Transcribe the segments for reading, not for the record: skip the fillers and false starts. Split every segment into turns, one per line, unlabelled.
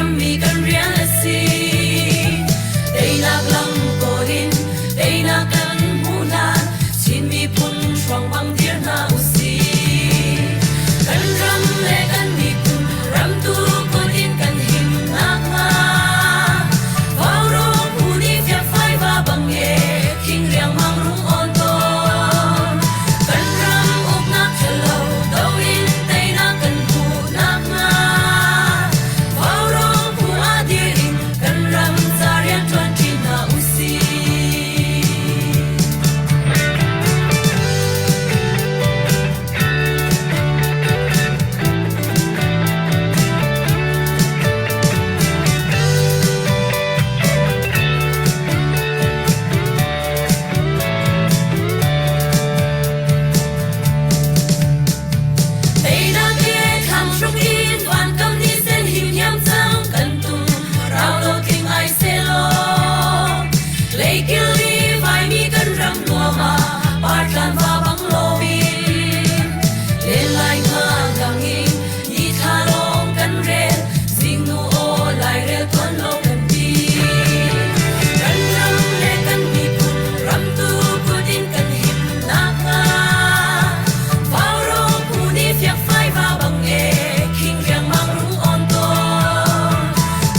Rammi kan rian a si. Teinak lam kawl in teinak kan hmuh hlan Chin miphun hruang bang dir hna usih. Kan ram le kan miphun ramtu kut in kan him nakhnga Vaurawng phu nih fiakfai va bang e khing riangmang rung awn tawn. Kan ram uknak ṭhalo do in teinak kan hmuh nakhnga Vaurawng phu ah dir in kan ram ca rian ṭuanṭi hna usih. Teinak he thlang hruk in vankam ni sen him hiam cang kan tum rau lo tling ai selaw leikil li vaimi kan ram nuam ah partlan va bang loin len lai nga dang in ni thla lawng kan rel zingnu aw lairel tuan lo kan ti kan ram le kan miphun ramtu kut in kan him nakhnga Vaurawng phu nih fiakfai va bang e khing riangmang rung awn tawn.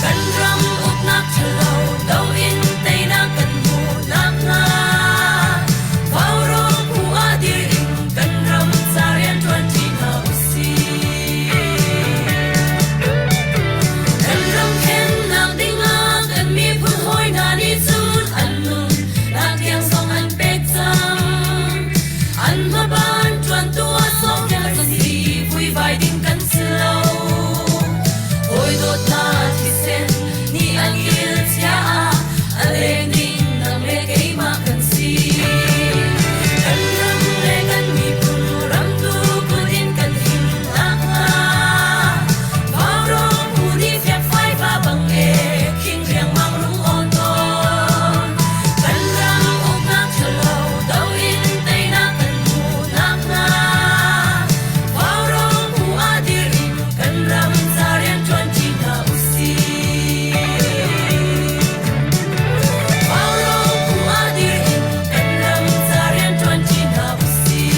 Kan ram uknak ṭhalo do in teinak kan hmuh nakhnga Vaurawng phu ah dir in kan ram ca rian ṭuanṭi hna usih. Kan ram khennak dingah kan miphun hawi hna nih cun an nun nak tiang zong an pek cang. An hmaban ṭuantu ah sawmnak kan si, vuivai ding kan si lo. Hawi dawtnak thisen nih an kil chia ah a leng ding nang le keimah kan si. Kan ram le kan miphun ramtu kut in kan him nakhnga Vaurawng phu nih fiakfai va bang e khing riangmang rung awn tawn. Kan ram uknak ṭhalo do in teinak kan hmuh nakhnga Vaurawng phu ah dir in kan ram ca rian ṭuanṭi hna usih. Vaurawng phu ah dir in kan ram ca rian ṭuanṭi hna usih.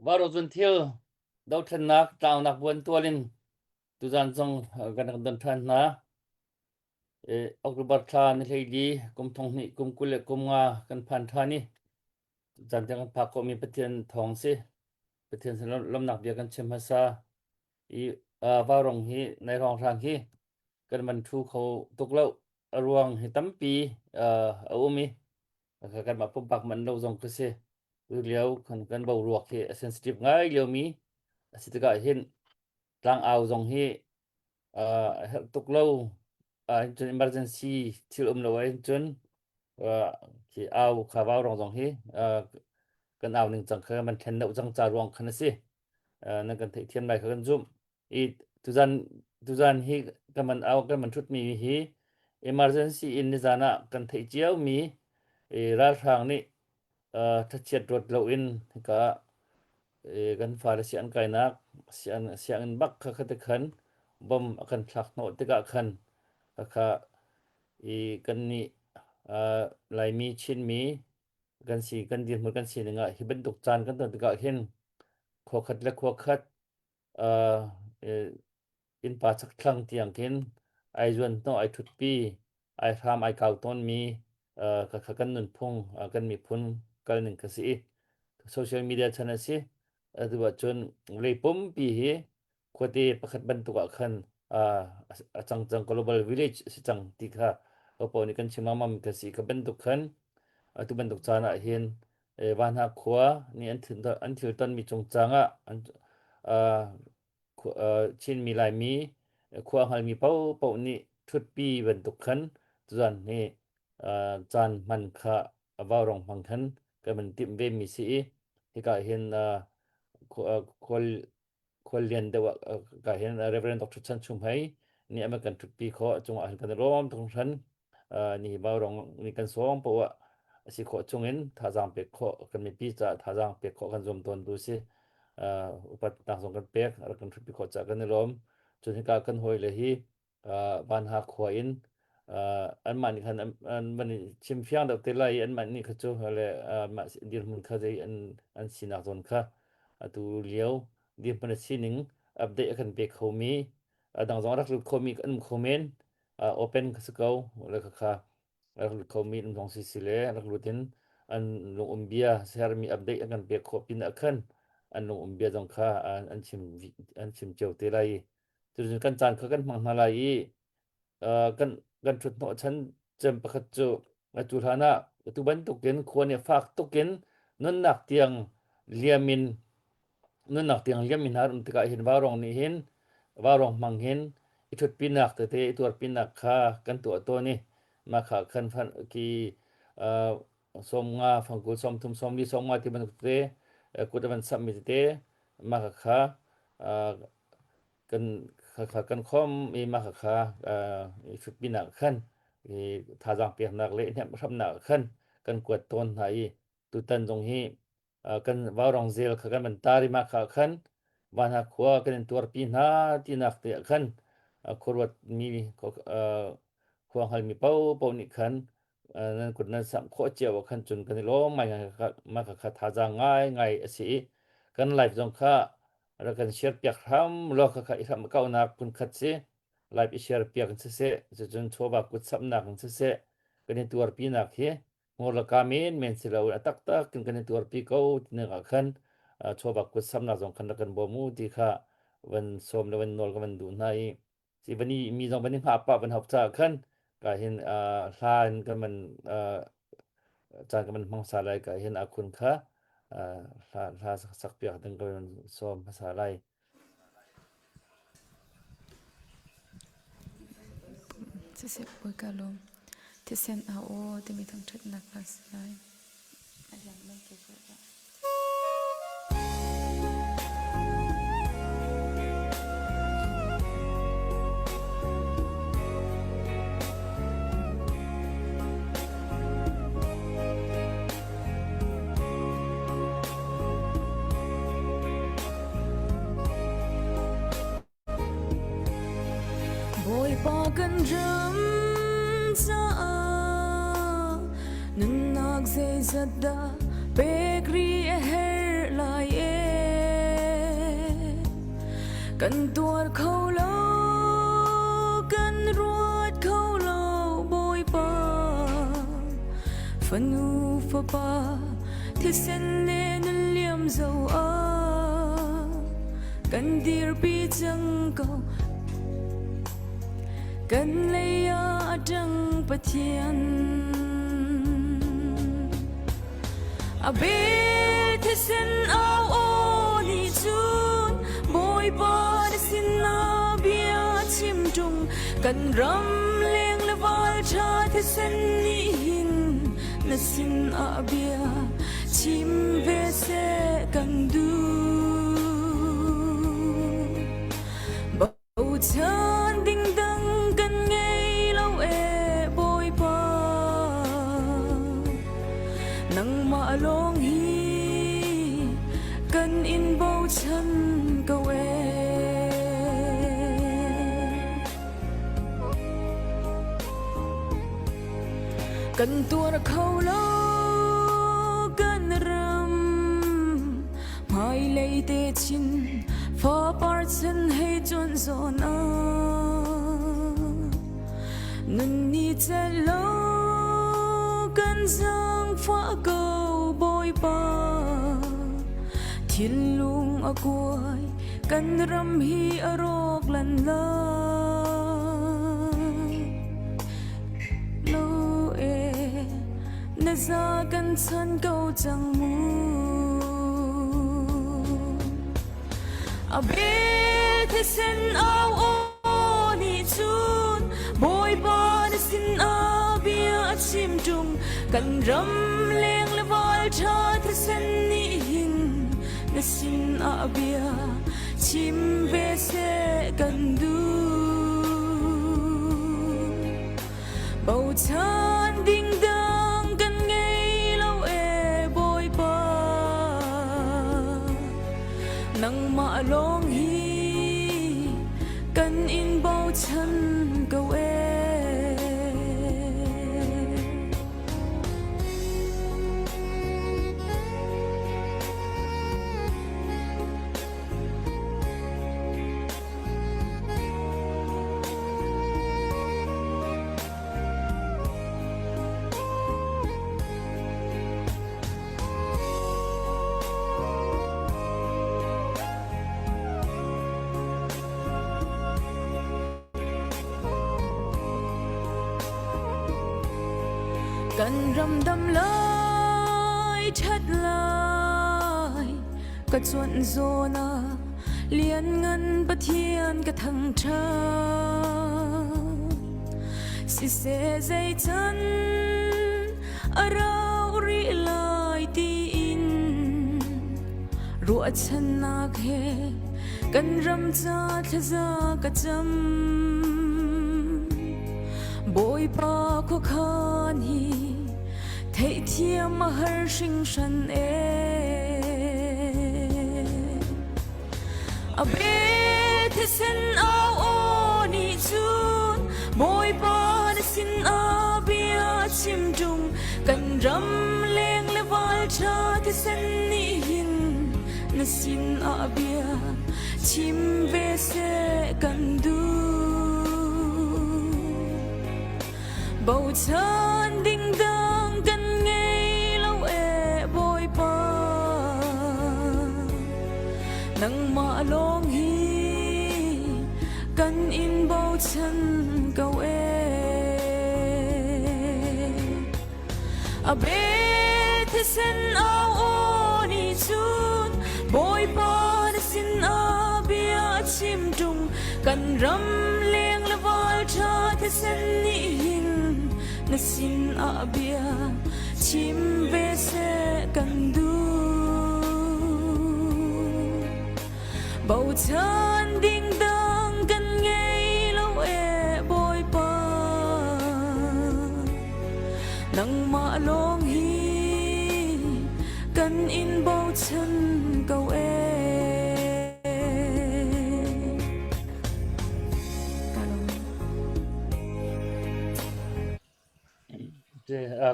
Varozun thil dothlennak tlaunak buan tual in tuzan zong kan rak don ṭhan hna. October thla ni hleili kum thong hnih kum 20 le kum nga kan phan ṭhan i zan tiang kan phak khawhmi Pathian thawng si. Pathian sin lawmnak bia kan chim hmasa. I vaurong hi nai hrawnghrang hi kan van ṭhu kho tuk lo. A ruang hi tampi a um i kanmah pumpak man lo zong ka si. Tu lio kan kan boruak hi a sensitive ngai liomi a si tikah hin tlangau zong hi a herh tuk lo. Cun emergency thil um lo ahhin cun khi au kha vaurong zong hi kan au ning cang kha man thlen deuh cang ca ruang khan a si. Nan kan theihthiam lai kha kan zumh. I tuzan tuzan hi kan man au kan man thutmi hi emergency in nizan ah kan theih ciomi i ralhrang nih thachiat ruat loin hika kan fale sianginn kainak sianginn bak kha khati khan bom a kan thlak hnawh tikah khan khakha i kannih Laimi Chinmi kan si kan dirhmun kan sining ah hi bantuk caan kan ton tikah hin khua khat le khua khat innpa chakthlang tiang khin ai zuan hnawh ai ṭhutpi ai hram ai kau tawnmi khakha kan nunphung kan miphun kalning kha si i social media chan a si atu ahcun vawlei pumpi hi khuate pakhat bantuk ah khan a cang cang global village a si cang ti kha hopo nih kan chim lengmang mi kha si kha bantuk khan atu bantuk caan ah hin Vanha khua nih an thil tonmi cungcang ah an Chinmi Laimi khua hngalmi paohpaoh nih ṭhutpi bantuk khan tuzan hi caan hman kha a vaurong hmang khan kan van timh vemi si i hika hin khual khuallian deuh ah ka hin Reverend Dr. Chan Chum Hei nih a kan ṭhutpi khawh cungah hin kan i lawm tuk hringhran ni vaurong ni kan sawm poah. A si khawh chungin thazaang pek khawh kan mipi caah thazaang pek khawh kan zuam tawn tu si. Upatnak zong kan pek, rak kan hrutpi khawh caah kan i lawm. Cun hika kan hawile hi Vanha khua in anmah nih khan an van i chim fiang deuh te lai i anmah nih kha cu le mah dirhmun kha zei an an sinak zawn kha atu lio dirhmun a sining update a kan pe khomi a dang zong rak lut khomi kan um kho men open kha si ko le kha kha rak lut khomi um zong si si le rak lut in an lung um bia sermi update an kan pek khawh pin ah khan an lung um bia zong kha an chim an chim cio te lai Cucun kan caan kha kan hmang hna lai i kan kan ṭhut hnawhchan cem pakhat cu atu hlan ah atu bantukin khua nih fak tukin nunnak tiang liam in nunnak tiang liam in hna um tikah hin vaurawng nih hin vaurawng hmang hin i ṭhutpinak tete i tuarpinak kha kan tuah tawn i mah kha khan ki 50 fangkul 30 40 50 ti bantuk tete kut a van samhmi tete mah kha kan kha kan khom i mah kha i hrutpinak khan i thazaang peknak le hnemhramnak khan kan kuat tawn hna i tutan zong hi kan vaurong zel kha kan van tar i mah kha khan vanha khua kan in tuarpi hna tinak te ah khan khuaruat mi khua hngalmi paohpaoh nih khan nan kut nan samh khawh cio ah khan cun kan i lawm ngai ngai mah kha thazaang ngai ngai a si i kan live zong kha rak kan share piak hram law kha kha i hram kaunak phun khat si live i share piak in siseh cucun chawva kut samhnak in siseh kan i tuarpinak hi ngor la ka men men si lo a taktak in kan i tuarpi ko tinak ah khan chawva kut samhnak zong khan rak kan bawm u ti kha van sawm le van nawl ka van duh hna i si van i mi zong van i hngah pah van hok caah khan ka hin hla in kan van caan kan van hmang sa lai ka hin akhun kha hla hla sak piak ding kan van sawm hmasa lai.
Siseh bawi ka lawm. Thisen a aw timi thangṭhatnak hla si lai. Bawipa kan ram caah nunnak zeizat dah pek rih a herh lai ee. Kan tuar kho lo, kan ruat kho lo Bawipa. Fanu fapa thisen le nun liam zo ah kan dirpi cang ko kan lei ah a ṭang Pathian a bel thisen au aw nih cun Bawipa na sinah bia chim ṭung kan ram leng le val ṭha thisen nih hin na sinah bia chim ve seh kan duh. Bochan ding dang kan ngei lo e Bawipa nangmah lawng hi kan in bochan ko e. Kan tuar kho lo kan ram hmailei te chin fapar chan hei chon zawn ah nun ni cel lo kan zaangfah ko Bawipa thinlung a kuai kan ram hi a rawk lan lai Lo e na za kan chan ko cang mu A bel thisen au aw nih cun Bawipa na sin ah bia a chim ṭung kan ram leng le val ṭha thisen nih hin na sin ah bia chim ve seh kan duh. Bochan ding dang kan ngei. Nangmah lawng hi kan in bochan ko ee. Kan ram dam lai ṭhat lai ka cuanh zawn ah lianngan Pathian ka thangṭhat. Siseh zeican a rau rih lai tiin ruahchannak he kan ram ca thlaza ka cam. Bawipa khuakhan hi theihthiam a har hringhran ee. A be thisen au aw nih cun Bawipa na sin ah bia chim ṭung kan ram leng le val ṭha thisen nih hin na sin ah bia chim ve seh kan duh. Bochan ding dang kan ngei lo ee Bawipa. Nangmah lawng hi kan in bochan ko ee. A be thisen au aw nih cun Bawipa na sin ah bia chim ṭung kan ram leng le val ṭha thisen nih hin na sin ah bia chim ve seh kan duh. Bochan ding dang kan ngei lo ee Bawipa. Nangmah lawng hi kan in bochan ko ee.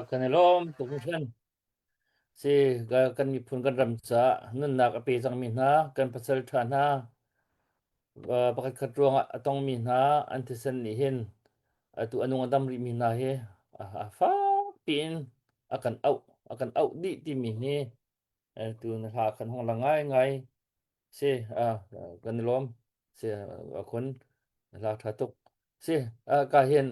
Kan i lawm tuk hringhran. Si kan miphun kan ram caah nunnak a pe cangmi hna kan pasal ṭha hna pakhat khat ruangah a tongmi hna an thisen nih hin atu a nung a dam rihmi hna hi a fak piin a kan auh a kan auh dih timi hi tu na hla kan hong lang ngaingai. Si kan i lawm. Si a khun na hla ṭha tuk. Si ka hin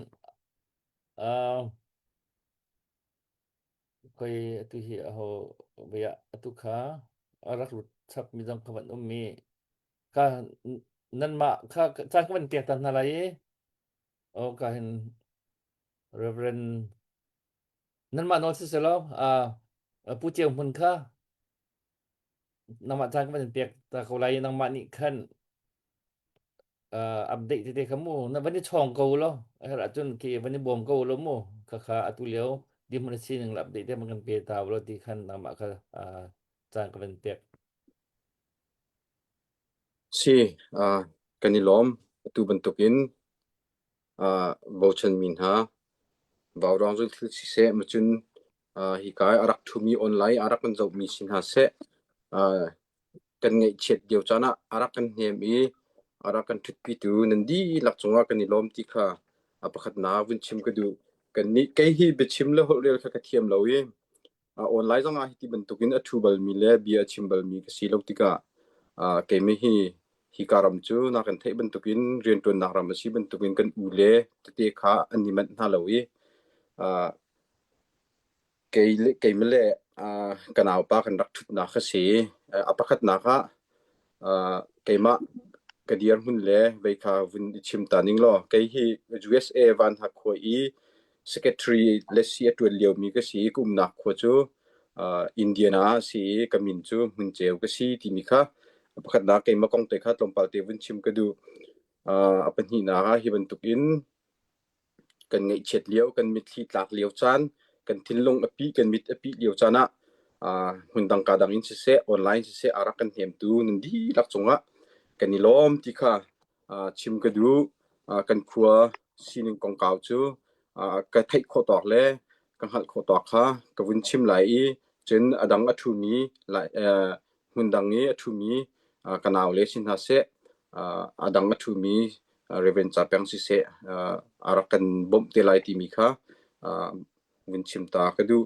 Koi atu hi aho vei ah atu kha a rak lut chap mi zong kha van um mi ka nanmah kha caan ka van pek ta hna lai i o ka hin Reverend nanmah nawl si selaw Pu Ceu Hmun kha nangmah caan ka van pek ta ko lai i nangmah nih khan update tete kha mu na van i chawng ko law a herh ahcun khi van i bawm ko law mu kha kha atu lio dirhmun a sining le update te man kan pe ta law ti khan nangmah kha caan ka van pek.
Si, kan i lawm. Atu bantukin bochanmi hna vaurawng cu thil siseh macun hika i a rak ṭhumi online a rak kan zohmi si hna seh kan ngaihchiat lio caan ah a rak kan hnem i a rak kan ṭhutpitu nan dihlak cungah kan i lawm ti kha a pakhatnak vun chim ka duh. Kannih kei hi biachim le holhrel kha ka thiam lo i online zongah hiti bantukin a ṭhu balmi le bia a chim balmi ka si lo tikah keimah hi hika ram cu na kan theih bantukin rianṭuannak ram a si bantukin kan u le tete kha an i manh hna lo i Kei le keimah le ka naupa kan rak ṭhutnak a si. A pakhatnak ah keimah ka dirhmun le vei kha vun i chim ta ning law kei hi USA Vanhak khua i secretary le si a ṭuan liomi ka si i ka umnak khua cu Indiana ah a si i ka min cu Hmun Ceu ka si timi kha a pakhatnak keimah kong te kha tlawmpal te vun chim ka duh. A pahnihnak ah hi bantukin Kan ngaihchiat lio, kan mitthli tlak lio caan, kan thinlung a pih, kan mit a pih lio caan ah. Hmundang ka dang in siseh, online siseh a rak kan hnemtu nan dihlak cungah kan i lawm ti kha chim ka duh. Kan khua sining kongkau cu ka theih khawh tawk le ka hngalh khawh tawk kha ka vun chim lai i cun a dang a ṭhumi hmundang i a ṭhumi ka naule si hna seh, a dang a ṭhumi Reverend Ca Peng siseh a rak kan bawmh te lai timi kha vun chim ta ka duh.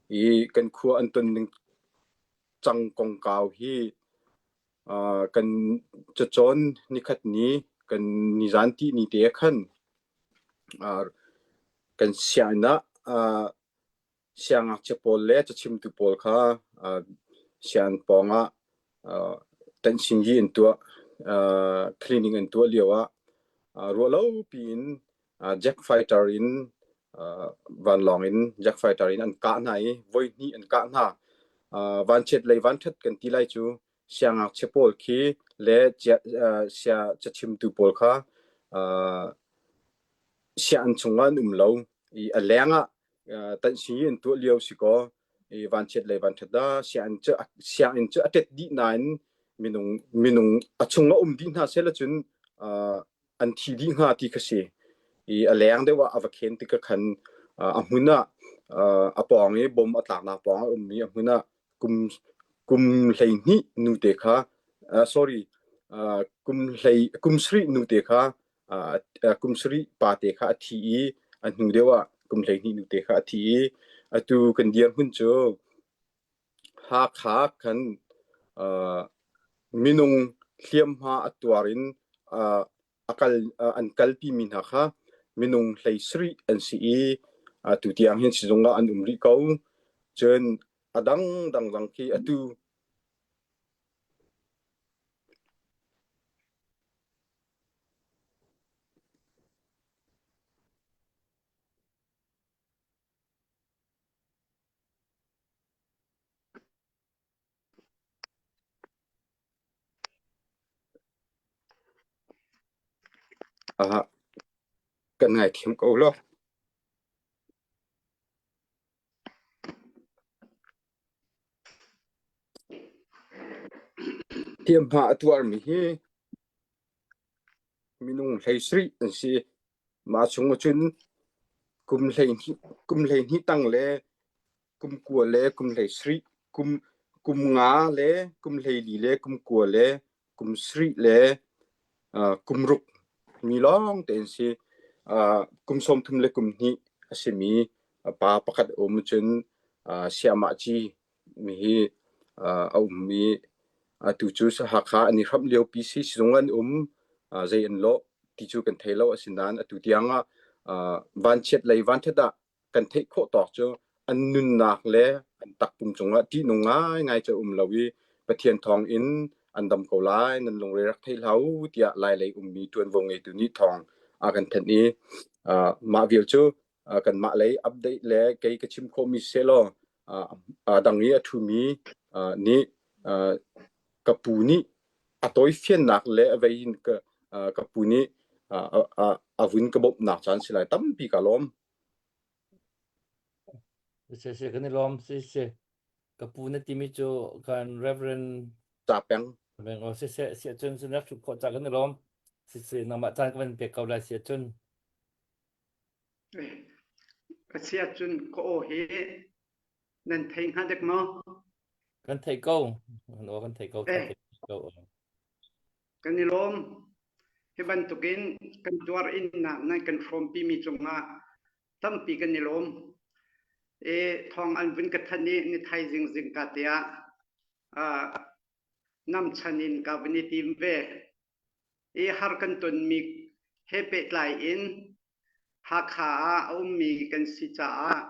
I kan khua an ton ning cang kongkau hi kan cacawn nikhat ni kan nizan ti ni te khan kan sianginn ah siangngakchia pawl le cachimtu pawl kha sianginn pawng ah tanhsingyi an tuah cleaning an tuah lio ah ruahlopi in jet fighter in vanlawng in jet fighter in an kah hna i voihnih an kah hna. Vanchiat lei vanṭhat kan ti lai cu siangngakchia pawl khi le sia cachimtu pawl kha sianginn chungah an um lo i a leng ah tanhsi an tuah lio si kaw i vanchiat lei vanṭhat ah sianginn cu sianginn cu a tet dih nain minung minung a chung ah um dih hna seh cun an thi dih hnga ti kha si i a leng deuh ah a va khen tik khan a hmun ah a pawng i bom a tlaknak pawng a ummi a hmun ah kum kum 12 nute kha sorry kum hlei kum sarih nute kha kum sarih pate kha a thi i a hnu deuh ah kum 12 nute kha a thi i atu kan dirhmun cu Hakha khan minung hliamhma a tuar in a kal an kalpimi hna kha minung 17 an si i atu tiang hin sizung ah an um rih ko. Cun a dang dangdang khi atu Ah kan ngaithiam ko law. Hliamhma a tuarmi hi minung 17 an si. Mah chung ahcun kum 12 kum 12 tang le kum kua le kum 17 kum kum nga le kum 14 le kum kua le kum sarih le uh, kum ruk mi lawng te an si. Uh, kum 30 le kum hnih a simi pa pakhat a um cun uh, siamah ci mi hi uh, a um i atu cu Hakha an i hramh liopi si sizung an um uh, zei an lawh ti cu kan thei lo asinain atu tiang ah uh, vanchiat lei vanṭhat ah kan theih khawh tawk cu an nunnak le an takpum cungah ṭihnung ngaingai cu a um lo i Pathian thawng in an dam ko lai nan lungre rak thei hlah u tiah Lailei ummi ṭuanvo ngeitu nih thawng a kan thanh i uh, mah vial cu uh, kanmah lei update le kei ka chim khawhmi selaw uh, a dang i a ṭhumi uh, nih uh, ka pu nih a tawifiannak le a vei in ka, uh, ka pu nih uh, a, a vun ka bawmhnak caan si lai tampi ka lawm.
Si si kan i lawm si si. Ka pu na timi cu kan Reverend
Ca Peng.
Peng o si si si cun sun rak khawh ca kan i lawm. Si si nangmah caan ka van pek ko lai si cun.
Ka si ahcun ka aw hi nan thei hnga dek maw?
Kan thei ko. Kan aw kan thei ko.
Eh.
Ko.
Kan i lawm. Hi bantukin kan tuar innak nan kan hrawmpimi cungah tampi kan i lawm. E thawng an vun ka thanh i ni thaizing zingka te ah uh, namchan in ka vun i tim ve. I har kan tonmi he pehtlai in Hakha ah a ummi kan si caah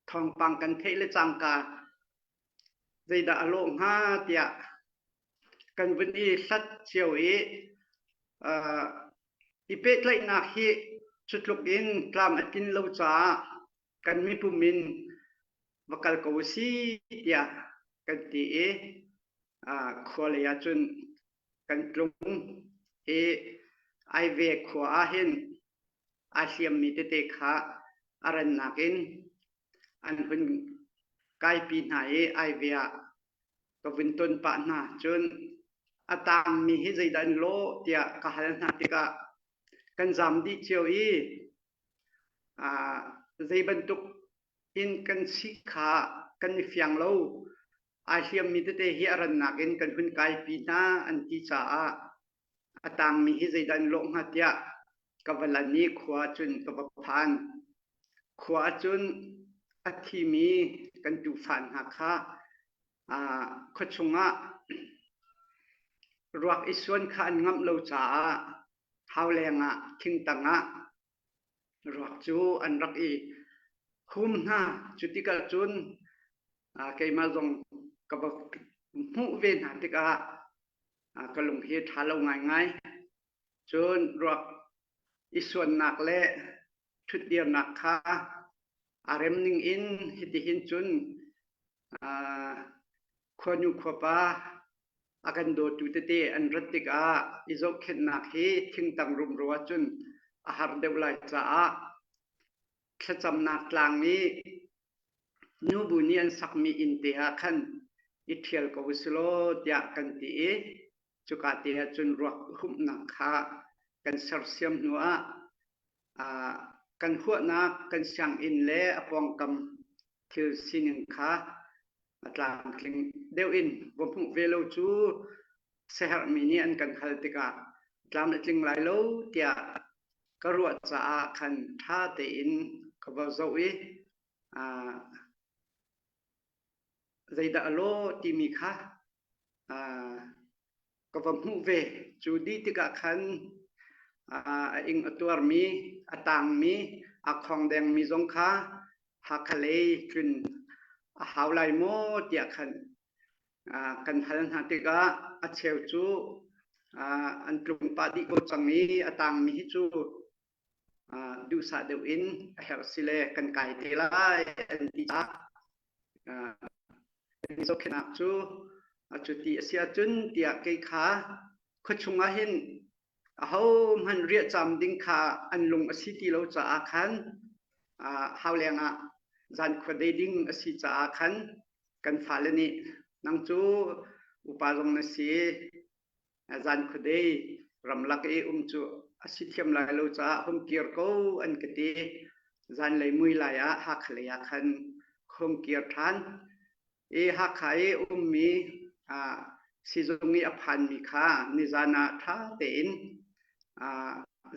thawngpang kan theih le cangka zeidah a lawh hnga tiah kan vun i hlat cio i uh, i pehtlaihnak hi cutluk in tlam a tlin lo caah kan mipum in va kal ko u si tiah kan ti i uh, khua lei ah cun kan tlung i Aive khua ah hin aa hliammi tete kha a rannak in an hun. kaipi hna i Aive ah ka vun ton pah hna. Cun a tangmi hi zeidah an lawh tiah ka hal hna tikah kan zam dih cio i zei bantuk in kan si kha kan i fiang lo. Aa hliammi tete hi a rannak in kan hun kaipi hna an ti caah a tangmi hi zeidah an lawh hnga tiah ka va lan i khua cun ka va phan. Khua cun a thimi kan tufa hna kha khuachung ah ruak i suan kha an ngamh lo caah hauleng ah thingtang ah ruak cu an rak i hum hna. Cu tikah cun keimah zong ka va hmuh ve hna tikah ka lung hi a ṭha lo ngaingai. Cun ruak i suannak le ṭhutdirnak kha aa rem ning in hitihin cun khuanu khuapa a kan dawtu tete an rat tikah i zohkhenhnak hi thingtang rumro ahcun a har deuh lai caah thlacamnak tlang i nubu nih an sakmi inn te ah khan i ṭhial ko usilaw tiah kan ti i cuka te ah cun ruak humhnak kha kan sersiam hnu ah kan huahnak kan sianginn le a pawngkam thil sining kha a tlamtling deuh in va hmuh ve lo cu siaherhmi nih an kan hal tikah tlam a tling lai lo tiah ka ruah caah khan ṭha tein ka va zoh i zeidah a lawh timi kha ka va hmuh ve. Cu dih tikah khan a ing a tuarmi, a tangmi, a khongdengmi zong kha Hakha lei tlun a hau lai maw tiah khan kan hal hna tikah a cheu cu an tlung pah dih ko cang i a tangmi hi cu duhsah deuh in a herh si le kan kai te lai an ti caah zohkhenhnak cu cuti a si ahcun tiah kei kha khuachung ah hin ahohmanh riahcam ding kha an lung a si ti lo caah khan hauleng ah zan khua dei ding a si caah khan kan fale nih nang cu upa zong na si zan khuadei ramlak i um cu a si thiam lai lo caah hung kir ko an ka ti. Zanlei mui lai ah Hakha lei ah khan hung kir ṭhan. I Hakha i ummi sizung i a phanmi kha nizan ah ṭha tein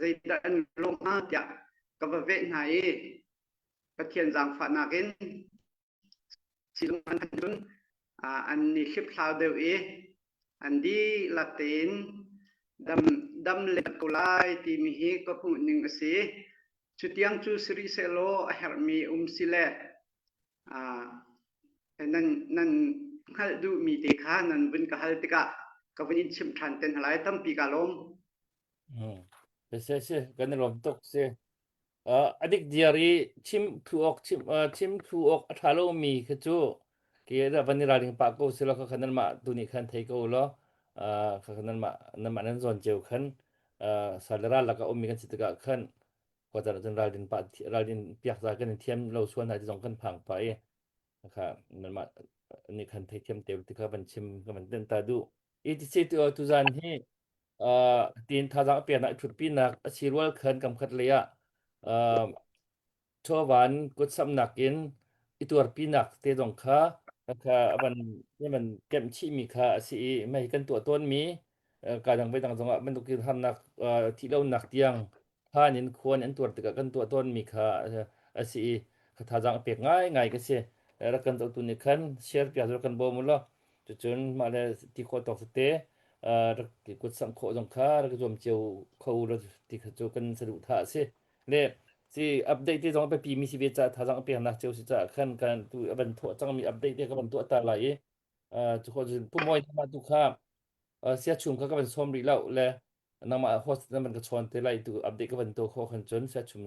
zeidah an lawm hnga tiah ka va veh hna i Pathian zaangfahnak in Sizung an cun an i hliphlau deuh i an dihlak tein dam, dam le ko lai timi hi ka hmuh ning a si. Cutiang cu si rih sehlaw a herhmi um si le nan, nan hngalh duhmi te kha nan vun ka hal tikah ka vun in chimh ṭhan te hna lai. Tampi kaa lawm.
Mm. Si, si, kan i lawm tuk si. A dik diar i chim thlu awk chim chim thlu awk a ṭha lomi kha cu ke van i ralring pah ko selaw kha nanmah tu nih khan thei ko law kha nanmah nanmah nan zawn cio khan sal le ral lakah ummi kan si tikah khan khua caan ahcun raldin pah raldin piak za kan in thiam lo sual hna ti zong kan phang pah i kha nanmah nih khan theithiam te ti kha van chim ka van tenh ta duh. Etc tu tuzan hi tiin thazaang a peknak i ṭhutpinak a si rual khan kamkhat lei ah chawvan kutsamnak in i tuarpinak te zong kha kha a van van kemh chihmi kha a si i mei kan tuah tawnmi ka dang voi dang zongah bantukin harnak thih lonak tiang phan in khuan an tuar tikah kan tuah tawnmi kha a si i kha thazaang a pek ngaingai ka si. Rak kan zohtu nih khan share piak rak kan bawm u law cucun mah le ti khawh tawk tete rak kut samh khawh zong kha rak zuam cio kho u law ti kha cu kan saduhthah a si. Le si update te zong a biapi mi si ve caah thazaang a peknak cio si caah khan kan tu a van thawh cangmi update te ka van tuah ta lai i cu khawh cun Pu Mawi mah tu kha sia chung kha ka van sawm rih lo le nangmah host na van ka chawn te lai tu update ka van to kho khan cun sia chung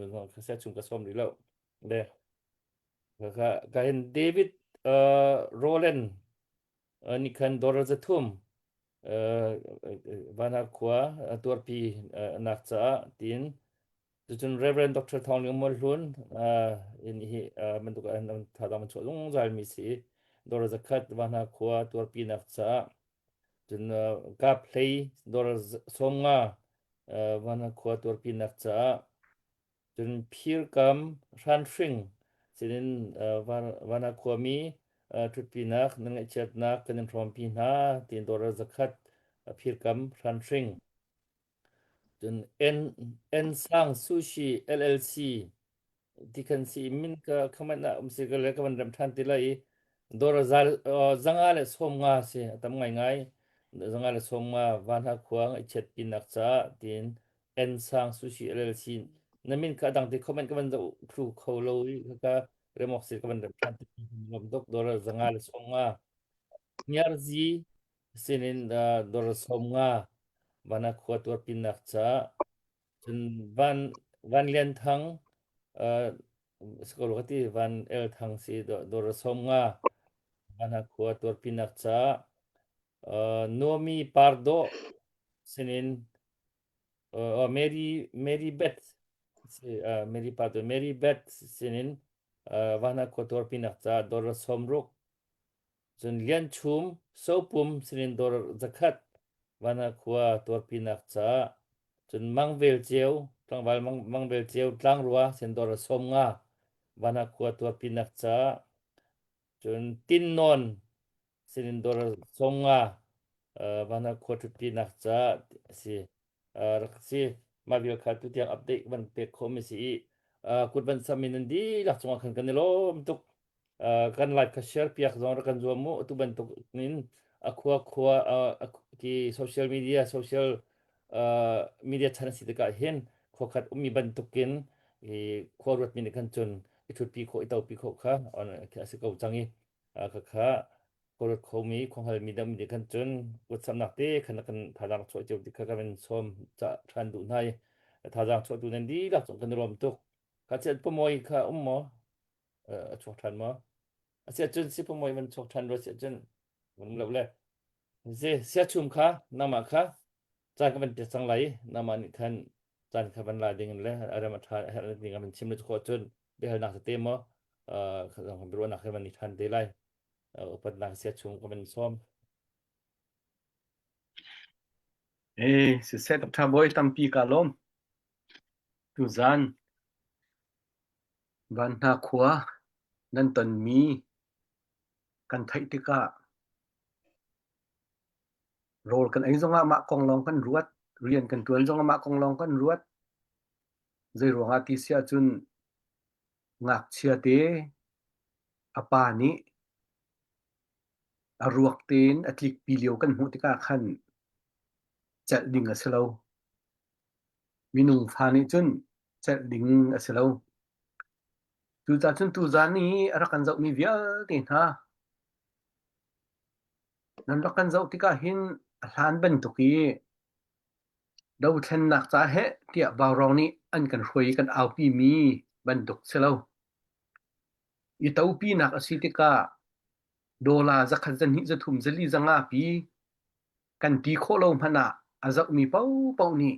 sia chung ka sawm rih lo le ka ka hin David uh, Roland uh, ni khan dollar zathum uh, vanar khua tuarpi uh, nak caah tin. Cucun Reverend Dr. Thawng Liang Mual Hlun in hi bantuk an thadang an chuah zungzal mi si dollar zakhat Vanha khua tuarpinak caah cun kap hlei dollar 50 Vanha khua tuarpinak caah cun phirkam hranhring sinin Vanha khuami ṭhutpinak na ngaihchiatnak kan in hrawmpi hna tiin dollar zakhat phirkam hranhring Cun N Sang Sushi LLC ti khan si min ka khaman ah um si ka le ka van rem than ti lai i dawr zal zanga le 50 si a tam ngai ngai zanga le 50 van ha khua i chet pinak ca tin N Sang Sushi LLC na min kha dang ti comment ka van zo thlu kho lo i ka remok si ka van rem than ti lom dok dawr zanga le 50 Ngiarzi sinin dawr 50 Vana khua tuarpinak caah cun Van Van Lian Thang uh, skol ka ti Van El Thang si dawr 50 Vana khua tuarpinak caah uh, Nomi Pardo sinin uh, Mary Mary Beth si uh, Mary Pardo Mary Beth sinin uh, Vana khua tuarpinak caah dawr 60 Cun Lianchum Sopum sinin dawr zakhat Vana khua tuarpinak caah cun Mangvel Ceu tlangval Mangvel Ceu tlangrua sin dawr 50 Vana khua tuarpinak caah cun Tinnawn sinin dawr 50 Vana khua ṭhutpinak caah a si. Rak si. Mah vial kha tutiang update van pek khawh mi si i kut van sam in nan dihlak cungah khan kan i lawm tuk. Kan live kha share piak zong rak kan zuam mu atu bantuk in a khua khua ki social media social media chan a si tikah hin khua khat ummi bantukin i khua ruatmi nih khan cun i thutpi khawh i topi khawh kha a si ko cang i kha kha khua ruat khomi khua hngalmi deuh nih khan cun WhatsApp te khan kan thazaang chuah cio ti kha kan in sawm ca ṭhan duh hna i thazaang chuahtu nan dihlak zong kan i lawm tuk kha chiat pamawi kha um maw a chuak ṭhan maw? A si ahcun sipumawi van chuak ṭhan rua si ahcun van um lo le. Zi siachum kha nangmah kha caan ka van pek cang lai i nangmah nih khan caan kha van la ding in le a rem a ṭha a herh ding van chim le khawh cun biahalnak tete maw biaruahnak he van i ṭhan te lai. Upatnak siachum ka van sawm.
Eh, siseh Dr. Bawi tampi ka lawm. Tuzan Vanhna khua nan tonmi kan theih tikah rawl kan ei zongah mah kong lawng kan ruat, rian kan ṭuan zongah mah kong lawng kan ruat. Zeiruangah ti si ahcun ngakchia te a pa nih a ruak tein a tlikpi lio kan hmuh tikah khan celh ding a si lo. Minung fa nih cun celh ding a si lo. Cucaah cun tuzaan i a rak kan zohmi vialte hna nan rak kan zoh tikah hin a hlan bantuk i dothlennak ca heh tiah vaurawng nih an kan hruai i kan aupi mi bantuk si lo. I topinak a si tikah dollar zakhat zahnih zathum zali zanga pi Kan ti khawh lo hmanh ah a zohmi paohpaoh nih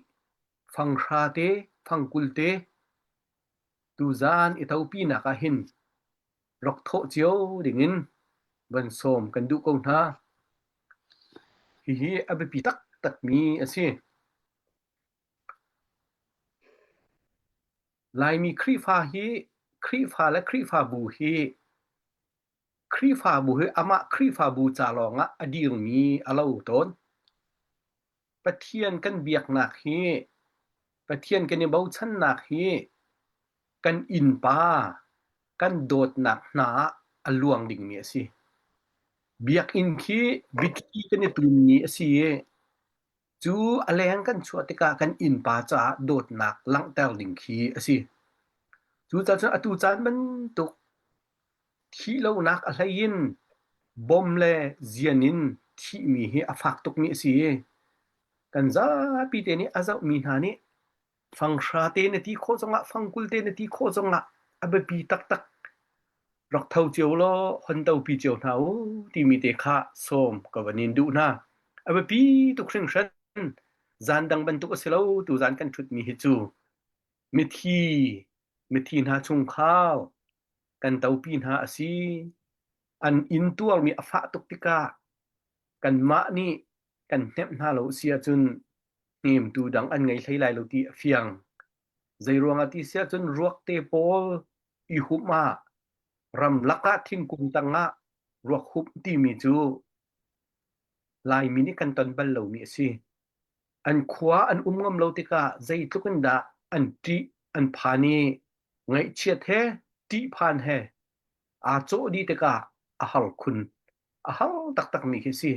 fanghra te, fangkul te tuzaan i topinak ah hin rak thawh cio dingin van sawm kan duh ko hna. Hihi a biapi taktakmi a si. Laimi Khrihfa hi Khrihfa le Khrihfabu hi Khrihfabu hi amah Khrihfabu ca lawngah a dirmi a lo tawn. Pathian kan biaknak hi Pathian kan i bochannak hi kan innpa kan dawtnak hna ah a luang dingmi a si. Biakinn khi biathli kan i tummi a si i cu a leng kan chuah tikah kan innpa caah dawtnak langhter ding khi a si. Cucaah cun atu caan bantuk Thihlonak a hlei in bom le zian in thihmi hi a fak tukmi a si i kan zapi te nih a zohmi hna nih fanghra te na ti khawh zongah fangkul te na ti khawh zongah a biapi taktak rak tho cio law hon topi cio hna u timi te kha sawm ka van in duh hna. A biapi tuk hringhran. Zan dang bantuk a si lo tuzan kan ṭhutmi hi cu. Mithi, mithi hna chungkhar kan topi hna a si. An intuarmi a fah tuk tikah kanmah nih kan hnemh hna lo si ahcun hnemtu dang an ngei hlei lai lo ti a fiang. Zeiruang ah ti si ahcun ruak te pawl i humh ah ramlak ah thingkung tang ah ruak humh timi cu Laimi nih kan ton bal lomi a si. An khua an um ngam lo tikah zeitluk in dah an ṭih, an phan i ngaihchiat he ṭihphan he aa cawh dih tikah a har khun. A har taktakmi khi a si.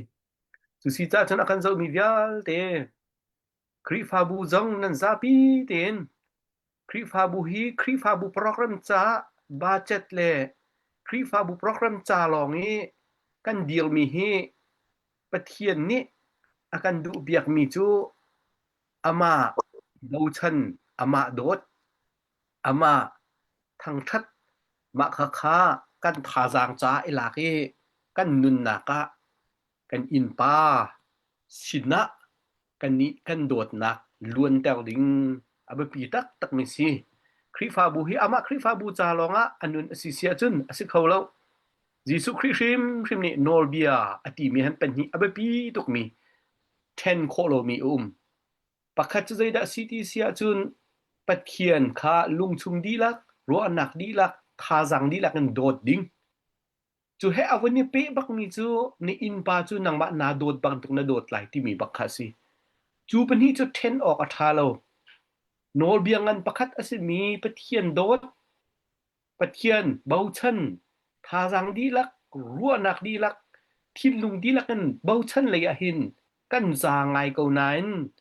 Cu si caah cun a kan zohmi vialte Khrihfabu zong nan zapi tein Khrihfabu hi Khrihfabu program caah budget le Khrihfabu program ca lawng i kan dirmi hi Pathian nih a kan duhpiakmi cu amah bochan, amah dawt, amah thangṭhat, mah khakha kan thazaang caah i lak i kan nunnak ah kan innpa sinah kannih kan dawtnak luanter ding a biapi taktakmi si. Khrihfabu hi amah Khrihfabu ca lawngah a nun a si si ahcun a si kho lo. Jesuh Khrih hrimhrim nih nawlbia a timi han pahnih a biapi tukmi ṭhen khawh lomi a um. Pakhat cu zeidah a si ti si ahcun Pathian kha lungchung dihlak, ruahnak dihlak, thazaang dihlak in dawt ding. Cu he a vun i peh bakmi cu na innpa cu nangmah naa dawt bantuk na dawt lai timi bak kha a si. Cu pahnih cu ṭhen awk a ṭha lo. Nawlbia ngan pakhat a simi Pathian dawt, Pathian bochan, thazaang dihlak, ruahnak dihlak, thinlung dihlak in bochan lei ah hin kan za ngai ko nain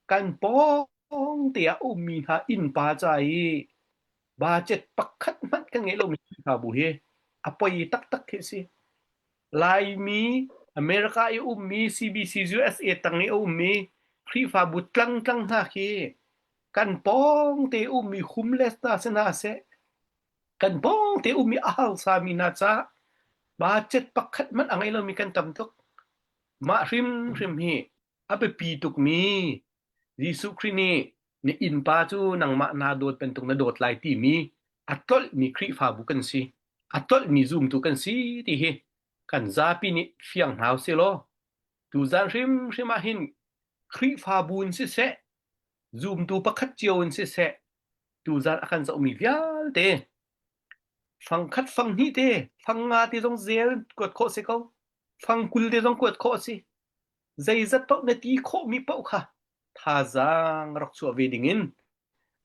kan pawng te ah a ummi hna innpa ca i Budget pakhat hmanh kan ngeih lomi Khrihfabu hi a poi taktak khi a si. Laimi, America i ummi, CBC USA tang i a ummi Khrihfabu tlangtlang hna khi kan pawngte ummi homeless hna si hna seh, kan pawngte ummi a harsami hna caah budget pakhat hmanh a ngei lomi kan tam tuk. Mah hrimhrim hi a biapi tukmi Jesuh Khrih nih na innpa cu nangmah naa dawt bantuk na dawt lai timi a tlolhmi Khrihfabu kan si. A tlolhmi zumtu kan si ti hi kan zapi nih fiang hna usih law tuzan hrimhrim ah hin Khrihfabu in siseh, zumtu pakhat cio in siseh, tuzan a kan zohmi vialte fangkhat fanghnih te, fangnga te zong zel kuat khawh si ko, fangkul te zong kuat khawh a si. Zeizat paoh na ti khawhmi paoh kha thazaang rak chuah ve dingin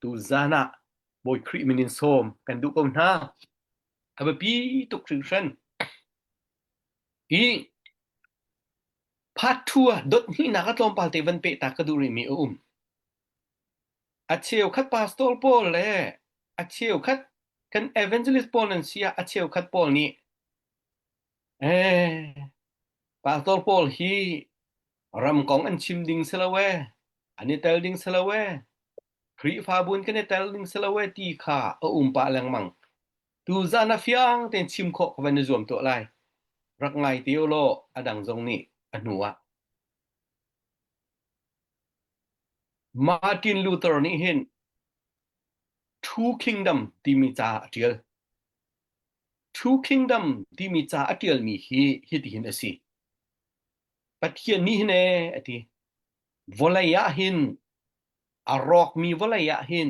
tuzan ah Bawi Khrih min in sawm kan duh ko hna. A biapi tuk hringhran. Hi part 2 ah dot hnihnak a tlawmpal te van peh ta ka duh rihmi a um. A cheukhat pastor pawl le a cheukhat kan evangelist pawl nan si ah a cheukhat pawl nih eh Pastor pawl hi ram kong an chim ding si lo ee, an i tel ding si lo ee, Khrihfabu in kan i tel ding si lo ee ti kha a um pah lengmang. Tuzan ah fiang tein chim khawh ka van i zuam tuah lai. Rak ngai te u law a dang zong nih a hnu ah. Martin Luther nih hin Two Kingdom timi ca a ṭial. True Kingdom timi ca a ṭialmi hi hitihin a si. Pathian nih hin ee a ti. Vawlei ah hin a rawkmi vawlei ah hin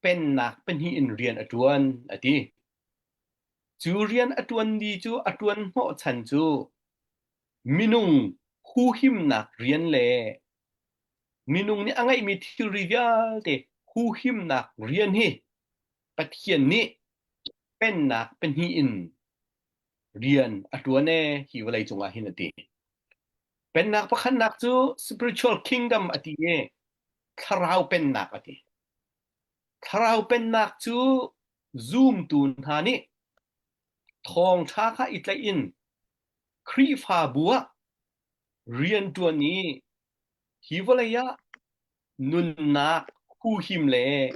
pennak pahnih in rian a ṭuan a ti. Cu rian a ṭuan ni cu a ṭuan hnawhchan cu minung huhimnak rian le minung nih a ngeihmi thilri vialte huhimnak rian hi Pathian nih pennak pahnih in rian a ṭuan ee hi vawlei cungah hin a ti. Pennak pakhatnak cu spiritual kingdom a ti i thlarau pennak a ti. Thlarau pennak cu zumtu hna nih thawngṭha kha i tlaih in Khrihfabu ah rianṭuan i hi vawlei ah nunnak huhim le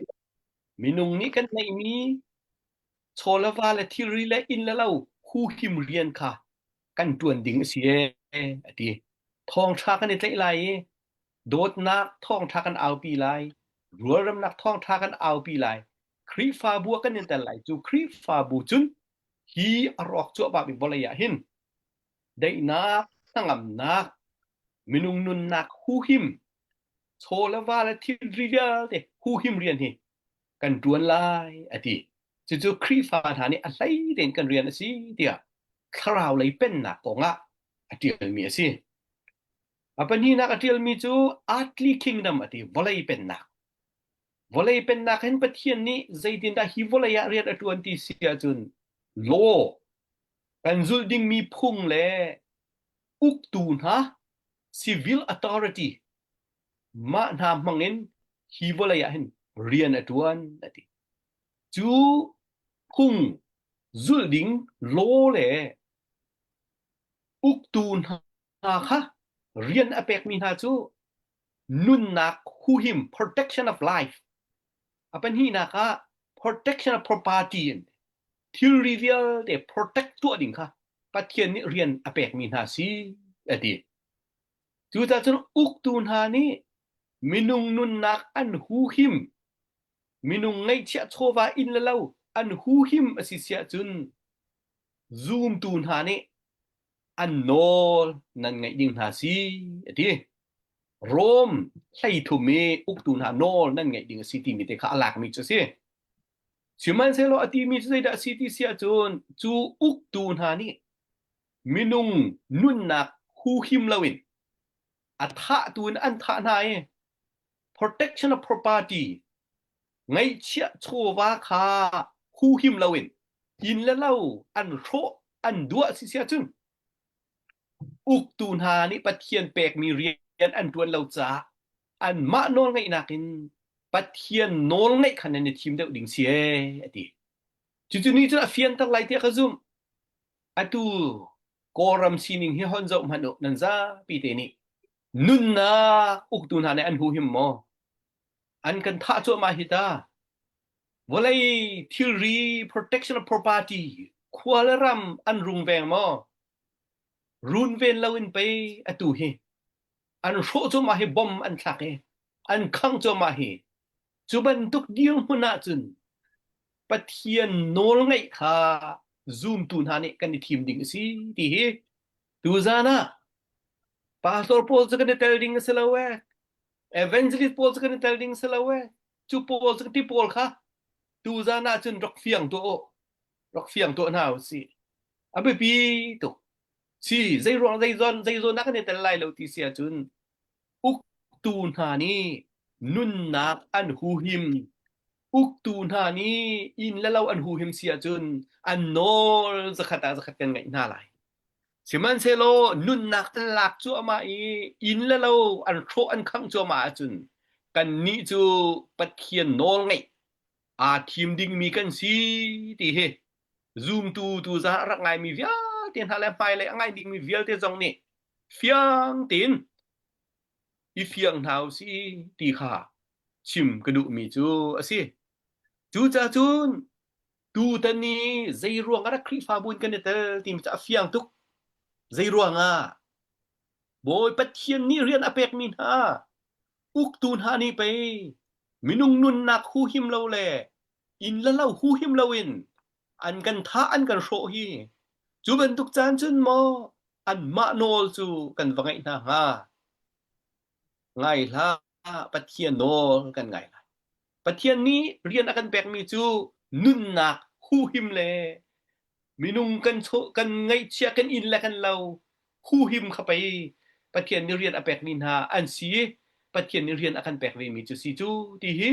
Minung nih kan ngeihmi chaw le va le thilri le inn le lo huhim rian kha kan ṭuan ding a si ee, a ti. Thawngṭha kan i tlaih lai i dawtnak thawngṭha kan aupi lai. Rualremnak thawngṭha kan aupi lai. Khrihfabu ah kan in tel lai. Cu Khrihfabu cun hi a rawk cuahmah mi vawlei ah hin daihnak, hnangamnak, minung nunnak huhim, chaw le va le thilri vialte huhim rian hi kan ṭuan lai a ti. Cucu Khrihfa hna nih a hlei tein kan rian a si tiah thlarau lei pennak kongah a ṭialmi a si. A pahnihnak a ṭialmi cu earthly kingdom a ti, vawlei pennak. Vawlei pennak hin Pathian nih zeitindah hi vawlei ah rian a ṭuan ti si ahcun law kan zulh dingmi phung le uktu hna civil authority mah hna hmangin hi vawlei ah hin rian a ṭuan a ti. Cu phung zulh ding law le uktu hna kha rian a pekmi hna cu nunnak huhim protection of life a pahnihnak ah protection of property in thilri vialte protect tuah ding kha Pathian nih rian a pekmi hna si a ti. Cucaah cun uktu hna nih minung nunnak an huhim minung ngeihchiah chawva inn le lo an huhim a si siah cun zumtu hna nih an nawl nan ngaih ding hna si a ti. Rom 13 i uktu hna nawl nan ngaih ding a si timi te kha a lakmi cu a si. Sihmanhsehlaw a timi cu zeidah a si ti si ahcun cu uktu hna nih minung nunnak huhim loin a thahtu in an thah hna i protection of property ngaihchiah chawva kha huhim loin inn le lo an hrawh an duah si si ahcun uktu hna nih Pathian pekmi rian an ṭuan lo caah anmah nawlngeihnak in Pathian nawlngeih kha nan i thim deuh ding si ee a ti. Cucu nih cun a fianter lai tiah ka zumh. Atu Kawlram sining hi hon zoh hmanh u nan zapi te nih nunnak uktu hna nih an huhim maw? An kan thah cuahmah hi ta. Vawlei thilri protection of property khua le ram an rungveng maw? Runven loin pei atu hi an hrawh cuahmah hi bom an thlak i an khangh cuahmah hi cu bantuk dirhmun ahcun Pathian nawlngaih kha zumtu hna nih kan i thim ding a si ti hi tuzan ah pastor pawl cu kan i tel ding a si lo ee evangelist pawl cu kan i tel ding a si lo ee cu pawl cu ti pawl kha tuzan ah cun rak fiang tuah u rak fiang tuah hna u sih a biapi tuk si zei ruang zei zawn zei zawn ah kan i tel lai lo ti si ahcun uktu hna nih nunnak an huhim uktu hna nih inn le lo an huhim si ahcun an nawl zakhat ah zakhat kan ngaih hna lai sihmanhsehlaw nunnak an lak cuahmah i inn le lo an hrawh an khangh cuahmah ahcun kannih cu Pathian nawl ngeih aa thim dingmi kan si ti hi zumtu tu za a rak ngaimi vialte hna le hmailei a ngai dingmi vialte zong nih fiang tein i fiang hna u si ti kha chim ka duhmi cu a si. Cucaah cun tutan i zei ruang ah dah Khrihfabu in kan i tel timi cu a fiang tuk. Zei ruang ah Bawi Pathian nih rian a pekmi hna uktu hna nih pei minung nunnak huhim lo le inn le lo huhim loin an kan thah an kan hrawh hi cu bantuk caan cun maw anmah nawl cu kan va ngaih hna hnga ngai hlah Pathian nawl kan ngai lai Pathian nih rian a kan pekmi cu nunnak huhim le minung kan kan ngaihchia kan inn le kan lo huhim kha pei Pathian nih rian a pekmi hna an si i Pathian nih rian a kan pek vemi cu si cu ti hi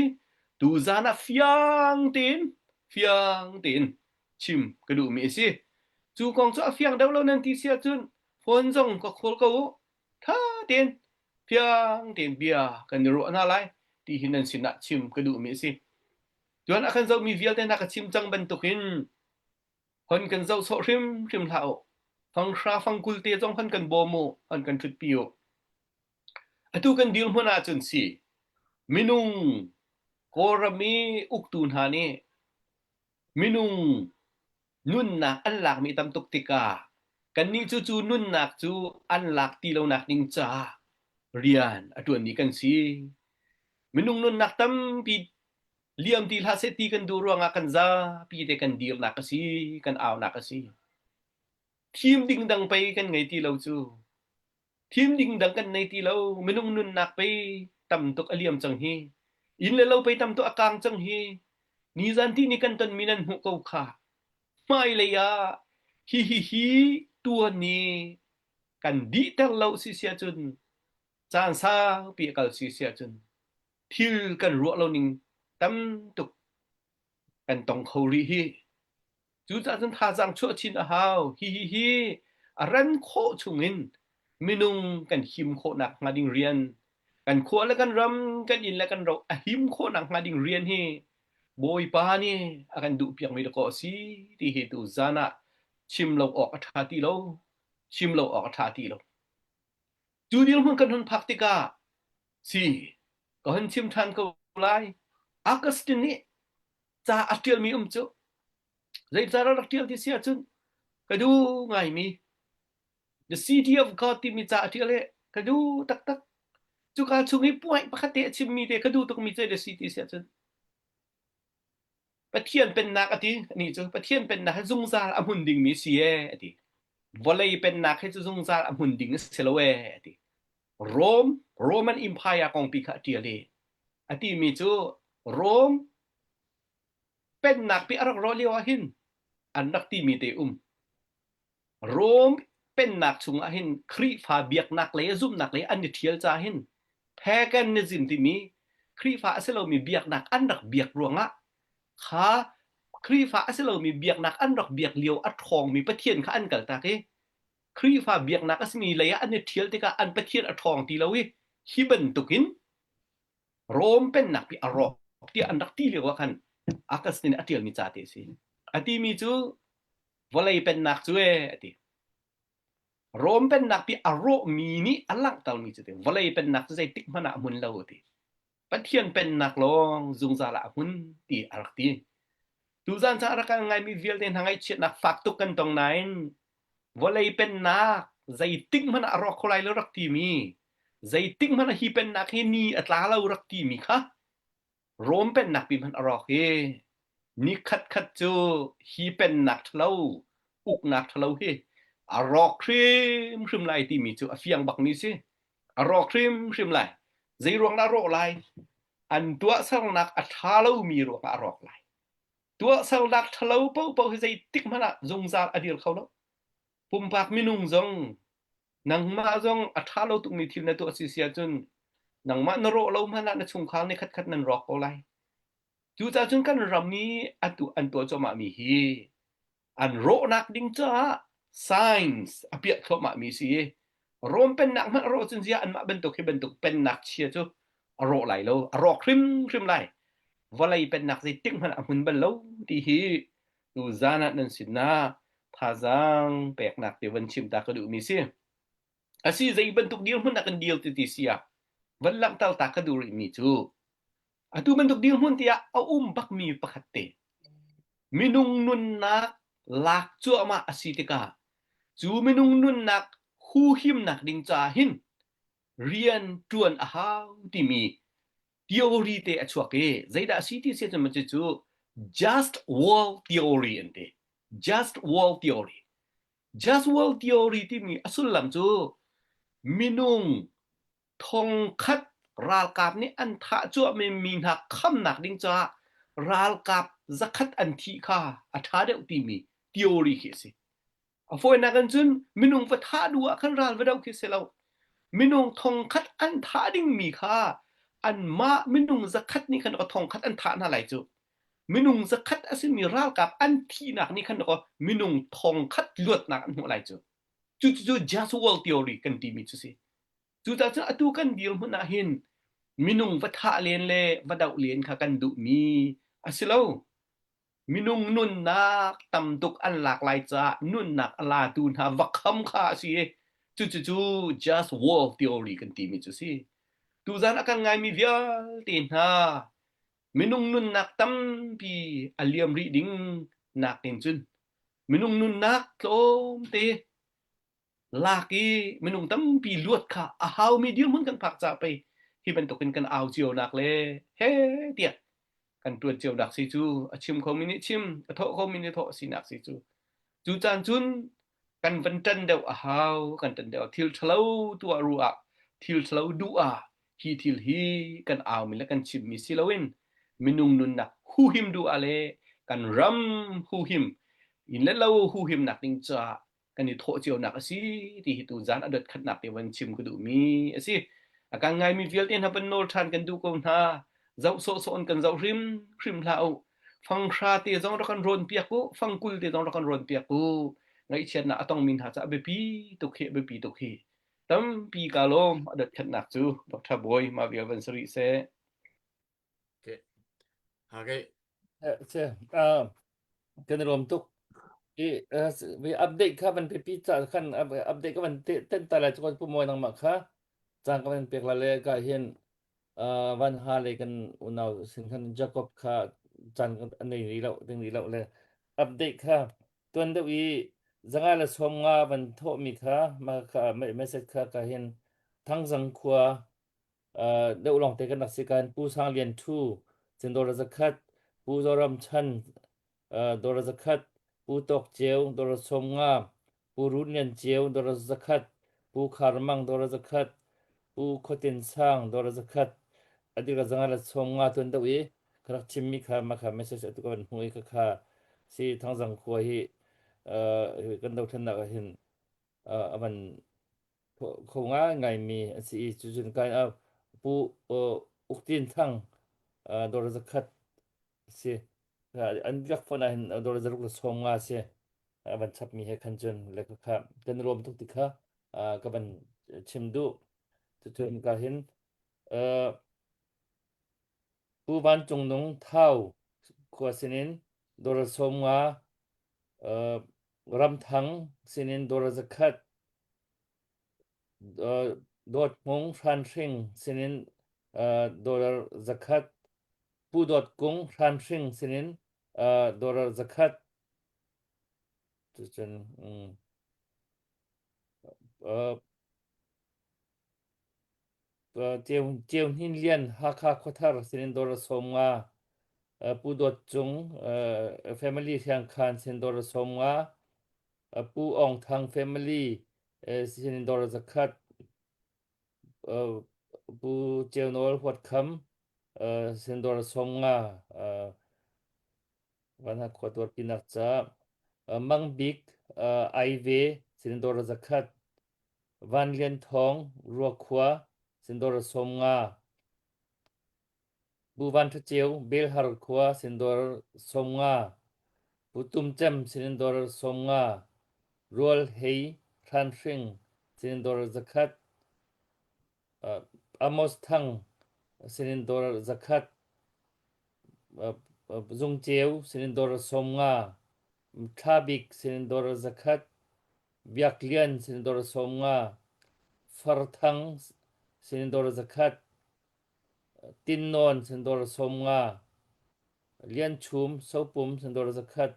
tuzan ah fiang tein fiang tein chim ka duhmi a si. Cu kong cu a fiang deuh lo nan ti si ahcun phone zong ka call ko u. Tha tein fiang tein bia kan i ruah hna lai ti hi nan sinah chim ka duhmi a si. Tuan a kan zohmi vialte hna ka chim cang bantukin hon kan zoh sawh hrimhrim hlah u. Fanghra fangkul te zong hon kan bawm u, hon kan ṭhutpi u. Atu kan dirhmun ahcun si, minung Kawlram i uktu hna nih minung nunnak an lakmi tam tuk tikah kannih cu cu nunnak cu an lak ti lonak ding caah rian a ṭuanmi kan si. Minung nunnak tampi liam ti hlah seh ti kan duh ruangah kan zapi te kan dirnak a si, kan aunak a si. Thim ding dang pei kan ngei ti lo cu. Thim ding dang kan nei ti lo. Minung nunnak pei tam tuk a liam cang hi. Inn le lo pei tam tuk a kang cang hi. Nizan ti ni kan tonmi nan hmuh ko kha. Hmailei ah hi hi hi tuan ni kan dihter lo si sia cun caan saupi a kal si sia cun thil kan ruah lo ning tam tuk kan tong kho rih hi. Cucaah cun thazaang chuah chin a hau. Hihi hi a ran khawh chungin minung kan him khawhnak hnga ding rian, kan khua le kan ram, kan inn le kan ro a him khawhnak hnga ding rian hi Bawipa nih a kan duhpiakmi dakaw a si ti hi tu zan ah chim lo awk a ṭha ti lo. Chim lo awk a ṭha ti lo. Cu dirhmun kan hun phak tikah si ka hun chim ṭhan ko lai. Augustine nih ca a ṭialmi um cu zeicah rak ṭial ti si ahcun ka duh ngaimi The City of God timi ca a ṭial i ka duh taktak. Cuka chung i puai pakhat te a chimmi te ka duh tukmi cu The City si ahcun Pathian pennak a ti anih cu Pathian pennak hi zungzal a hmun dingmi si ee a ti. Vawlei pennak hi cu zungzal a hmun ding a si lo ee a ti. Rome Roman Empire kongpi kha a ṭial i a timi cu Rome pennak pi a rak rawh lio ah hin an rak timi te um. Rome pennak chungah hin Khrihfa biaknak lei zumhnak lei an i ṭhial caah hin paganism timi Khrihfa a si lomi biaknak an rak biak ruangah kha Khrihfa a si lomi biaknak an rak biak lio a ṭhawngmi Pathian kha an kaltak i Khrihfa biaknak a simi lei ah an i ṭhial tikah an Pathian a ṭhawng ti lo i hi bantukin Rom pennak pi a rawk tiah an rak ti lio ah khan Augustine a ṭialmi ca te a si. A timi cu vawlei pennak cu ee a ti. Rom pennak pi a rawhmi nih a langhtermi cu ti vawlei pennak cu zeitik hmanh ah a hmun lo a ti. Pathian pennak lawng zungzal ah a hmun ti a rak ti. Tuzan ca a rak kan ngaimi vialte hna ngaihchiatnak fak tuk kan tong nain vawlei pennak zeitik hmanh ah a rawk kho lai lo rak timi zeitik hmanh ah hi pennak hi ni a tla lo rak timi kha Rom pennak pi hmanh a rawk hi ni khatkhat cu hi pennak ṭhalo uknak ṭhalo hi a rawk hrimhrim lai timi cu a fiang bakmi si a rawk hrimhrim lai zei ruang dah a rawh lai an tuahsernak a ṭha lomi ruangah a rawk lai tuahsernak ṭhalo paohpaoh hi zeitik hmanh ah zungzal a dir kho lo pumpak minung zong nangmah zong a ṭha lo tukmi thil na tuah si si ahcun nangmah na rawh lo hmanh ah na chungkhar nih khatkhat nan rawk ko lai cucaah cun kan ram i atu an tuah cuahmah mi hi an rawhnak ding caah science a piah thluahmah mi si i Rom pennak hmanh a rawh cun ziah anmah bantuk hi bantuk pennak chia cu a rawh lai lo a rawk hrimhrim lai vawlei pennak zeitik hmanh a hmun bal lo ti hi tu zan ah nan sinah thazaang peknak te van chim ta ka duhmi si asi zei bantuk dirhmun ah kan dir ti ti si ah van langhter ta ka duh rihmi cu atu bantuk dirhmun tiah a um bakmi pakhat te minung nunnak lak cuahmah a si tikah cu minung nunnak huhimnak ding caah hin rian ṭuan a hau timi theory te a chuak i zeidah a si ti si cun cu just war theory an ti just war theory just war theory timi a sullam cu minung thongkhat ralkap nih an thah cuahmi mi hna khamnak ding caah ralkap zakhat an thih kha a ṭha deuh timi theory khi a si A fawinak in cun minung va thah duh ah khan ral va doh khi si lo. Minung thongkhat an thah dingmi kha anmah minung zakhat nih khan thongkhat an thah hna lai cu. Minung zakhat a simi ralkap an thihnak nih khan minung thongkhat luatnak an hmuh lai cu. Cucu just world theory kan timi cu si. Cucaah cun atu kan dirhmun ah hin minung va thah len le va doh len kha kan duhmi a si lo. Minung nunnak tam tuk an lak lai caah nunnak a latu hna va kham kha a si i cucucu just war theory kan timi cu si. Tuzan a kan ngaimi vialte hna minung nunnak tampi a liam rih ding nakin cun minung nunnak tlawmte lak i minung tampi luat kha a haumi dirhmun kan phak caah pei. Hi bantukin kan au cionak le he tiah kan ṭuan cionak si cu a chim khomi nih chim, a thawh khomi nih thawh sinak si cu. Cu caan cun kan van ṭan deuh a hau, kan ṭan deuh. Thil ṭhalo tuah ruah ah, thil ṭhalo duh ah hi thil hi kan aumi le kan chimmi si loin minung nunnak huhim duh ah le kan ram huhim inn le lo huhimnak ding caah kan i thawh cionak a si ti hi tu zan a dot khatnak te van chim ka duhmi a si. A kan ngaimi vialte hna van nawl ṭhan kan duh ko hna. Zoh sawhsawh in kan zoh hrim hrim hlah u. Fanghra te zong rak kan rawn piak u, fangkul te zong rak kan rawn piak u. Ngaihchiatnak a tongmi hna ca a biapi tuk hi, a biapi tuk hi. Tampi ka lawm a dot khatnak cu Dr. Bawi mah vial van si rih seh.
Okay. Okay.
Che, uh, kan rom tuk. I vi update kha van pipi cha khan update ka van ten ta lai chu pu moi nang ma kha chang ka van pek la le ka hin van ha le kan unau sin khan Jacob kha chan kan nei ri lo ding ri lo le update kha tuan deuh i zanga le som nga van tho mi kha ma kha message kha ka hin thangzang khua deuh lawngte kan rak si kan Pu Sang Lian Ṭhu Cindawr zakhat Pu Zoram Chan dawr zakhat Pu Tawk Ceu dawr 50 Pu Run Lian Ceu dawr zakhat Pu Khar Mang dawr zakhat Pu Khuatin Sang dawr zakhat adika zanga la 50 tuan deuh i ka rak chimmi kha ma kha message atu ka van hmu i kha kha si Thangzang khua hi kan dothlennak ah hin a van kho ngaingaimi a si i cucun kai ah Pu Uk Tin Thang dawr zakhat si. An biak phone ah hin dawr zaruk le 50 si. A van chapmi he khan cun le kha kan rawm tuk ti kha ka van chim duh. Cucun ka hin Pu Van Cung Nung Thau khua sinin dawr 50 Ramthang sinin dawr zakhat Dawt Hmung Hranhring sinin dollar zakhat, Pu Dawt Kung Hranhring sinin dollar zakhat. Cucun Ceu Hnin Lian Hakha Khuathar sinin dollar 50, Pu Dawt Cung family Hriangkhan sin dollar 50, Pu Aung Thang family sinin dollar zakhat, Pu Ceu Nawl Huat Kham sin dollar 50, Vanha khua tuarpinak ca Mang Bik Aive sinin dollar zakhat, Van Lian Thawng Ruakhua sin dollar 50, Pu Van Ṭha Ceu Belhar khua sin dollar 50, Pu Tum Cem sinin dollar 50, Rual Hei Hranhring sinin dollar zakhat, Amos Thang sinin dollar zakhat, Zung Ceu sinin dollar 50, Thla Bik sinin dollar zakhat, Biak Lian sinin dollar 50, Far Thang sinin dollar zakhat, Tin Nawn sinin dollar 50, Lian Chum Sopum sinin dollar zakhat,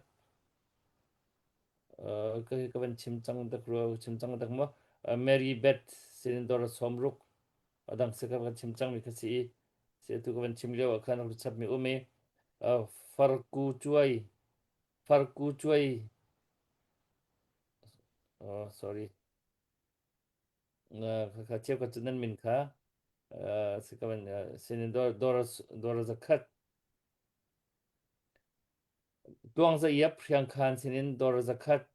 ka ka van chim cang dak rua chim cang dak maw Mary Beth sinin dollar 60 adang se ka van chim cang mi kha si i si tu ka van chim lio ah khan rak chap mi um i farku cuai farku cuai oh sorry kha cheu ka chu nan min kha si ka van sinin dollar dollar zakhat Tuang za iap hriangkhan sinin dollar zakhat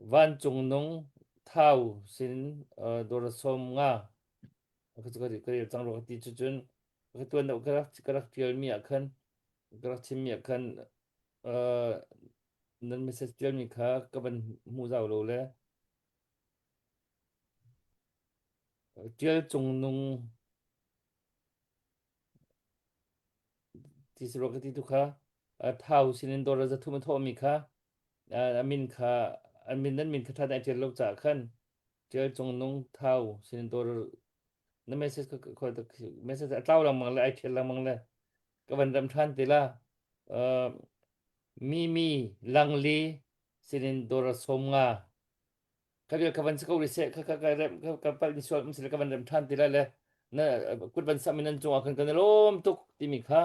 Vancung nung thau sin dollar 50 ka rel cang rua ka ti cucun ka tuan deuh ka rak ka rak tialmi ah khan ka rak chimmi ah khan nan message tialmi kha ka van hmu zau lo le tial cung nung ti si rua ka ti tu kha thau sinin dollar 300 a thawhmi kha a min kha an min nan min kha ṭha tein ṭial lo caah khan ṭial cung nung thau sinin dollar na message ka message a tlau lengmang le ai ṭhial lengmang le ka van ram ṭhan te la mi mi langli sinin dollar 50 ka vial ka van si ko rih seh ka ka ka rem ka ka palh mi sual um sile ka van rem ṭhan ti lai le. Na kut van samh in nan cungah khan kan i lawm tuk timi kha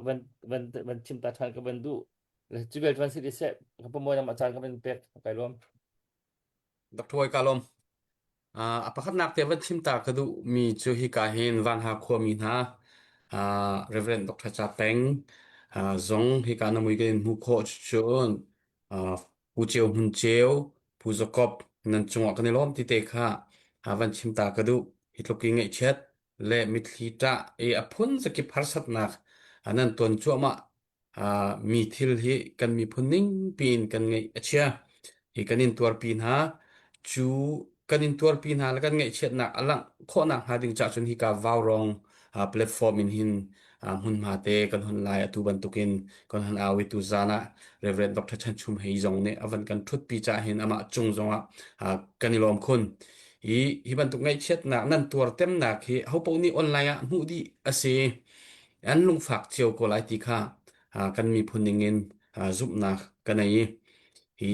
van van van chim ta ṭhan ka van duh. Cu vial van si seh ka pamoy nam a caan ka van pek kai lawm.
Dr. Hoi ka lawm. Uh, a pakhatnak te van chim ta ka duh mi cu hika hin Vanha khuami hna uh, Reverend Dr. Cha Peng uh, zong hika na mui kan in hmuh khawh cun uh, Pu Ceu Hmun Ceu, Pu Zakop nan cungah kan i lawm ti te kha uh, van chim ta ka duh. Hi tluk i ngaihchiat le mitthli ṭah i a phun zakip harsatnak uh, nan tuan cuahmah mi thil hi kan miphun ning piin kan ngeih a chia. Hi kan in tuarpi hna. Cu kan in tuarpi hna le kan ngaihchiatnak a langh khawhnak hnga ding cah cun hika Vaurawng platform in hin hmunhma te kan hon lai atu bantukin kan hon au i tu zan ah Reverend Dr. Chan Chum Hei zong nih a van kan ṭhutpi cah hin amah cung zongah kan i lawm khun. Hi hi bantuk ngaihchiatnak nan tuar temnak hi hopaoh nih online ah hmuh dih a si. An lungfak cio ko lai ti kha kan miphun ningin zumhnak ka nei i hi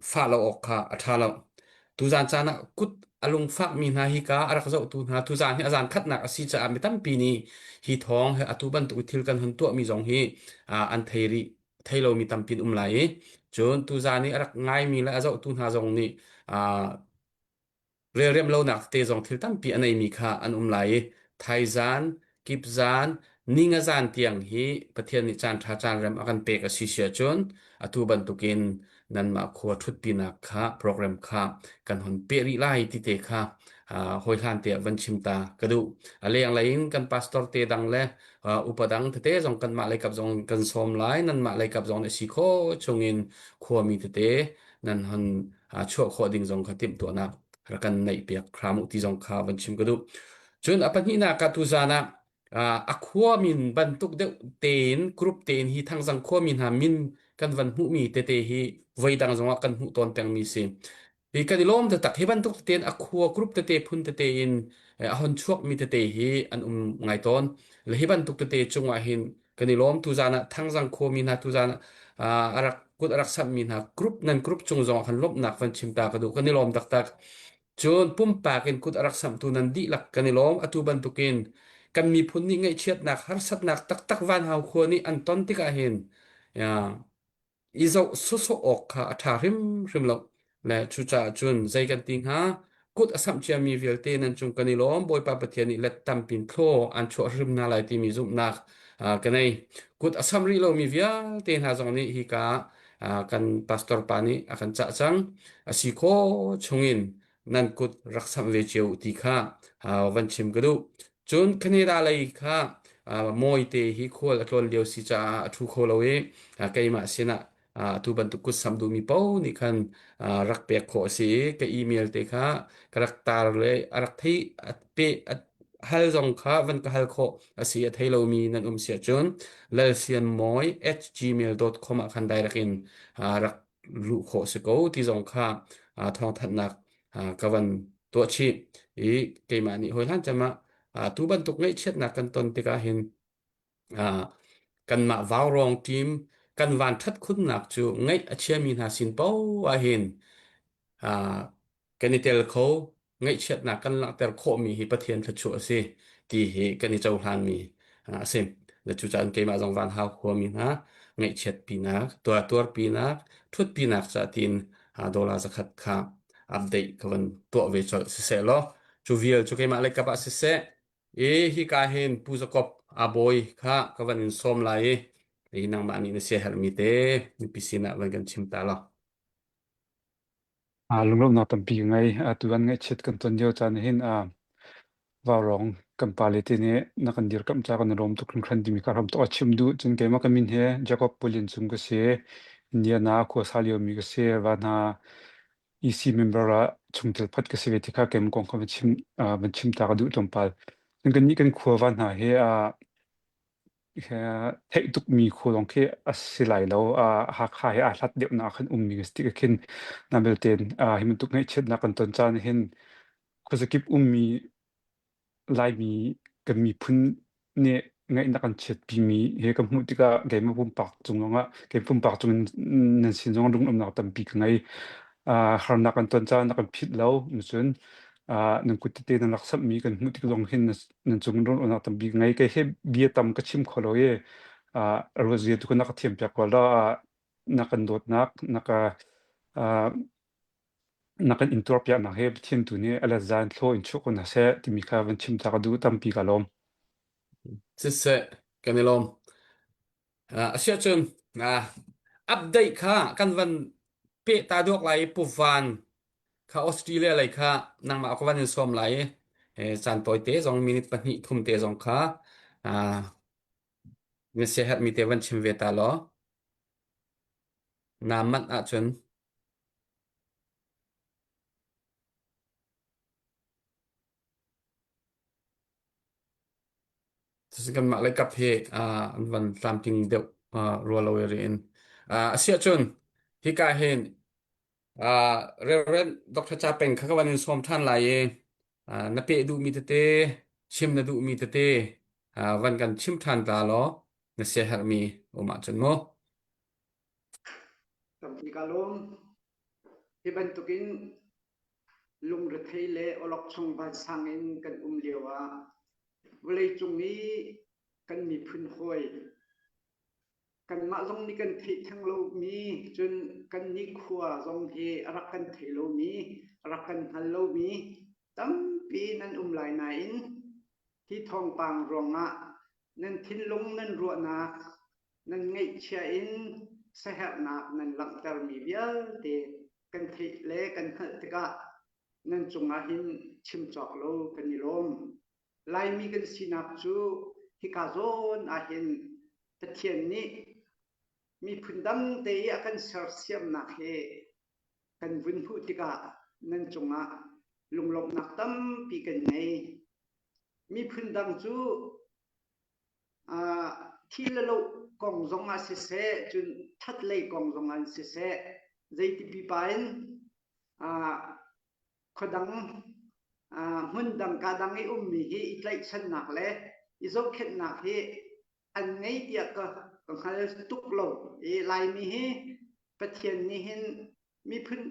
fah lo awk kha a ṭha lo. Tuzaan caan ah kut a lungfakmi hna hi ka a rak zohtu hna tuzaan hi a zaan khatnak a si caah mi tampi nih hi thawng he atu bantuk thil kan hun tuahmi zong hi an thei rih thei lomi tampi an um lai i cun tuzaan i a rak ngaimi le a zohtu hna zong nih Relrem lonak tete zong thil tampi a neimi kha an um lai i thaizan, kipzan, ningazan tiang hi Pathian nih caan ṭha caan rem a kan pek a si si ahcun atu bantukin nanmah khua ṭhutpinak kha program kha kan hon peh rih lai ti te kha hawihlan te ah van chim ta ka duh. A lenglei in kan pastor te dang le upa dang tete zong kanmah leikap zong kan sawm lai nanmah leikap zong nih si khawh chungin khuami tete nan hon chuah khawh ding zong kha timhtuahnak rak kan neihpiak hram u ti zong kha van chim ka duh. Cun a pahnihnak ah tuzaan ah a khua min bantuk deuh tein group tein hi Thangzang khuami hna min kan van hmuhmi tete hi voi dang zongah kan hmuh tawn pengmi si. Hi kan i lawm taktak hi bantuk tein a khua group tete phun tete in a hon chuakmi tete hi an um ngai tawn. Le hi bantuk tete cungah hin kan i lawm tuzaan ah Thangzang khuami hna tuzaan ah a rak kut a rak samhmi hna group nan group cung zong ah khan lawmhnak van chim ta ka duh kan i lawm taktak cun pumpak in kut a rak samhtu nan dihlak kan i lawm atu bantukin kan miphun nih ngaihchiatnak harsatnak taktak vanhau khua nih an ton tikah hin i zoh sawsawh awk kha a ṭha hrimhrim lo. Le cucaah cun zei kan ti hnga? Kut a samh ciami vialte nan cung kan i lawm. Bawipa Pathian nih let tampin thlaw an chuah hrim hna lai timi zumhnak ka nei. Kut a samh rih lomi vialte hna zong nih hika kan pastor pa nih a kan cah cang. A si khawh chungin nan kut rak samh ve cio u ti kha van chim ka duh. Cun Canada lei kha Mawite hi khual a tlawn lio si caah a ṭhu kho lo i keimah sinah atu bantuk kut samh duhmi paoh nih khan rak pek khawh a si i ka email te kha ka rak tar le a rak thei a pe a hal zong kha van ka hal khawh a si a thei lomi nan um si ahcun lalsianmawi@gmail.com ah khan direct in rak luh khawh si ko ti zong kha thawngthanhnak ka van tuah chih i keimah nih hawi hlan cem ah tu bantuk ngaihchiatnak kan ton tikah hin kanmah vaurawng team kan van ṭhat khunnak cu ngaih a chiami hna sin paoh ah hin kan i tel kho ngaihchiatnak kan langhter khawhmi hi Pathian thluachuah a si ti hi kan i cohlanmi a si. Le cucaah keimah zong van hau khuami hna ngaihchiatpinak, tuarpinak, ṭhutpinak ca tiin dollar zakhat kha update ka van tuah ve colh siseh law cu vial cu keimah lei kap ah siseh i hika hin Pu Jacob a bawi kha ka van in sawm lai i hi nangmah nih na siaherhmi te mipi sinah van kan chim ta law.
Lunglawmhnak tampi ka ngei. Atu an ngaihchiat kan ton lio caan hin vaurawng kan pale te nih na kan dirkamh caah kan i lawm tuk hringhran timi kha hram tuk a chim duh. Cun keimah ka min hi Jacob Pulian Cung ka si. Indiana khuasa liomi ka si. Van hna EC member ah chungtel phat ka si ve ti kha keimah kong kha van chim, van chim ta ka duh tlawmpal. Cun kannih kan khua van hna hi Theih tukmi khua lawng khi a si lai lo. Hakha he aa hlat deuhnak ah khan ummi a si tik ah khin na belte hi bantuk ngaihchiatnak kan ton caan ah hin khuazakip ummi Laimi kan miphun nih ngaihnak kan chiatpimi he ka hmuh tikah keimah pumpak cung zongah kei pumpak cung in nan sin zongah lunglawmhnak tampi ka ngei. Harnak kan ton caan a kan philh lo. Cun. Nan kut tete nan rak samhmi kan hmuh tik zong hin nan cung rawn tampi ngei. Kei he bia tam ka chim kho lo i ruat zia tu ka na ka thiam piak ko la na kan dawtnak na ka na kan intuar piaknak he Pathian tu nih a let zan thlaw in chuah ko hna seh timi kha van chim ta ka duh tampi ka lawm.
Siseh, kan i lawm. Asiahcun update kha kan van peh ta duak lai i Pu Van kha Australia lei kha nangmah ka van in sawm lai i caan tawite zong minute pahnih thum te zong kha na siaherhmi te van chim ve ta law naa manh ahcun Cucu kanmah lei kap hi an van tlamtling deuh rua lo i riin. Asiahcun hika hin Reverend Dr. Cha Peng kha ka van in sawm ṭhan lai i na peh duhmi tete, chim na duhmi tete van kan chim ṭhan ta law na siaherhmi um ahcun mu.
Tampi ka lawm. Hi bantukin Lungrethei le awlokchong vansang in kan um lioah vawleicung i kan miphun hawi kanmah zong nih kan theih theng lomi cun kan nikhua zong hi a rak kan thei lomi a rak kan hngal lomi tampi nan um lai nain hi thawngpang ruangah nan thinlung nan ruahnak nan ngaihchia in saherhnak nan langhtermi vialte kan theih le kan hngalh tikah nan cungah hin chim cawk lo kan i lawm. Laimi kan sinak cu hika zawn ah hin Pathian nih miphun dang te i a kan sersiamnak hi kan vun hmuh tikah nan cungah lunglawmhnak tampi kan ngei. Miphun dang cu Thi le lo kong zongah siseh, cun ṭhatlei kong zongah in siseh, zeiti pipa in khuadang hmun dang ka dang i ummi hi i tlaihchannak le i zohkhenhnak hi an ngei tiah ka ka hngal tuk lo. I Laimi hi Pathian nih hin miphun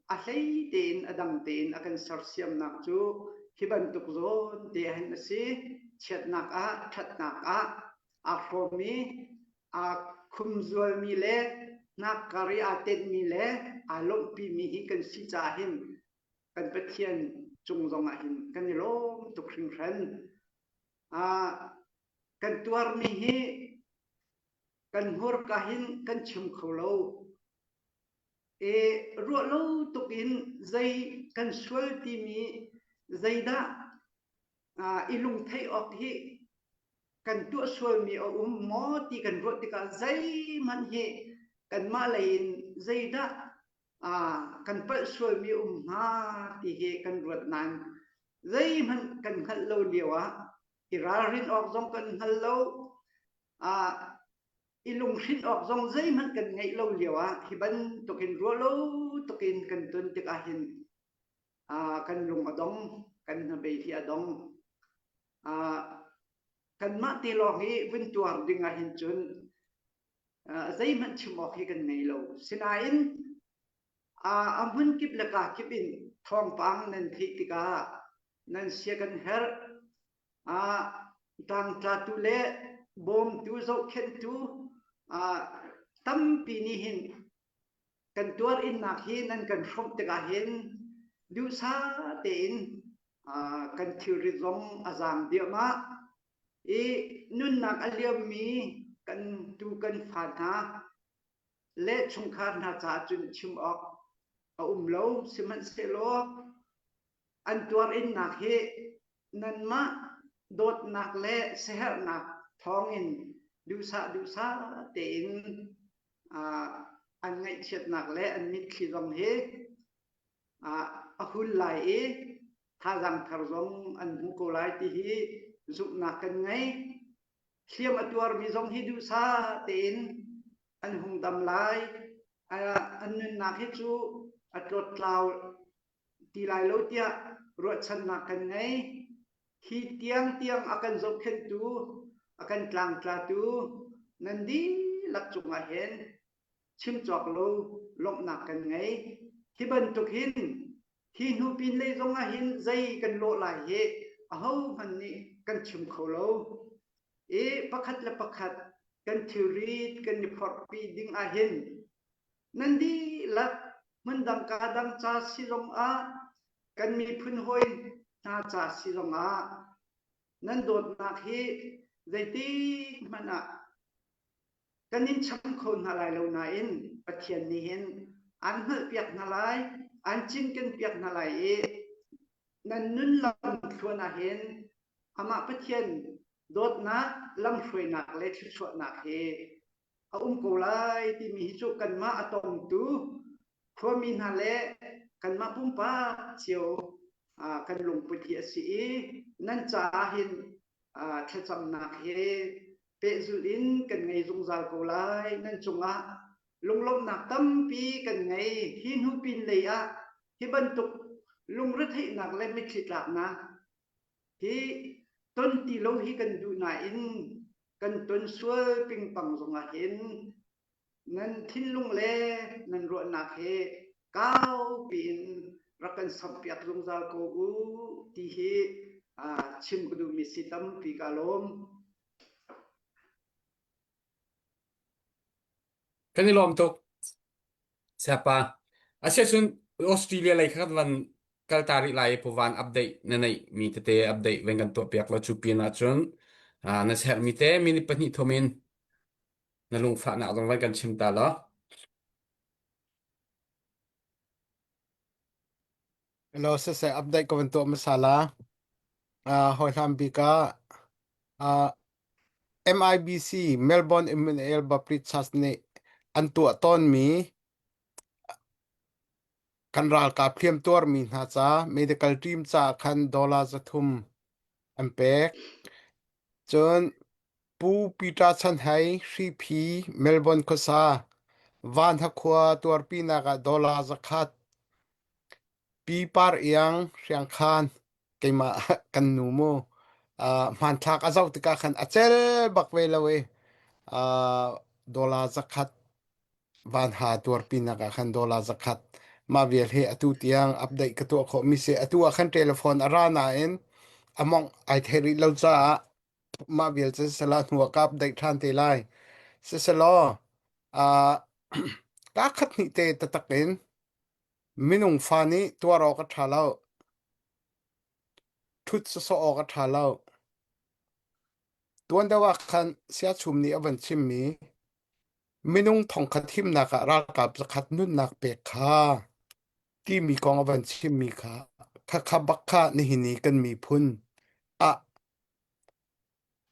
a hlei tein a dang tein a kan sersiamnak cu hi bantuk zawn te hin a si. Chiatnak ah ṭhatnak ah aa hrawm i aa khumzualmi le hnakkar i aa tenhmi le aa lawmhpimi hi kan si caah hin kan Pathian cung zongah hin kan i lawm tuk hringhran. Kan tuarmi hi kan hmurka hin kan chim kho lo. E ruah lo tuk in zei kan sual timi zeidah i lungtheih awk hi kan tuah sualmi a um maw ti kan ruah tikah zeihmanh hi kanmah lei in zeidah kan palh sualmi a um hnga ti hi kan ruat nain zeihmanh kan hngalh lo lio ah i ralrin awk zong kan hngal lo i lunghrinh awk zong zeihmanh kan ngeih lo lio ah hi bantukin ruah lo tukin kan ton tikah hin kan lung a dong kan hnabei hi a dong kanmah te lawng hi vun tuar ding ah hin cun zeihmanh chim awk hi kan ngei lo sinain a hmun kip le ka kip in thawngpang nan theih tikah nan sia kan herh tlangtlatu le bawmtu zohkhenhtu tampi nih hin kan tuar innak hi nan kan hrawmh tikah hin duhsah tein kan thilrit zong a zaang diahmah i nunnak a liammi kan tu kan fa hna le chungkhar hna caah cun chim awk a um lo sihmanhsehlaw an tuar innak hi nanmah dawtnak le siaherhnak thawngin duhsah duhsah tein an ngaihchiatnak le an mitthli zong hi a hul lai i thazaang thar zong an hmu ko lai ti hi zumhnak kan ngei. Hliam a tuarmi zong hi duhsah tein an hung dam lai. An nunnak hi cu a tlawttlau ti lai lo tiah ruahchannak kan ngei. Hi tiangtiang a kan zohkhenhtu, a kan tlangtlatu nan dihlak cungah hin chim cawk lo lawmhnak kan ngei. Hi bantuk hin. Hi hnu pinlei zong ah hin zei kan lawh lai hi ahohmanh nih kan chim kho lo. I pakhat le pakhat kan thilrit kan i phorhpi ding ah hin nan dihlak hmundang ka dang ca si zong ah kan miphun hawi hna ca si zong ah nan dawtnak hi zeitik hmanh ah kan in cham kho hna lai lo nain Pathian nih hin aan hngalhpiak hna lai, aan cinkenpiak hna lai i nan nun lamthluan ah hin amah Pathian dawtnak, lamhruainak le thluachuahnak hi a um ko lai timi hi cu kanmah a tongtu khuami hna le kanmah pumpak cio kan lungput hi a si i nan caah hin thlacamnak hi pehzulh in kan ngei zungzal ko lai. Nan cungah lunglawmhnak tampi kan ngei. Hi hnu pinlei ah hi bantuk lungretheihnak le mitthli tlaknak hi ton ti lo hi kan duh nain kan ton sual pingpang zongah hin nan thinlung le nan ruahnak hi kau piin rak kan samhpiak zungzal ko u ti hi chim ka duhmi si tampi ka lawm.
Kan i lawm tuk. Siapa. Asiahcun Australia lei kha kan van kal ta rih lai i puvan update na neih mi tete update ven kan tuah piak lo cu pin ahcun na sermi te minute pahnih thum in na lungfahnak zong van kan chim ta law.
Hello, siseh update ka van tuah hmasa la. Uh, hawi hlam bik ah uh, MIBC Melbourne Emmanuel Baptist Church nih an tuah tawnmi kan ralkap hliam tuarmi hna ca medical team ca khan dollar 300 an pek. Cun Pu Peter Chan Hai Hriphi Melbourne khuasa Vanha khua tuarpinak ah dollar 100 Pi Par Iang Hriangkhan keimah kan nu mu uh, hmanthlak a zoh tikah khan a cel bak ve lo i uh, dollar 100 vanha tuarpinak ah khan dollar 100 mah vial hi atu tiang update ka tuah khawh mi si atu ah khan telephone a ra nain a mongh ai thei rih lo caah mah vial cu sisela hnu ah ka update ṭhan te lai. Siselaw uh, ka khat hnih te taktak in minung fa nih tuar awk a ṭha lo. Ṭhut sawsawh awk a ṭha lo. Tuan deuh ah khan siachum nih a van chimmi minung thongkhat himnak ah ralkap zakhat nunnak pek kha timi kong a van chimmi kha khakha bak kha nihin i kan miphun ah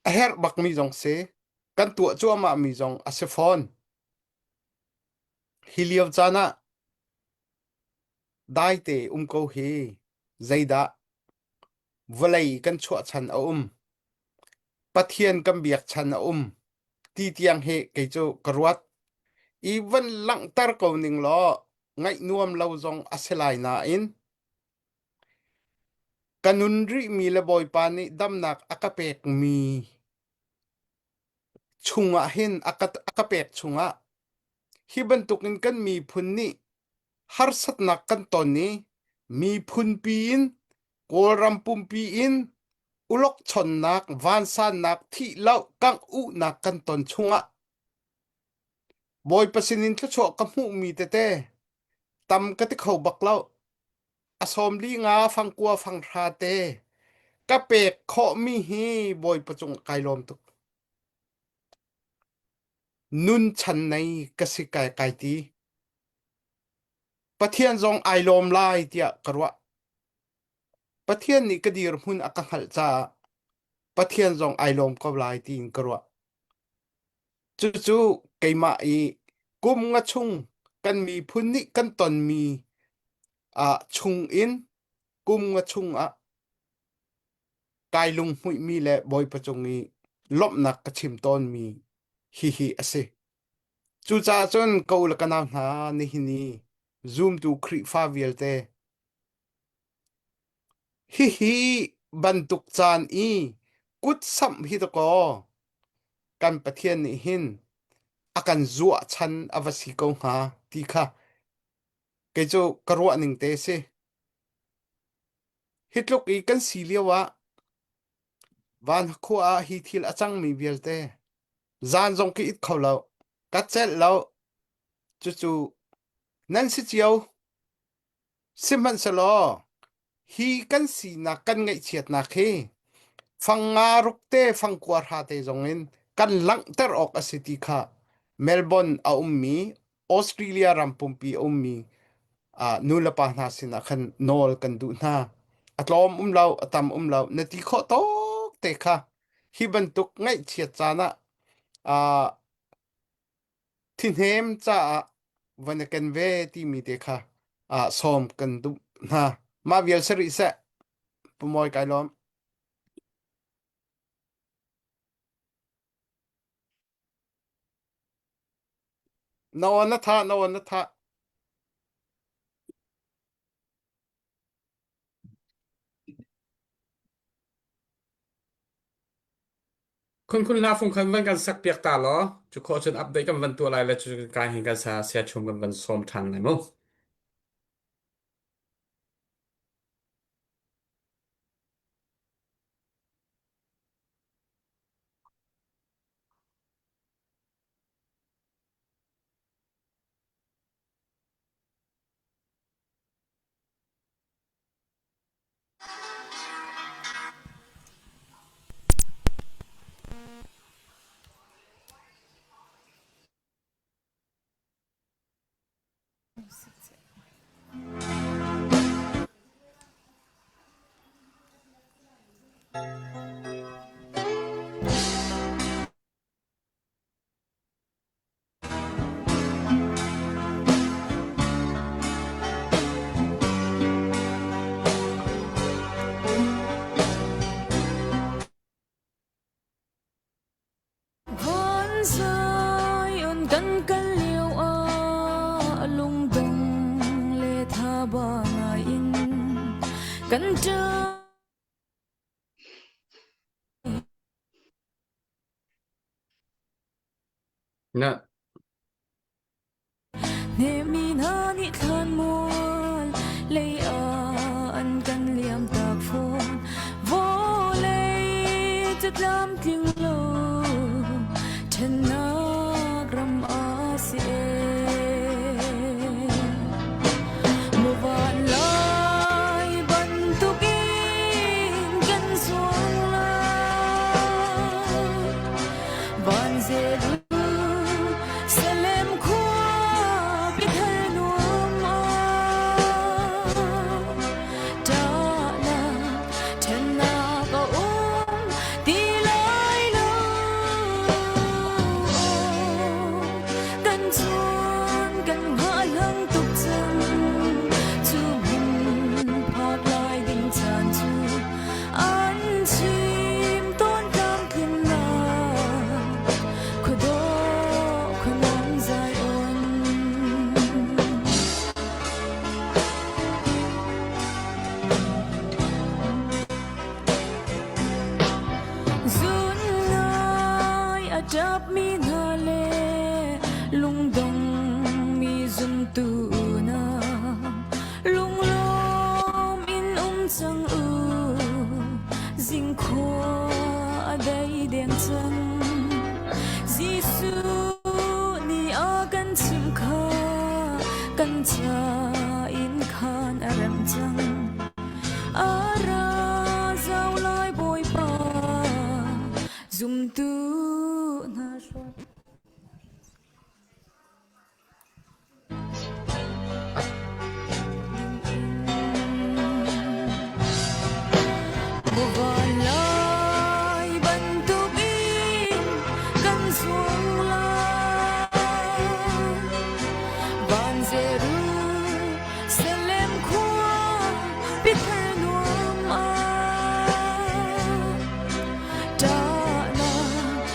A herh bakmi zong si, kan tuah cuahmahmi zong a si fawn. Hi lio caan ah daite um ko hi zeidah vawlei kan chuah chan a um, Pathian kan biak chan a um ti tiang hi kei cu ka ruat. I van langhter ko ning law ngaih nuam lo zong a si lai nain Ka nun rihmi le Bawipa nih damnak a ka pekmi chungah hin a ka, a ka pek chungah hi bantukin kan miphun nih harsatnak kan ton i miphunpi in Kawlram pumpi in ulokchonnak, vansannak, thihloh, kangh-uhnak kan ton chungah Bawipa sinin thluachuah ka hmuhmi tete tam ka ti kho bak lo. A 43 fangkua fanghra te ka pek khawhmi hi Bawipa cung kai lawm tuk. Nun chan nei ka si kai kai ti. Pathian zong ai lawm lai tiah ka ruah. Pathian nih ka dirhmun a ka hngalh caah Pathian zong ai lawm ko lai tiin ka ruah. Cucu keimah i kum nga chung kan miphun nih kan tonmi ah chungin kum nga chungah kai lunghmuihmi le Bawipa cung i lawmhnak ka chim tawnmi hihi a si. Cucaah cun ka u le ka nau hna nihin i zumtu Khrihfa vialte hihi bantuk caan i kutsamh hi dakaw kan Pathian nih hin a kan zuah chan a va si ko hnga ti kha kei cu ka ruah ning te si. Hi tluk i kan si lio ah van khua ah hi thil a cangmi vialte zan zong ka it kho lo, ka celh lo. Cucu nan si cio. Sihmanhsehlaw hi kan sinak kan ngaihchiatnak hi fang nga ruk te fang kua hra te zong in kan langhter awk a si ti kha Melbourne a ummi Australia ram pumpi a ummi nu le pa hna sinah khan nawl kan duh hna. A tlawm um lo, a tam um lo, na ti khawh tawk te kha hi bantuk ngaihchiat caan ah Thihnem caah van i ken ve timi te kha sawm kan duh hna. Mah vial si rih seh. Pu Mawi kai lawm. Na aw na tha, na aw na tha.
Khun khun hla fung khan van kan sak piak ta law cu khawh cun update kan van tuah lai le cu kai hin kan sa sia chum kan van sawm ṭhan lai mu.
Van Zion kan kal lio ah lungdong le thaba ngai in kan ṭap.
Na
Hnemmi hna nih thlanmual lei ah an kan liamtak fawn. Vawlei cu tlamtling lo ṭhennak ram a si ee. Muvan lai bantukin kan zuang lai. Van Jerusalem khua biathar nuam ah ṭahnak ṭhennak a um ti lai lo. Kan chun kan hngahhlang tuk cang cu hmun phak lai ding caan cu an chim tawn tlamtlinnak khuadawh khuanuam Zion. Zun ngai a ṭapmi hna le lungdong mi zumtu hna Lunglawm in um cang u, zingkhua a dai deng cang. Jesuh nih a kan chimh kha kan ca in khan a remh cang. A ra zau lai Bawipa, zumtu hna hruai. Van lai bantukin kan zuang lai. Van Jerusalem khua bithar nuam ah. Ṭahnak.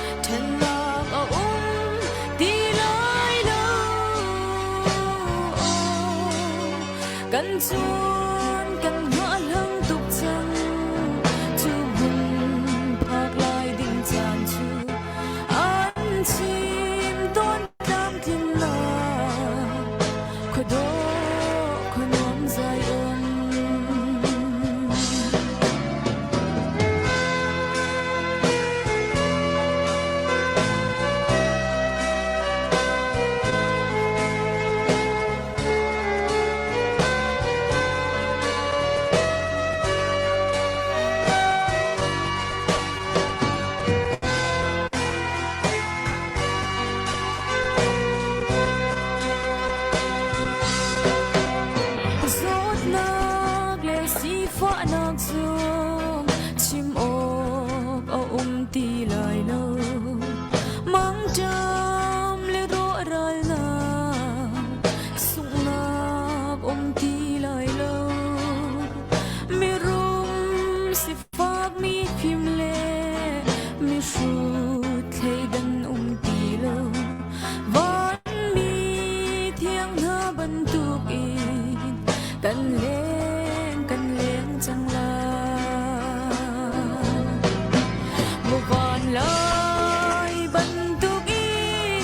Lai bantukin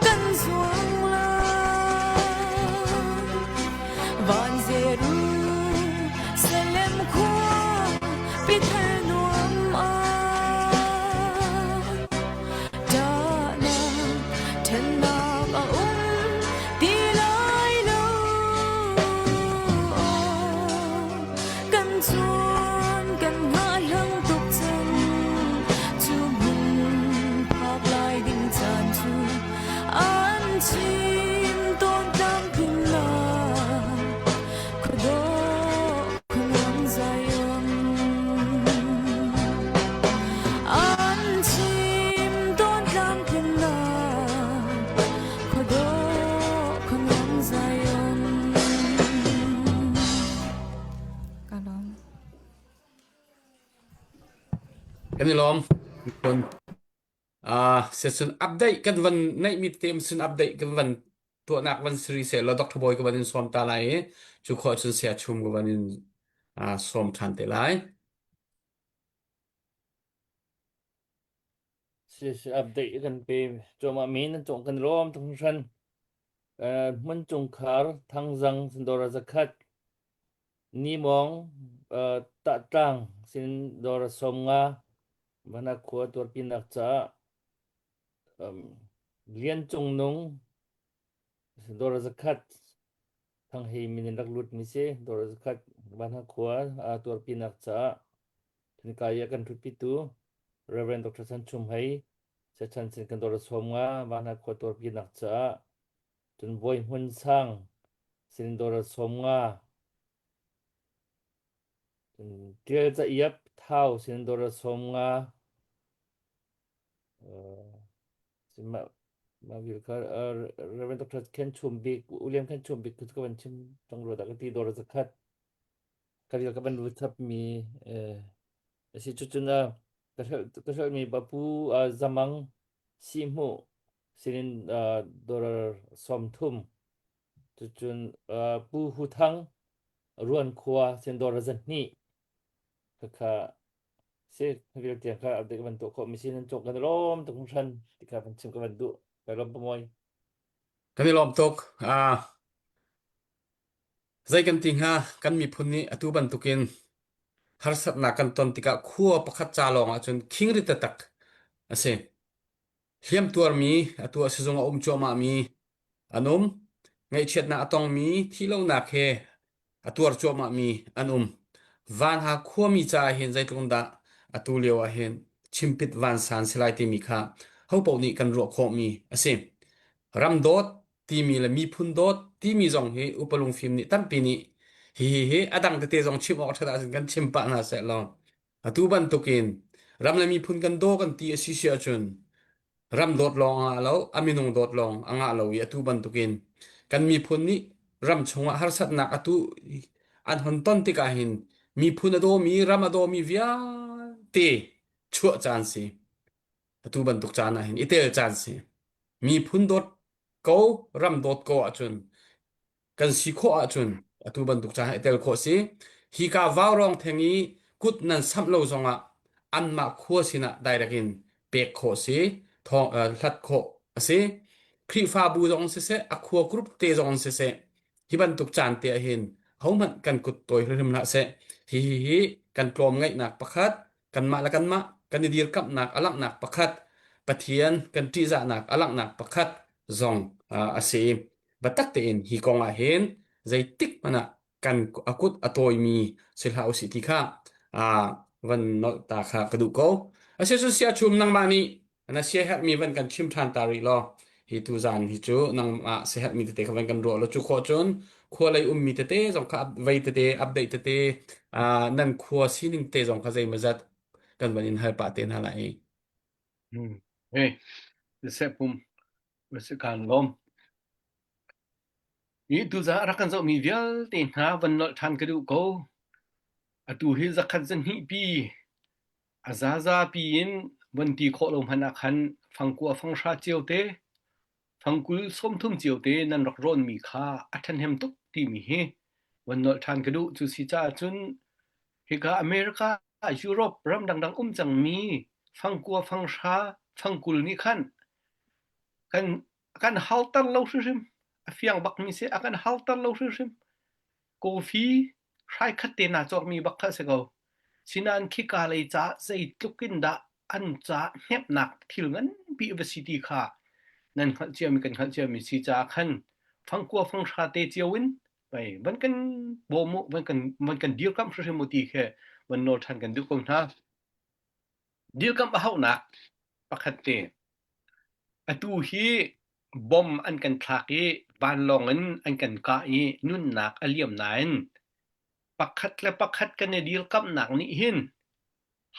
kan zuang lai. Van Jerusalem khua pithar nuam ah ṭahnak ṭhennak a um ti lai lo. Kan chun kan hngahhlang tuk cang cu hmun phak lai ding caan cu an chim tawn tlamtlinnak khuadawh khuanuam Zion an chim tawn tlamtlinnak khuadawh khuanuam Zion Ka lawm.
Kan i lawm. Miphun. Ah, sesun update kan van neihmi tete sun update kan van tuahnak van siri se lo Dr. Boy ka van in sawm ta lai i cu khawh cun sia chum ka van in ah, sawm ṭhan te lai.
Si si update kan pe cuahmah mi nan cawng kan lawm tuk hringhran. Uh, hmun chungkhar Thangzang Sandora zakhat Nimawng uh, Tahtlang sin dora 50 Vana khua tuarpinak caah um, Lian Cung Nung dora zakhat Thang Hei min in rak lut mi si dora zakhat Vana khua uh, tuarpinak caah Thinkai i a kan ṭhutpitu Rev. Dr. Chan Chum Hei, Sechan sin kan dawr 50 Vanha khua tuarpinak caah cun Bawi Hmun Sang sin dawr 50 cun Ṭial Ca Iap Thau sin dawr 50 mah mah vil kha Rev. Dr. Khen Chum Bik William Khen Chum Bik ka van chim cang rua dah ka ti dawr zakhat ka rial ka van lut chapmi a si cucun ka ka hrelhmi Pu Zamang Sihmuh sinin dollar 30 cucun Pu Hu Thang Ruan khua sin dollar 200 khakha si vial tiang kha update ka van tuah khawh mi si nan cawk kan lawm tuk hringhran ti kha van chim ka van duh kai lawm pamoy
Kan i lawm tuk. Ah, Zei kan ti hnga, kan miphun nih atu bantukin harsatnak kan ton tikah khua pakhat ca lawng ahcun khingri taktak a si. Hliamtuarmi, atu ah sizung a um cuahmahmi an um. Ngaihchiatnak a tongmi, thihlonak he a tuar cuahmahmi an um. Vanha khuami caah hin zeitluk dah atu lio ah hin chimpit vansan si lai timi kha hopaoh nih kan ruah khawhmi a si. Ram dawt timi le miphun dawt timi zong hi upa lungfim nih tampi nih hihi hi a dang tete zong chim awk ṭhat ahcun kan chim pah hna seh law atu bantukin ram le miphun kan daw kan ti a si si ahcun ram dawt lawng a ngah lo a minung dawt lawng a ngah lo i atu bantukin kan miphun nih ram chungah harsatnak atu an hon ton tikah hin miphun a dawmi ram a dawmi vialte chuah caan si atu bantuk caan ah hin i tel caan si miphun dawt ko ram dawt ko ahcun kan si khawh ahcun atu bantuk caan i tel khawh si hika vaurawng theng i kut nan samh lo zongah anmah khua sinah direct in pek khawh si thawng hlat khawh a si Khrihfabu zong siseh a khua group te zong siseh hi bantuk caan te ah hin hohmanh kan kut tawi hrimhrim hlah seh hi hi hi kan tlawm ngaihnak pakhat kanmah le kanmah kan i dirkamhnak a langhnak pakhat Pathian kan ṭihzahnak a langhnak pakhat zong a si. Biatak tein hi kong ah hin zeitik hmanh ah kan a kut a tawimi si hlah usih ti kha van nolh ta kha ka duh ko. Asicun siachum nangmah nih na siaherhmi van kan chim ṭhan ta rih law hi tuzaan hi cu nangmah siaherhmi tete kha van kan ruah law cu khawh cun khua lei ummi tete zong kha vei tete update tete nan khua sining te zong kha zeimawzat kan van in hal pah te hna lai.
Hmm. Hey, seh pum si kan lawm. Hi tuzaan a rak kan zohmi vialte hna van nolh ṭhan ka duh ko. Atu hi zakhat zahnih pi a zazapi in von ti khawh lo hmanh ah khan fangkua fanghra cio te, fangkul 30 cio te nan rak rawnmi kha a ṭhahnem tuk timi hi von nolh ṭhan ka duh. Cu si caah cun hika America, Europe ram dangdang um cangmi. Fangkua fanghra fangkul nih khan kan kan halter lo hrimhrim. A fiang bakmi si a kan halter lo hrimhrim. Coffee hrai khat te naa cawkmi bak kha a si ko. Sinain khika lei caah zeitluk in dah an ca hneknak thil nganpi a va si ti kha nan hngalh ciami kan hngalh ciami si caah khan fangkua fanghra te cio in pei van kan bawm u van kan van kan dirkamh hrimhrim u ti khi van nawl ṭhan kan duh ko hna. Dirkamh a hauhnak pakhat te atu hi bom an kan thlak i vanlawng in an kan kah i nunnak a liam nain pakhat le pakhat kan i dirkamhnak nih hin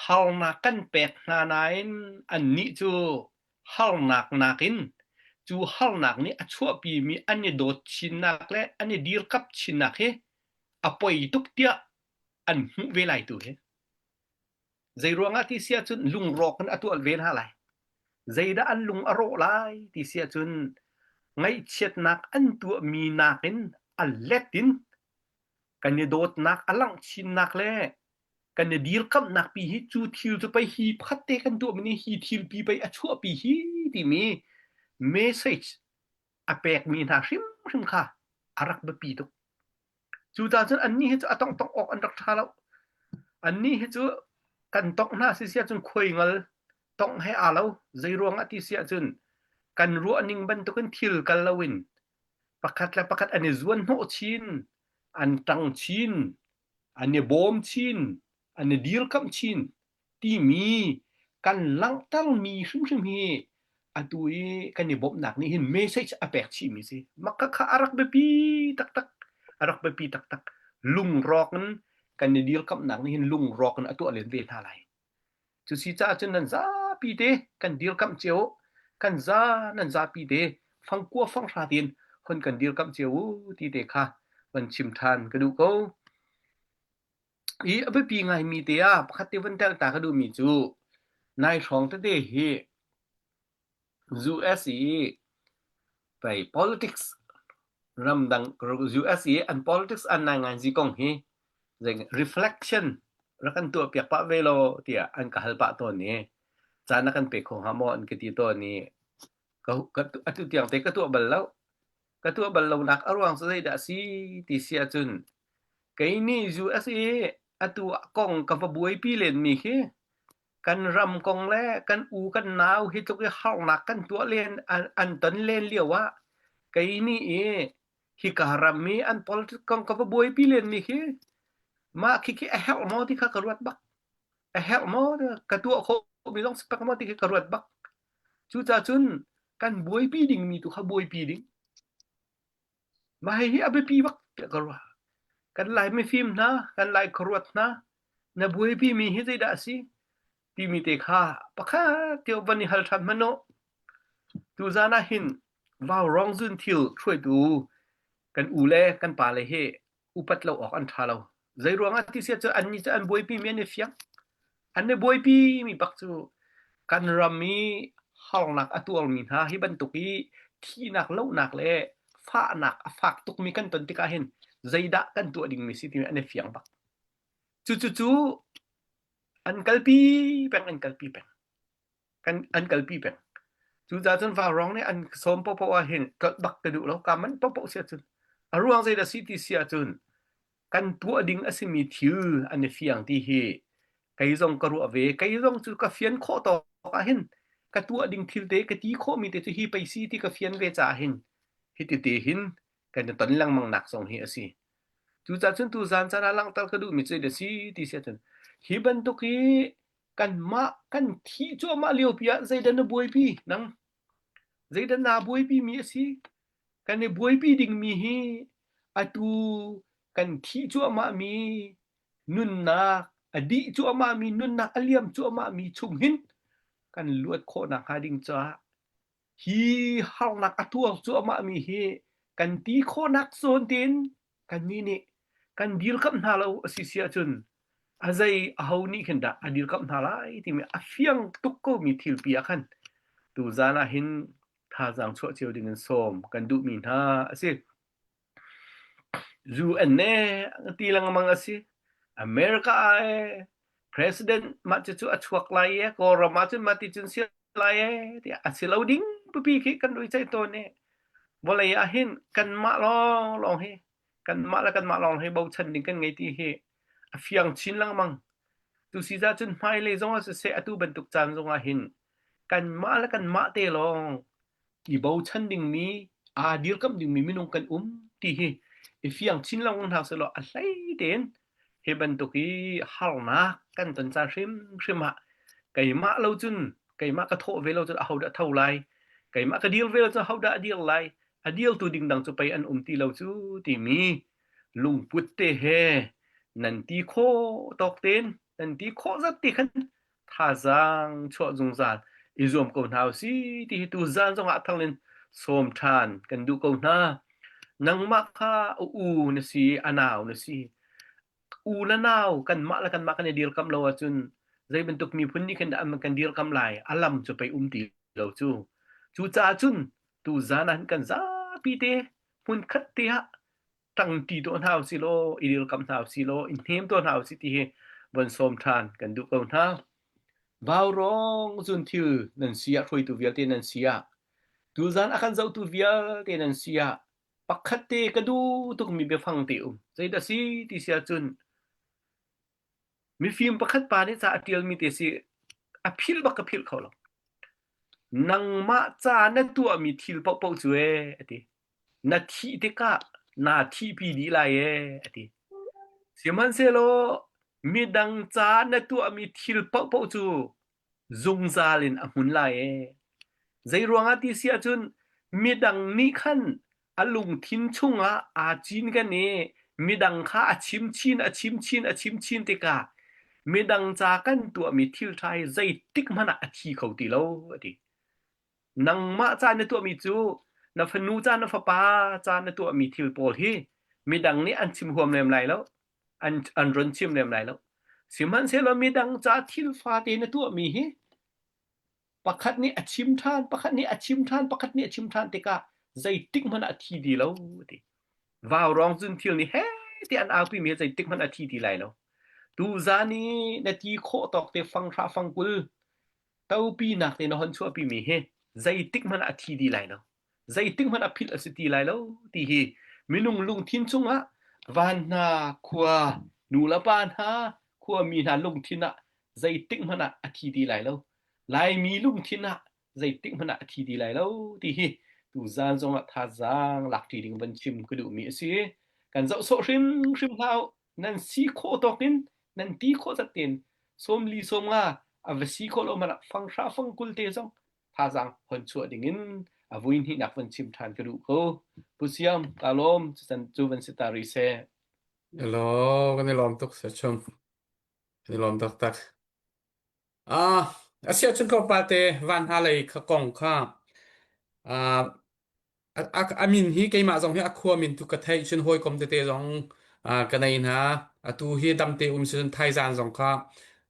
harnak kan pek hna nain annih cu harnak nakin cu harnak nih a chuahpimi an i dawt chinnak le an i dirkamh chinnak hi a poi tuk tiah an hmuh ve lai tu hi. Zeiruangah ti si ahcun lungrawk in a tuah ve hna lai. Zeidah an lung a rawh lai ti si ahcun ngaihchiatnak an tuahmi nakin a let in kan i dawtnak a langh chinnak le kan i dirkamhnak pi hi cu thil cu pei hi pakhat te kan tuahmi nih hi thil pi pei a chuahpi hi timi message a pekmi hna hrimhrim kha a rak biapi tuk. Cucaah cun annih hi cu a tonghtongh awk an rak ṭha lo. Annih hi cu kan tongh hna si si ahcun khuaingal tongh he aa lo. Zeiruang ah ti si ahcun kan ruahning bantukin thil kal loin pakhat le pakhat an i zuanhnawh chin, an ṭang chin, an i bawm chin, an i dirkamh chin timi kan langhtermi hrimhrim hi atu i kan i bawmhnak nih hin message a pek chihmi si. Mah kha a rak biapi taktak. A rak biapi taktak. Lungrawk in kan i dirkamhnak nih hin lungrawk in a tuah len ve hna lai. Cusi caah cun nan zapi te kan dirkamh cio kan za nan zapi te fangkua fanghra tiin hon kan dirkamh cio u ti te kha van chim ṭhan ka duh ko. Hi a biapi ngaimi te ah pakhat te van telh ta ka duhmi cu nai hrawng tete hi US i pei politics ramdang US i an politics an nai ngai kong hi zei reflection rak kan tuah piak pah ve law tiah an ka hal pah tawn i caan na kan pe kho hnga maw an ka ti tawn i ka, ka, atu tiang te ka tuah bal lo. Ka tuah bal lonak a ruang cu zeidah a si ti si ahcun kei nih US i atu kong ka va buaipi lenmi khi kan ram kong le kan u kan nau hi tluk i harnak kan tuah len an, an ton len lio ah kei nih i hika ram i an politics kong ka va buaipi lenmi khi mah khi khi a herh maw ti kha ka ruat bak. A herh maw ka tuah khawhmi zong si pak maw ti khi ka ruat bak. Cucaah cun kan buaipi dingmi tu kha buaipi ding. Mah hihi a biapi bak tiah ka ruah. Kan Lai mifim hna, kan Lai khuaruat hna, na buaipi mi hi zeidah a si timi te kha pakhat te van i hal ṭhan hmanh u. Tuzan ah hin vaurawng zun thil hruaitu kan u le kan pa le hi upat lo awk an ṭha lo. Zeiruangah ti si ahcun annih cu an buaipi mi an i fiang. An i buaipi mi bak cu kan ram i harnak a tuarmi hna hi bantuk i thihnak lohnak le fahnak a fak tukmi kan ton tikah hin zeidah kan tuah dingmi si timi an i fiang bak. Cucu cu an kalpi peng an kalpi peng. Kan an kalpi peng. Cucaah cun vaurawng nih an sawm paohpaoh ah hin tlolh bak ka duh lo. Kaa manh paohpaoh si ahcun. A ruang zeidah si ti si ahcun kan tuah ding a simi thil an i fiang ti hi kei zong ka ruah ve. Kei zong cu ka fian khawh tawk ah hin ka tuah ding thil te ka ti khawhmi te cu hi pei si ti ka fian ve caah hin hiti te hin kan i ton lengmang nak zong hi a si. Cucaah cun tuzaan caan ah langhter ka duhmi cu a si ti si ahcun hi bantuk hi kanmah kan thih cuahmah liopi ah zeidah na buaipi nang zeidah naa buaipi mi a si kan i buaipi dingmi hi atu kan thih cuahmah mi nunnak a dih cuahmah mi nunnak a liam cuahmah mi chung hin kan luat khawh nakhnga ding caah hi harnak a tuar cuahmah mi hi kan ti khawhnak zawn tein kannih nih kan dirkamh hna lo a si si ahcun a zei aho nih khin dah a dirkamh hna lai timi a fiang tuk komi thilpi ah khan tuzan ah hin thazaang chuah cio ding in sawm kan duhmi hna a si. UN ne ti lengmang a si. America e. President mah cucu a chuak lai i Kawlram ah cun mah ti cun si lai ee tiah a si lo ding pipi khi kan rui ceih tawn i vawlei ah hin kanmah lawnglawng hi kanmah le kanmah lawng hi bochan ding kan ngei ti hi a fiang chin lengmang. Tu si cah cun hmailei zong ah siseh atu bantuk caan zong ah hin kanmah le kanmah te lawng i bochan dingmi aa dirkamh dingmi minung kan um ti hi i fiang chin lengmang hna sehlaw a hlei tein hi bantuk i harnak kan ton caan hrimhrim ah keimah lo cun keimah ka thawh ve lo cun ahodah tho lai keimah ka dir ve lo cun ahodah a dir lai a dirtu ding dang cu pei an um ti lo cu timi lungput te he nan ti khawh tawk tein nan ti khawh zat ti khan thazaang chuah zungzal i zuam ko hna usih ti hi tuzaan zongah thangin sawm ṭhan kan duh ko hna. Nangmah kha a u na si, a nau na si. U le nau kanmah le kanmah kan i dirkamh lo ahcun zei bantuk miphun nih khin dah an kan dirkamh lai? A lam cu pei um ti lo cu. Cucaah cun tuzaan ah hin kan zapi te hmunkhat te ah ṭangṭi tuah hna usih law i dirkamh hna usih law i hnem tuah hna usih ti hi von sawm ṭhan kan duh ko hna. Vaurawng cun thil nan si ah hruaitu vialte nan si ah tuzaan a kan zohtu vialte nan si ah pakhat te ka duh tukmi biafang te um. Zeidah si ti si ahcun Mifim pakhat pa nih ca a ṭialmi te si a philh bak ka philh kho lo. Nangmah ca na tuahmi thil paohpaoh cu ee a ti. Na thih tikah naa thihpi dih lai ee a ti. Sihmanhsehlaw midang ca na tuahmi thil paohpaoh cu zungzal in a hmun lai ee. Zeiruangah ti si ahcun midang nih khan a lungthin chungah aa cinken i midang kha a chim chin, a chim chin, a chim chin tikah midang ca kan tuahmi thil ṭha hi zeitik hmanh ah a thi kho ti lo a ti. Nangmah ca na tuahmi cu na fanu ca na fapa ca na tuahmi thil pawl hi midang nih an chim huam lem lai lo. An, an run chim lem lai lo. Sihmanhsehlaw midang ca thil fate na tuahmi hi pakhat nih a chim ṭhan, pakhat nih a chim ṭhan, pakhat nih a chim ṭhan tikah zeitik hmanh ah a thi ti lo ti. Vaurawng cun thil nih he ti an aupi mi zeitik hmanh a thi ti lai lo. Tuzaan i na ti khawh tawk te fanghra fangkul topinak te na hon chuahpi mi hi zeitik hmanh ah a thi ti lai lo. Zeitik hmanh ah philh a si ti lai lo ti hi minung lungthin chungah van hna khua nu le pa hna khuami hna lungthin ah zeitik hmanh ah a thi ti lai lo. Laimi lungthin ah zeitik hmanh ah a thi ti lai lo ti hi tuzaan zongah thazaang lakṭi ding van chim ka duhmi a si. Kan zoh sawh hrimhrim hlah u. Nan si khawh tawk in nan ti khawh zat tein sawmli sawmnga a va si khawh lo hmanh ah fanghra fangkul te zong thazaang hon chuah ding in a vui hnihnak van chim ṭhan ka duh ko. Pu Siam, ka lawm. Cucan cu van si ta rih seh.
Hello, kan i lawm tuk Sachum. Kan i lawm taktak. Ah, a siah cun tlawmpal te van hna lei kha kong kha ah a, a, a min hi keimah zong hi a khua min tu ka theih cun hawikom tete zong ah, ka nei hna. Atu hi damte um si cun Thaizan zong kha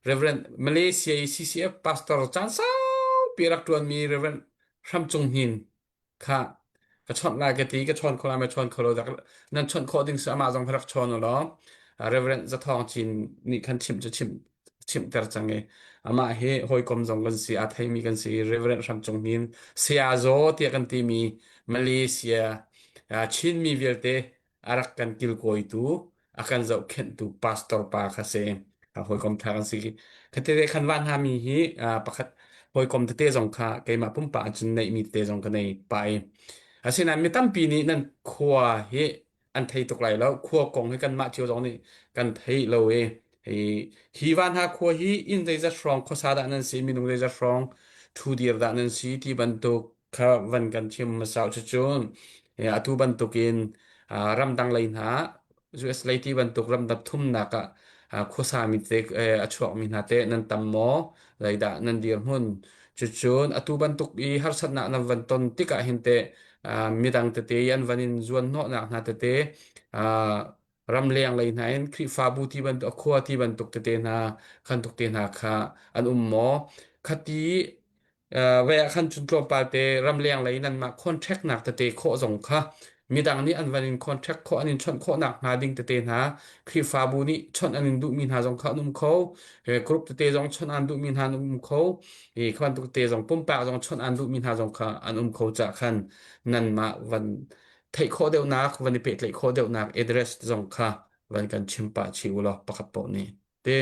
Reverend Malaysia i CCF pastor caan saupi rak ṭuanmi Reverend Hram Cung Hnin Khah, ka chawnh lai ka ti, ka chawn kho lai ma chawn kho lo dak nan chawnh khawh ding cu amah zong kha rak chawn u law Reverend Zathawng Cin nih khan chimh cu chimh chimhter cang i amah hi hawikom zong kan si a theimi kan si Reverend Hram Cung Hnin Saya Zaw tiah kan timi Malaysia Chinmi vialte a rak kan kilkawitu a kan zohkhenhtu pastor pa kha si hawikom tha kan si khatete khan van hami hi pakhat hawikom tete zong kha keimah pumpak cun neihmi tete zong ka nei pa i asinain mi tampi nih nan khua hi an thei tuk lai lo khua kong hi kanmah cio zong nih kan thei lo i hi hi van ha khua hi inn zeizat hrawng khuasa dah nan si minung zeizat hrawng thu dir dah nan si ti bantuk kha van kan chim hmasa cucun atu bantukin ramdang lei hna US lei ti bantuk ramdang thumnak ah khuasami te a chuakmi hna te nan tam maw zeidah nan dirhmun cucun atu bantuk i harsatnak nan van ton tikah hin teh midang tete an van in zuan hnawhnak hna tete ramleng lei hna in Khrihfabu ti bantuk a khua ti bantuk tete hna khan tuk te hna kha an um maw khati ve ah khan cun tlawmpal te ramleng lei nanmah contract nak tete khawh zong kha. Midang nih an van in contract khawh an in chawnh khawhnak hnga ding tete hna Khrihfabu nih chawnh an in duhmi hna zong kha an um kho. Group tete zong chawnh an duhmi hna an um kho. I kha bantuk te zong pumpak zong chawnh an duhmi hna zong kha an um kho cah khan nanmah van theih khawh deuhnak van i pehtlaih khawh deuhnak address zong kha van kan chim pah chih u law pakhat paoh nih te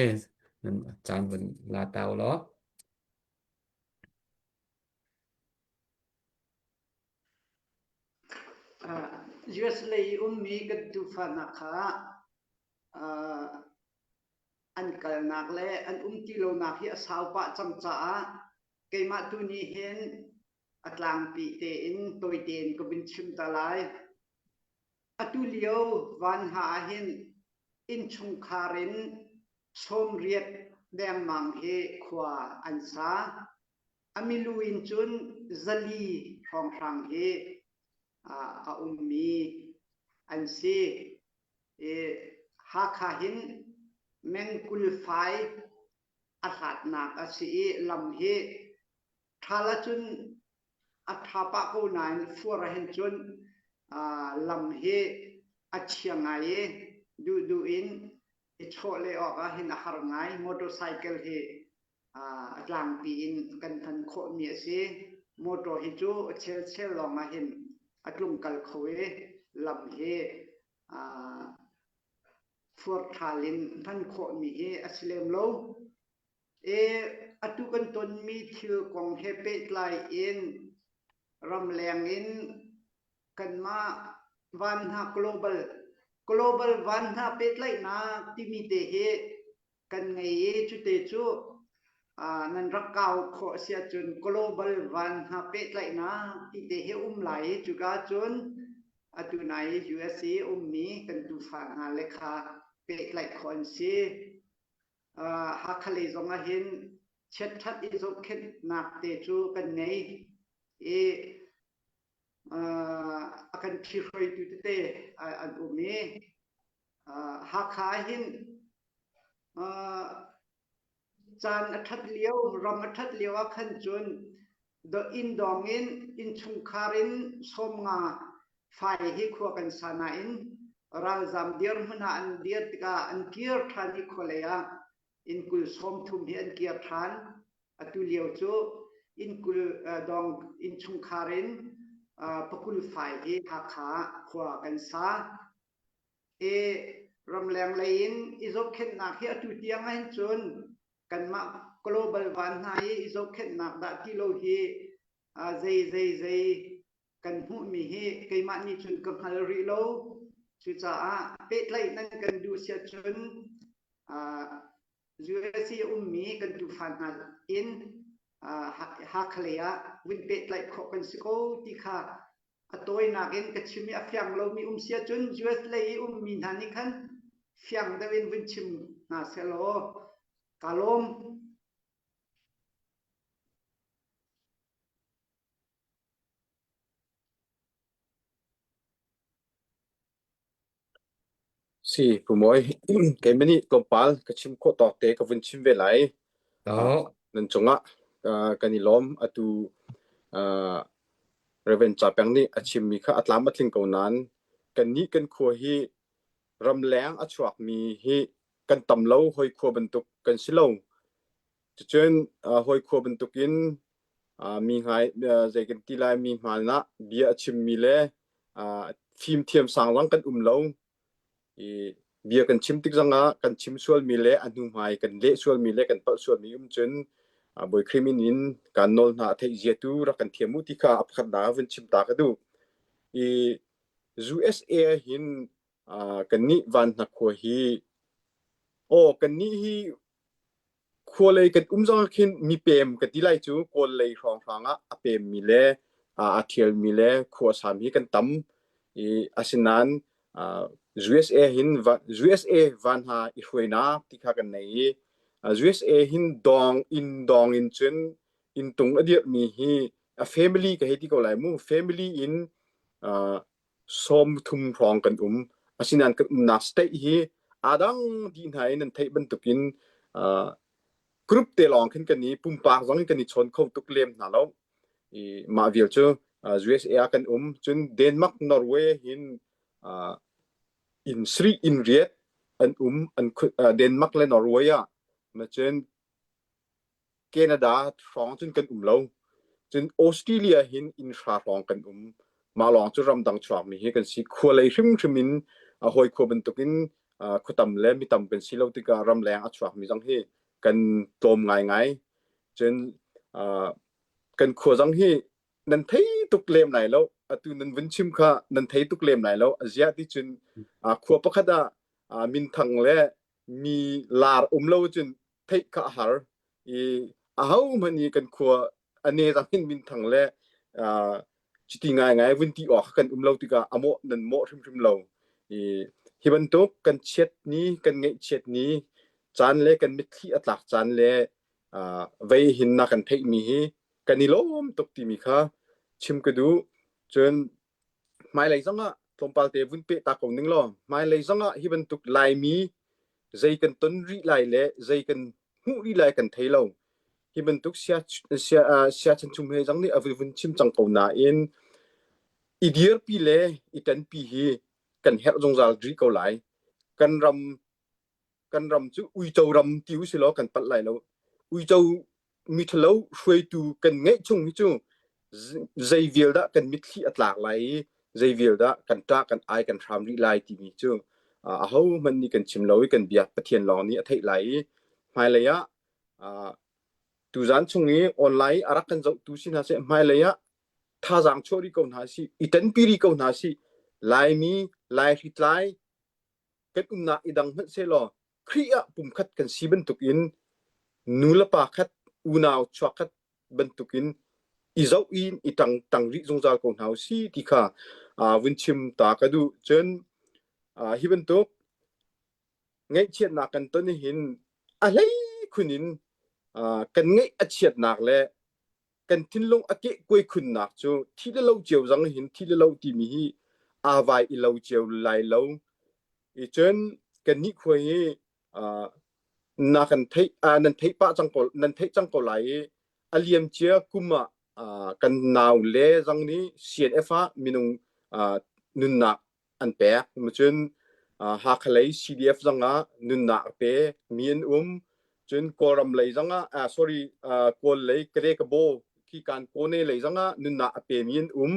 nan caan van la ta u law.
US lei i ummi kan tufa hna kha an kalnak le an um ti lonak hi a sau pah cang caah keimah tu nih hin a tlangpi tein tawi tein ka vun chim ta lai. Atu lio van hna ahhin innchungkhar in 80 dengmang hi khua an sa. A milu in cun 400 hrawnghrang hi a ummi an si. I Hakha hin meng 20 fai a hlatnak a si i lam hi ṭhal ahcun a ṭha pah ko nain fuar ahhin cun lam hi a chia ngai i duhduh in i chawh leh awk ahhin a har ngai. Motorcycle hi a tlangpi in kan hman khawhmi a si. Motor hi cu a chelchel lawng ahhin a tlungkal kho i lam hi fuarṭhal in hman khawhmi hi a si lem lo. E, atu kan tonmi thil kong he pehtlai in ramleng in kanmah van hna global global van hna pehtlaihnak timi te hi kan ngei i cute cu nan rak kau khawh a si ahcun global van hna pehtlaihnak ti te hi um lai i cuka cun atu nai USA ummi kan tufa hna le kha pehtlaih khawh an si. Hakha lei zong ah hin chiatṭhat i zohkhenhnak te cu kan ngei i a kan ṭhihruaitu tete an um i Hakha ah hin caan a ṭhat lio, ram a ṭhat lio ah khan cun inn dawng in innchungkhar in 50 fai hi khua kan sa nain ralzam dirhmun ah an dir tikah an kir ṭhan i khualei ah inn 20 30 hi an kir ṭhan. Atu lio cu inn 20 dawng innchungkhar in pakul fai hi Hakha khua kan sa. I ramleng lei in i zohkhenhnak hi atu tiang ahhin cun kanmah global van hna i i zohkhenhnak dah ti lo hi zei zei zei kan hmuhmi hi keimah nih cun ka hngal rih lo. Cucaah pehtlaih nan kan duh siah cun USA ummi kan tufa hna in Hakha lei ah vun pehtlaih khawh kan si ko ti kha a tawinak in ka chim i a fiang lomi um si ahcun US lei i ummi hna nih khan fiang deuh in vun chim hna sehlaw ka lawm.
Si, Pu Mawi, keimah nih tlawmpal ka chim khawh tawk te ka vun chim ve lai.
Oh.
Nan cungah kan i lawm. Atu Reverend Ca Peng nih a chimmi kha a tlam a tling ko nain kannih kan khua hi ramleng a chuakmi hi kan tam lo, hawi khua bantuk kan si lo. Cucun hawi khua bantukin mi ngai zei kan ti lai mi hmaan ah bia a chimmi le fimthiam sang zong kan um lo. I bia kan chim tik zongah kan chim sualmi le a hnuhmai kan leh sualmi le kan palh sualmi um cun Bawi Khrih min in kaan nawl hna a theih zia tu rak kan thiam u ti kha a pakhatnak ah vun chim ta ka duh. I USA hin kannih van hna khua hi aw kannih hi Khua lei kan um zong ah khin mipem ka ti lai cu Kawl lei hrawnghrang ah a pemmi le aa ṭhialmi le khua a sami hi kan tam. I asinain USA hin USA van hna i hruainak ti kha kan nei i USA hin dawng inn dawng in cun inntung a dirhmi hi a family ka hei ti ko lai mu family in 30 hrawng kan um. Asinain kan umnak state hi aa dang dih hna i nan theih bantukin uh, group te lawng khin kan i pumpak zong in kan i chawn kho tuk lem hna lo. I mah vial cu USA ah kan um. Cun Denmark, Norway hin inn sarih inn riat an um. An Denmark le Norway ah. Cun Canada hrawng cun kan um lo. Cun Australia hin inn hra hrawng kan um. Mah lawng cu ramdang chuakmi hi kan si. Khua lei hrimhrim in a hawi khua bantukin khuatam le mitam kan si lo tikah ramleng a chuakmi zong hi kan tlawm ngaingai. Cun kan khua zong hi nan thei tuk lem lai lo. Atu nan vun chim kha nan thei tuk lem lai lo. Aziah ti cun khua pakhat ah minthang le mi lar um lo cun theih kha a har i ahohmanh i kan khua a ne zang in minthang le cuti ngaingai vun ti awk kan um lo tikah a mawh nan mawh hrimhrim lo. I hi bantuk kan chiat ni kan ngaihchiat ni caan le kan mitthli a tlak caan le vei hin na kan theihmi hi kan i lawm tuk timi kha chim ka duh. Cun hmailei zongah tlawmpal te vun peh ta ko ning law hmailei zongah hi bantuk Laimi zei kan ton rih lai le zei kan hmuh rih lai kan thei lo. Hi bantuk sia sia sia chanchum he zong nih a vun chim cang ko nain i dirpi le i ṭanpi hi kan herh zungzal rih ko lai. Kan ram kan ram cu uico ram ti u law kan palh lai lo. Uico miṭhalo hruaitu kan ngeih chung hi cu zei vial dah kan mitthli a tlak lai i zei vial dah kan ṭah kan ai kan hram rih lai timi cu ahohmanh nih kan chim lo i kan biak Pathian lawng nih a theih lai i hmailei ah tuzan chung i online a rak kan zohtu si hna seh hmailei ah thazaang chuah rih ko hna sih i ṭanpi rih ko hna sih Laimi Laihritlai kan umnak i dang hmanh sehlaw Khrih ah pumkhat kan si bantukin nu le pa khat unau chuakkhat bantukin i zoh in i ṭang ṭang rih zungzal ko hna u si ti kha vun chim ta ka duh. Cun hi bantuk ngaihchiatnak kan ton hin a hlei khun in kan ngaih a chiatnak le kan thinlung a kehkuai khunnak cu thi le lo cio zang hin thi le lo timi hi aa vai i lo cio lai lo. I cun kannih khua hi na kan theih nan theih pah cang ko nan theih cang ko lai i a liam cia kum ah kan nau le zang nih CNF ah minung nunnak an pek. Cun Hakha lei CDF zong ah nunnak a pe mi an um. Cun Kawlram lei zong ah sorry Kawl lei Kare-Kabaw khi kan Kone lei zong ah nunnak a pe mi an um.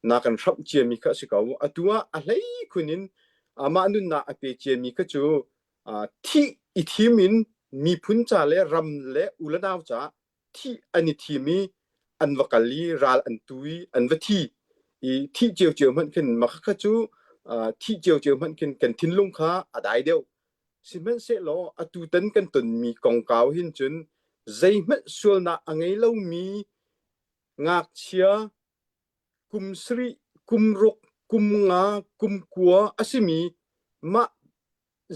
Na kan hramh ciami kha a si ko. Atu ah a hlei khun in amah nunnak a pe ciami kha cu thih i thim in miphun ca le ram le u le nau ca thih an i thim i an va kal i ral an tu i an va thi i thih ciocio hmanh khin mah kha cu thih ciocio hmanh khin kan thinlung kha a dai deuh. Sihmanhsehlaw atutan kan tonmi kongkau hin cun zeihmanh sualnak a ngei lomi ngakchia kum sarih, kum ruk, kum nga, kum kua a simi mah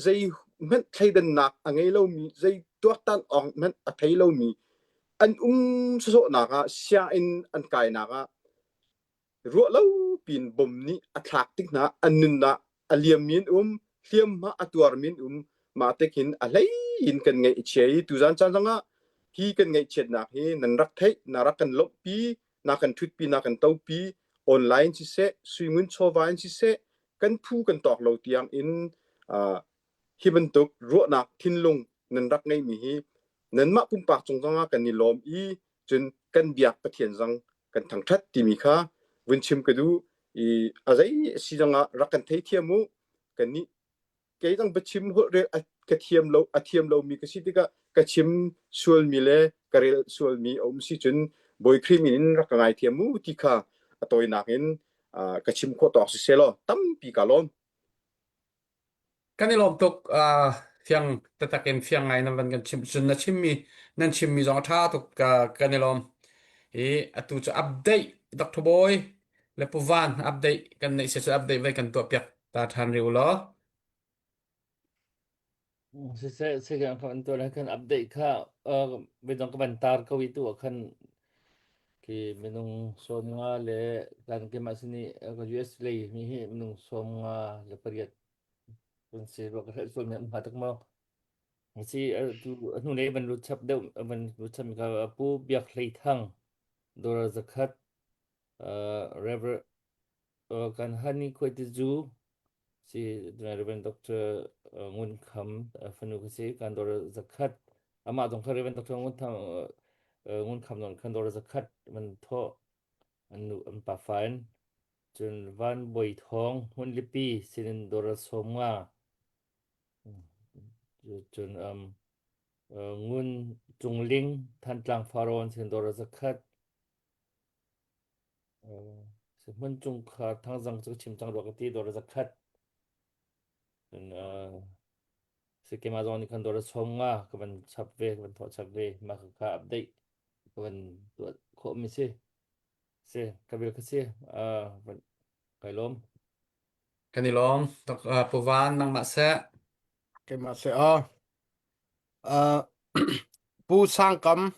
zeihmanh thleidannak a ngei lomi, zei tuaktan awk hmanh a thei lomi an um sawsawhnak ah sianginn an kainak ah ruah lo piin bom nih a thlak tik hna an nunnak a liammi an um, hliamhma a tuarmi an um. Mah tik hin a hlei in kan ngaih a chia i tuzan caan zongah hi kan ngaihchiatnak hi nan rak theih, na rak kan lawmhpi, na kan ṭhutpi, na kan topi, online siseh, suingun chawva in siseh, kan phu kan tawk lo tiang in uh, hi bantuk ruahnak thinlung nan rak ngeihmi hi nanmah pumpak cung zongah kan i lawm i cun kan biak Pathian zong kan thangṭhat timi kha vun chim ka duh i a zei a si zongah rak kan theithiam u kannih kei zong biachim holh rel ka thiam lo a thiam lomi ka si tikah ka chim sualmi le ka rel sualmi a um si cun Bawi Khrih min in rak ka ngaithiam u ti kha a tawinak in ka chim khawh tawk si selaw tampi ka lawm.
Kan i lawm tuk uh, fiang tatak in fiang ngai nan van kan chim cun na chimmi nan chimmi zong a ṭha tuk ka kan i lawm. I atu cu update Dr. Bawi le Pu Van update kan neih se cu update vai kan tuah piak ta ṭhan rih u law.
Siseh siseh kan tuah lai khan update kha bidong ka van tar ko i tu ah khan khi minung 50 le kan keimah sini US lei mi hi minung 58 kan si ruah ka hrelh sual mi an hma tak maw si tu hnu lei van lut chap deuh van lut chap mi kha Pu Biak Hlei Thang dollar zakhat. Uh, Reverend uh, kan hani khuaitizu si Reverend Dr. Uh, Ngun Kham uh, fanu ka si kan dor zakhat amah zong kha Reverend Dr. Ngun Tham uh, Ngun Kham non kan dor zakhat man tho an nu an pa fan cun Van Boi Thong Hmun Lipi sinin dor somnga cun um, uh, Ngun Cung Ling Thantlang Farawn sin dor zakhat Hmun chungkhar thangzang cu ka chim cang rua ka ti dawr zakhat. Cun Sikkim ah zong nih khan dawr a chom nga ka van chap ve ka van thawh chap ve mah kha kha update ka van tuah khawh mi si. Si ka bil kha si. Uh, kai lawm.
Kan i lawm. Dr. Pu Van nangmah seh.
Keimah seh aw. Uh, Pu Sangkam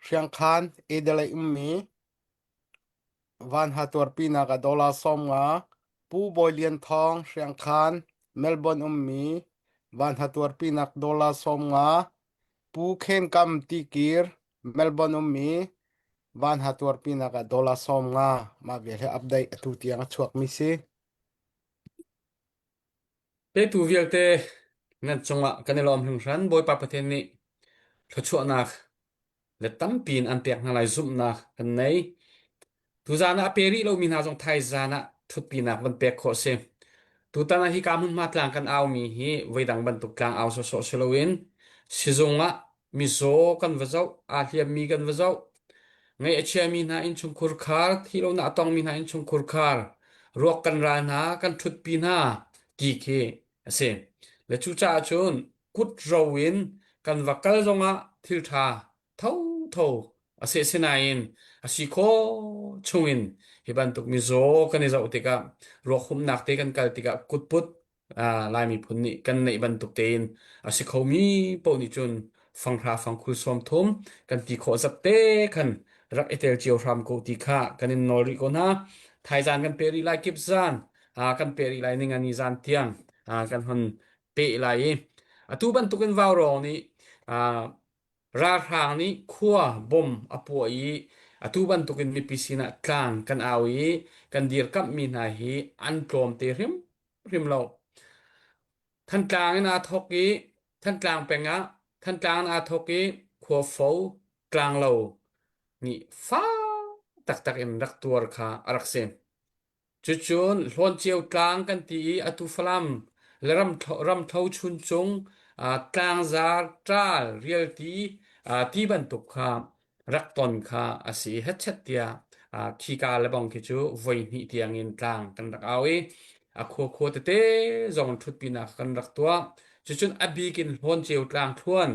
Hriangkhan Adelaide ummi Vanha tuarpinak ah dollar 50 Pu Bawi Lian Thawng Hriangkhan Melbourne ummi Vanha tuarpinak dollar 50 Pu Khen Kam Tikir Melbourne ummi Vanha tuarpinak ah dollar 50 mah vial hi update atu tiang a chuakmi si.
Petu vialte nan cungah kan i lawm hringhran. Bawipa Pathian nih thluachuahnak le tampi in an pek hna lai zumhnak kan nei. Tuzaan ah a pe rih lomi hna zong thaizaan ah ṭhutpinak van pek khawh si. Tutan ah hika hmunhma tlang kan aumi hi voidang bantuk tlang au sawsawh si loin sizung ah mizaw kan va zoh, aa hliammi kan va zoh, ngaih a chiami hna innchungkhur khar, thihlonak a tongmi hna innchungkhur khar, ruak kan ral hna, kan ṭhutpi hna ti khi a si. Le cucaah cun kut ro in kan va kal zongah thil ṭha thotho a si sinain a si khawh chungin hi bantuk mizaw kan i zoh tikah ruak humnak te kan kal tikah kutput Lai miphun nih kan neih bantuk tein a si khomi paoh nih cun fanghra fangkhul 30 kan ti khawh zat te khan rak i tel cio hram ko ti kha kan in nawl rih ko hna. Thaizan kan pe rih lai kip zan kan pe rih lai ning ani zan tiang kan hon peh lai i atu bantukin vaurawng nih ralhrang nih khua bom a puah i atu bantukin mipi sinah tlang kan au i kan dirkamhmi hna hi an tlawmte hrimhrim lo. Thantlang in aa thawk i Thantlang peng ah Thantlang in aa thawk i Khuafo Tlanglo nih fak taktak in rak tuar kha a rak si. Cucun Hlawnceu tlang kan ti i atu Falam le Ramtho chuncung tlangzar, ṭaal, rialti ti bantuk kha rak ton kha a si i hetchet tiah khika le bang khi cu voi hnih tiangin tlang kan rak au i a khua khua tete zong ṭhutpinak kan rak tuah. Cucun a bik in Hlawnceu tlang thluan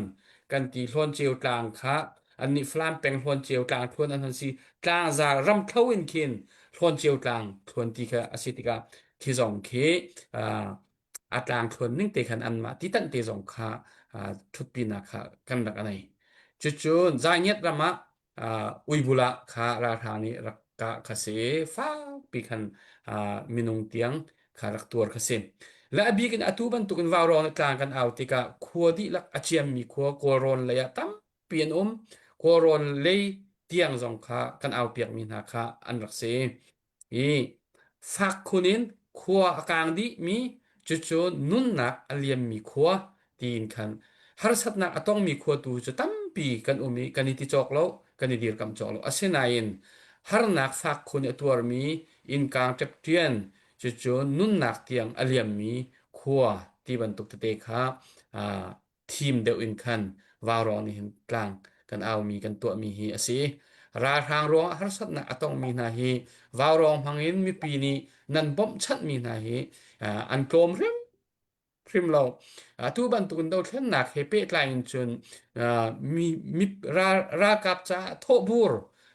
kan ti Hlawnceu tlang kha annih Falam peng Hlawnceu tlang thluan an hon si tlangzar ramthlo in khin Hlawnceu tlang thluan ti kha a si tikah khi zong khi a tlang thluan ning te khan anmah ti tanh te zong kha ṭhutpinak kha kan rak nei. Cucun Zaingiat ram ah Uibula kha ralhrang nih rak kah kha si fakpi khan minung tiang kha rak tuar kha si. Le a bik in atu bantukin vaurawng le tlang kan au tikah khua dihlak a ciammi khua Kawlrawn lei ah tampi an um. Kawlrawn lei tiang zong kha kan au piakmi hna kha an rak si. I fak khun in khua a kaang dihmi cucu nunnak a liammi khua tiin khan harsatnak a tongmi khua tu cu tampi kan um i kan i ti cawk lo kan i dirkamh cawk lo asinain harnak fak khun i a tuarmi innkang ṭepṭian cucu nunnak tiang a liammi khua ti bantuk tete kha thim deuh in khan vaurawng nih hin tlang kan aumi kan tuahmi hi a si. Ralhrang ruangah harsatnak a tongmi hna hi vaurawng hmangin mipi nih nan bawmhchanhmi hna hi an tlawm hrimhrim lo. Atu bantukin dothlennak he pehtlai in cun mi, mi ral, ralkap caah thawhbur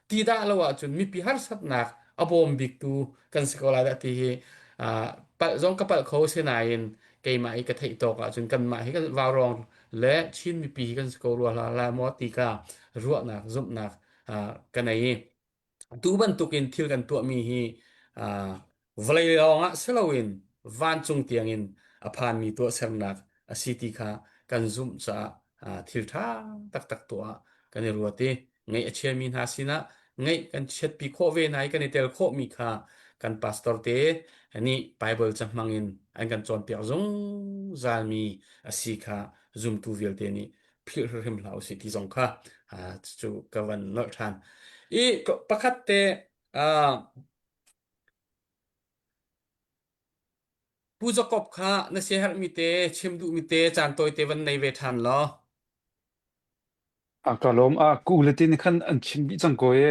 ti dah lo ahcun mipi harsatnak a bawm biktu kan si ko lai dah ti hi palh zong ka palh kho sinain keimah i ka theih tawk ahcun kanmah hi kan vaurawng le Chin mipi hi kan si ko rua hlah lai maw ti ka ruahnak zumhnak ka nei i tu bantukin thil kan tuahmi hi vawlei lawng ah si loin vancung tiangin a phanmi tuahsernak a si ti kha kan zumh caah thil ṭha taktak tuah kan i ruat i ngaih a chiami hna sinah. Ngaih kan chiatpi khawh ve hna i kan i tel khawhmi kha kan pastor te nih Bible ca hmang in an kan cawnpiak zungzalmi a si kha zumtu vialte nih philh hrim hlah usih ti zong kha cu ka van nolh ṭhan. I pakhat te Pu Jakob kha na siaherhmi te chim duhmi te caan tawite van nei ve ṭhan law.
A ka lawm. A ku le tin khan an chim dih cang ko i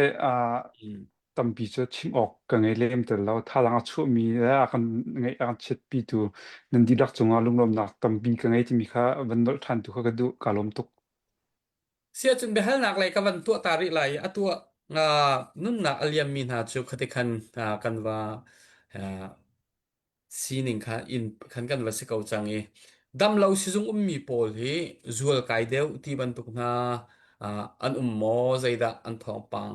tampi cu chim awk ka ngei lem tel lo. Thazaang a chuahmi le a kan ngeih a kan chiatpitu nan dihlak cungah lunglawmhnak tampi ka ngei timi kha van nolh ṭhan tu kha ka duh. Ka lawm tuk.
Siahcun biahalnak lei ka van tuah ta rih lai i atu ah nunnak a liammi hna cu khati khan kan va sining kha inn khan kan va si ko cang i damlo sizung ummi pawl hi zualkai deuh ti bantuk hna an um maw zeidah an thawngpang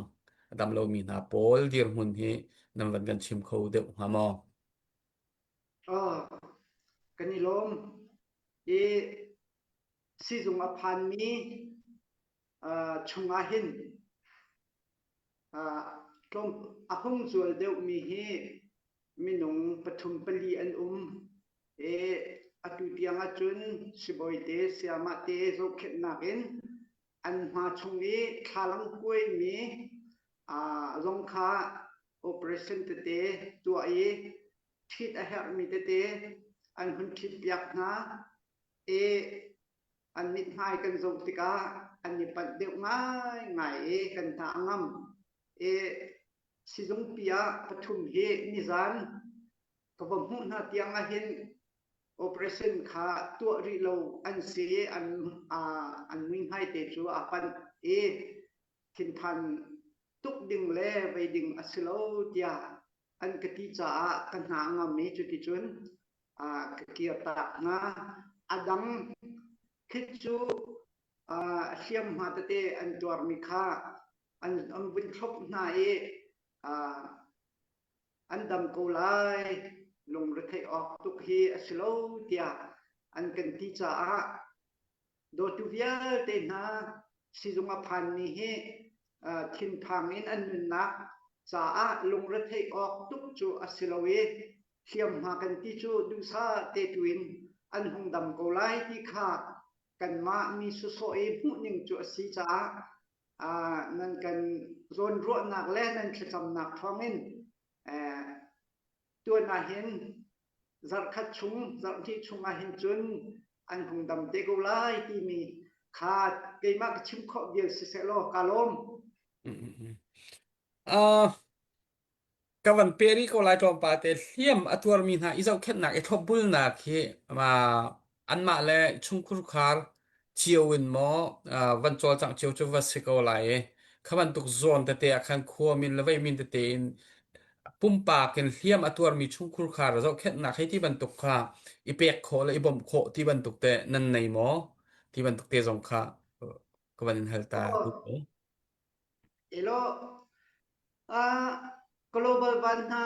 a damlomi hna pawl dirhmun hi nan van kan chim kho deuh hnga maw?
Oh, kan i lawm. I sizung a phanmi chungah hin tlawm a hung zual deuhmi hi minung pathum pali an um i atu tiang ahcun sibawi te sayamah te zohkhenhnak in an hma chung i thlalang kuaimi zong kha operation tete tuah i ṭhit a herhmi tete an hun ṭhitpiak hna i an mithmai kan zoh tikah an i panh deuh ngaingai i kan hna a ngam i sizungpi ah pathum hi nizan ka va hmuh hna tiang ahhin operation kha tuah rih lo an si i an an muihmai te cu aa panh i thinphan tuk ding le vei ding a si lo tiah an ka ti caah ka hna a ngam i cuticun ka kirtak hna. A dang khi cu hliamhma tete an tuarmi kha an, an vun thlop hna i an dam ko lai lungretheih awk tuk hi a si lo tiah an kan ti caah dawtu vialte hna sizung a phanmi hi thinphang in an nunnak caah lungretheih awk tuk cu a si lo i hliamhma kan ti cu duhsah te tu in an hung dam ko lai ti kha kanmah mi sawsawh i hmuhning cu a si caah nan kan zawnruahnak le nan thlacamnak thawngin tuan ahhin zarhkhat chung zarhhnih chung ahhin cun an hung dam te ko lai timi kha keimah ka chim khawh vial siseh law ka lawm.
Uh, Ka van pe rih ko lai tlawmpal te hliam a tuarmi hna i zohkhenhnak i thlopbulnak hi anmah le chungkhurkhar cio in maw van cawlcangh cio cu va si ko lai i kha bantuk zawn tete ah khan khua min le vei min tete in pumpak in hliam a tuarmi chungkhurkhar zohkhenhnak hei ti bantuk kha i pek khawh le i bawmh khawh ti bantuk te nan nei maw ti bantuk te zong kha ka van in hal ta duh ko.
Elo Global van hna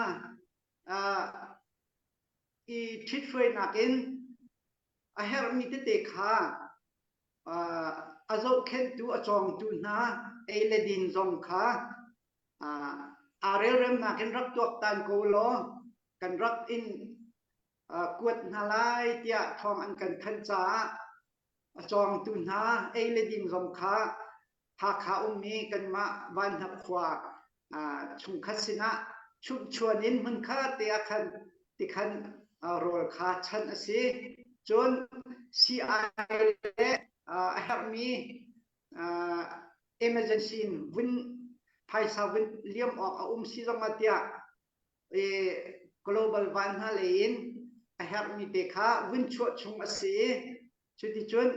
i ṭhithruainak in a herhmi tete kha a zohkhenhtu a cawngtu hna ei le din zong kha aa relremnak in rak tuaktan ko law kan rak in kuat hna lai tiah thawng an kan thanh caah a cawngtu hna ei le din zong kha Hakha ummi kanmah Vanhnap khua chungkhat sinah chumhchuan in hmunkhat te ah khan tikhan rawl kha chanh a si. Cun sii-ai le a herhmi emergency in vun phaisa vun liam awk a um si zong ah tiah global van hna lei in a herhmi te kha vun chuah chung a si i cuticun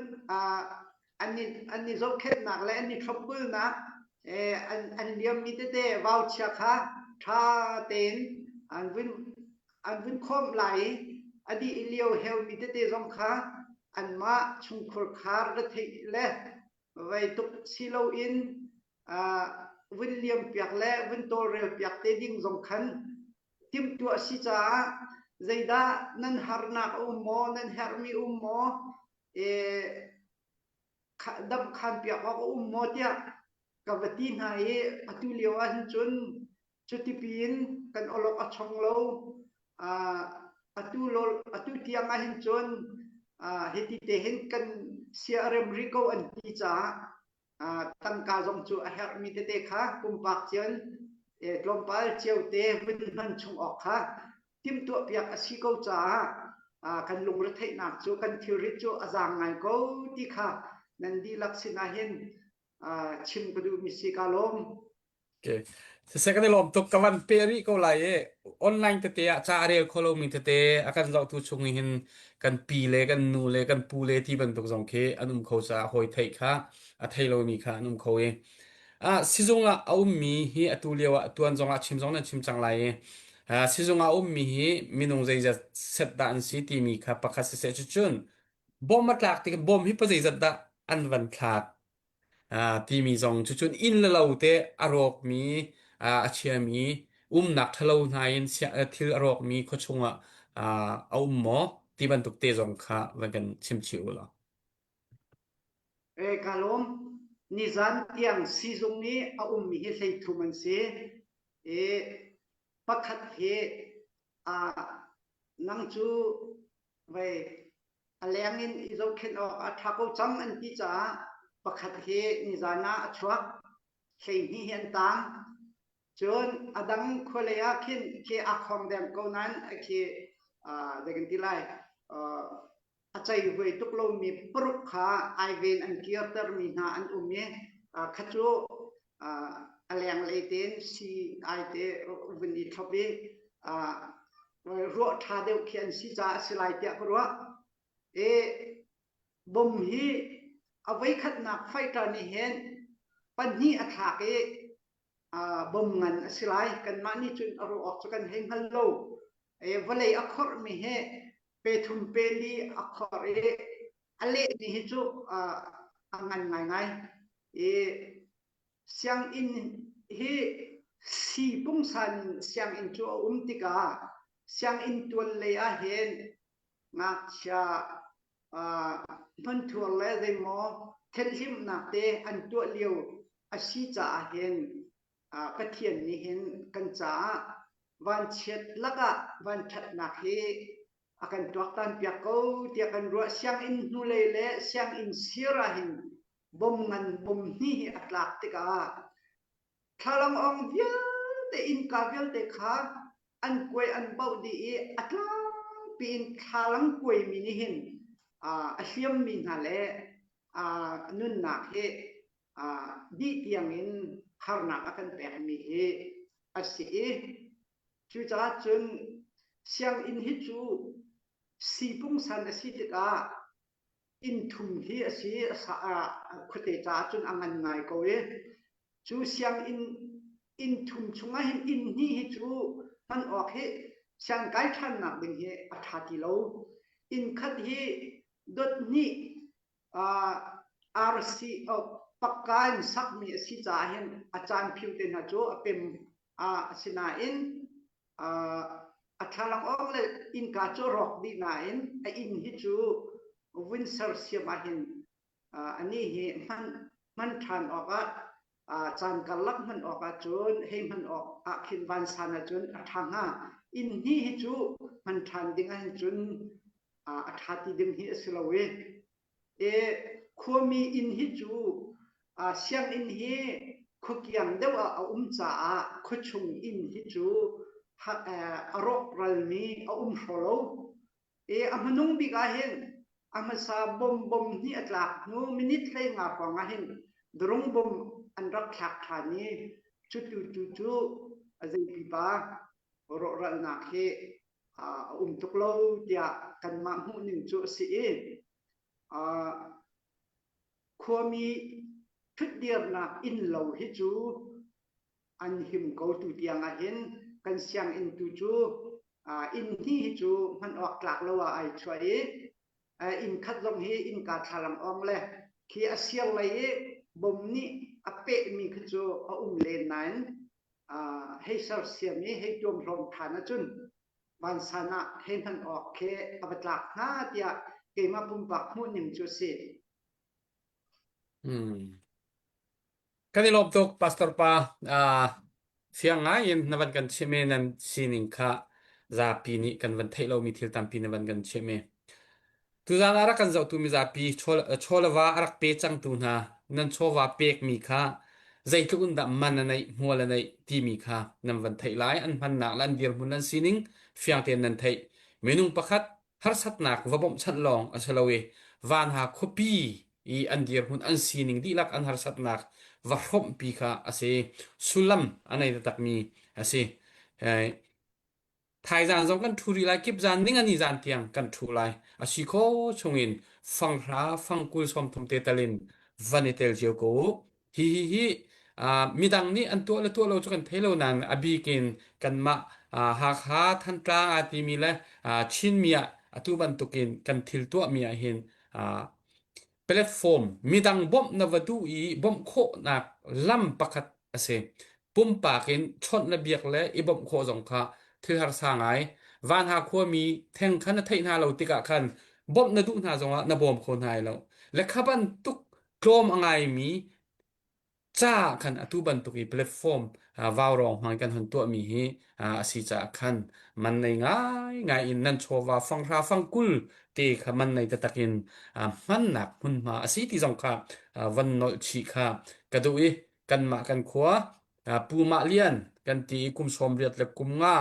an i an i zohkhenhnak le an i thlopbulnak an an liammi tete vauchia kha ṭha tein an vun an vun khawmh lai i a dih lio heumi tete zong kha anmah chungkhur khar retheih le vei tuk si loin vun liampiak le vun tawlrelpiak te ding zong khan timhtuah si caah zeidah nan harnak a um maw nan herhmi um maw damh khan piak awk a um maw tiah. Ka va ti hna i atu lio ah hin cun cuti piin kan awlok a chong lo. Uh, atu lo atu tiang ah hin cun uh, hiti te hin kan sia a rem rih ko an ti caah uh, tangka zong cu a herhmi tete kha pumpak cian eh, tlawmpal cio te vun hman chung awk kha timhtuahpiak a si ko caah uh, kan lungretheihnak cu kan thilrit cu a zaang ngai ko ti kha nan dihlak sinah hin uh, chim ka duhmi si ka lawm.
Okay. Siseh kan i lawm tuk ka van pe rih ko lai i online tete ah ca a rel kho lomi tete a kan zohtu chung hin kan pi le kan nu le kan pu le ti bantuk zong khi an um kho caah hawi theih kha a thei lomi kha an um kho i ah sizung ah a ummi hi atu lio ah tuan zong ah chim zong nan chim cang lai i ah sizung ah a ummi hi minung zeizat set dah an si timi kha pakhat siseh cucun bom a tlak tik bom hi pa zeizat dah an van thlak Ah, timi zong cucun inn le lo te a rawkmi, ah, a chiami, umnak ṭhalo hna in thil a rawkmi khuachung ah ah, a um maw? Ti bantuk te zong kha van kan chim chih u law.
E ka lawm. Nizan tiang sizung i a ummi hi 13 an si. E pakhat hi ah nang cu vei a leng in i zohkhenh awk a ṭha ko cang an ti caah pakhat hi nizan ah a chuak 12 hi an tang cun a dang khualei ah khin khi a khong deng ko nain khi zei kan ti lai a cei vuai tuk lomi paruk kha ai ven an kirtermi hna an um i kha cu a lenglei tein si ai te vun i thlop i ruah ṭha deuh khi an si caah a si lai tiah ka ruah. E bom hi a voikhatnak fighter nih hin pahnih a thlak i bom ngan a si lai. Kanmah nih cun a ruah awk cu kan hei hngal lo. E vawlei a khorhmi hi pe thum pe li a khorh i a lehmi hi cu a ngan ngaingai. I Sianginn hi sii pungsan sianginn cu a um tikah sianginn tual lei ah hin ngakchia hmanthur le zeimaw thenhlimnak te an tuah lio a si caah hin Pathian nih hin kan caah vanchiat lakah vanṭhatnak hi a kan tuaktan piak ko tiah kan ruah. Sianginn hnulei le sianginn sir ah hin bom ngan bom hnih hi a tlak tikah thlalangawng vialte innka vialte kha an kuai an bauh dih i a tlangpi in thlalang kuaimi nih hin a hliammi hna le nunnak hi dih tiangin harnak a kan pekmi hi a si i cucaah cun sianginn hi cu sipungsan a si tikah inn thum hi a si khuate caah cun a ngan ngai ko i cu sianginn inn thum chungah hin inn hnih hi cu hman awk hi siangkai ṭhannak ding hi a ṭha ti lo inn khat hi dot hnih RC pakka in sakmi a si caah hin a caan phiu te hna cu a pem asinain a thlalangawng le innka cu a rawk dih nain a inn hi cu vun sersiam ahhin anih hi hman hman ṭhan awkah caan karlak hman awkah cun hei hman awk ah khin vansan ahcun a ṭha hnga. Inn hnih hi cu hman ṭhan ding ahhin cun a ṭha ti ding hi a si lo i E khuami inn hi cu sianginn hi khuakiang deuh ah a um caah khuachung inn hi cu a rawkralmi a um hraw lo. E a hmanung bik ah hin a hmasa bom bom hnih a tlak hnu minute 15 hrawng ah hin drung bom an rak thlak ṭhan i cutu tu cu a zei pipa rawhralnak hi a um tuk lo tiah kanmah hmuhning cu a si i khuami ṭhutdirnak innlo hi cu an him ko tu tiang ah hin kan sianginn tu cu inn hnih hi cu hman awk tlak lo ah ai chuah i inn khat zong hi innka thlalang ong le khi a sir lei i bom nih a pehmi khi cu a um len nain hei sersiam i hei tuamhlawm ṭhan ahcun vansan ah hei hman awk khi a va tlak hnga tiah keimah pumpak hmuhning cu a si.
Hmm. Kan i lawm tuk Pastor pa. Uh, fiang ngai in na van kan chim i nan sining kha zapi nih kan van theih lomi thil tampi na van kan chim i tuzaan ah rak kan zohtu mizapi chawlava a rak pe cangtu hna nan chawva pekmi kha zeitluk in dah man a neih hmual a neih timi kha nan van theih lai an hmannak le an dirhmun an sining fiang tein nan theih minung pakhat harsatnak va bawmhchanh lawng a si lo i vanha khuapi i an dirhmun an sining dihlak an harsatnak va hrawmhpi kha a si sullam a nei taktakmi a si Thaizan zong kan ṭhu rih lai kip zan ning ani zan tiang kan ṭhu lai a si kho chungin fanghra fangkul 30 te talin van i tel cio ko u Hi hi hi uh, midang nih an tuah le tuah lo cu kan thei lo nain a bik in kanmah uh, Hakha Thantlang aa timi le uh, Chinmi ah atu bantukin kan thil tuahmi ah hin uh, platform midang bawmh na va duh i bawmh khawhnak lam pakhat a si. Pumpak in chawnh le biak le i bawmh khawh zong kha thil harsa ngai. Vanha khuami theng kha na theih hna lo tikah khan bawmh na duh hna zongah na bawm kho hna lo. Le kha bantuk tlawm a ngaimi ca khan atu bantuk i platform vaurawng hmang kan hon tuahmi hi a si caah khan man nei ngai ngai in nan chawva fanghra fangkul te kha man nei taktak in hmannak hmunhma a si ti zong kha van nolh chih kha ka duh i kanmah kan khua Pu Mah Lian kan ti i kum 80 le kum nga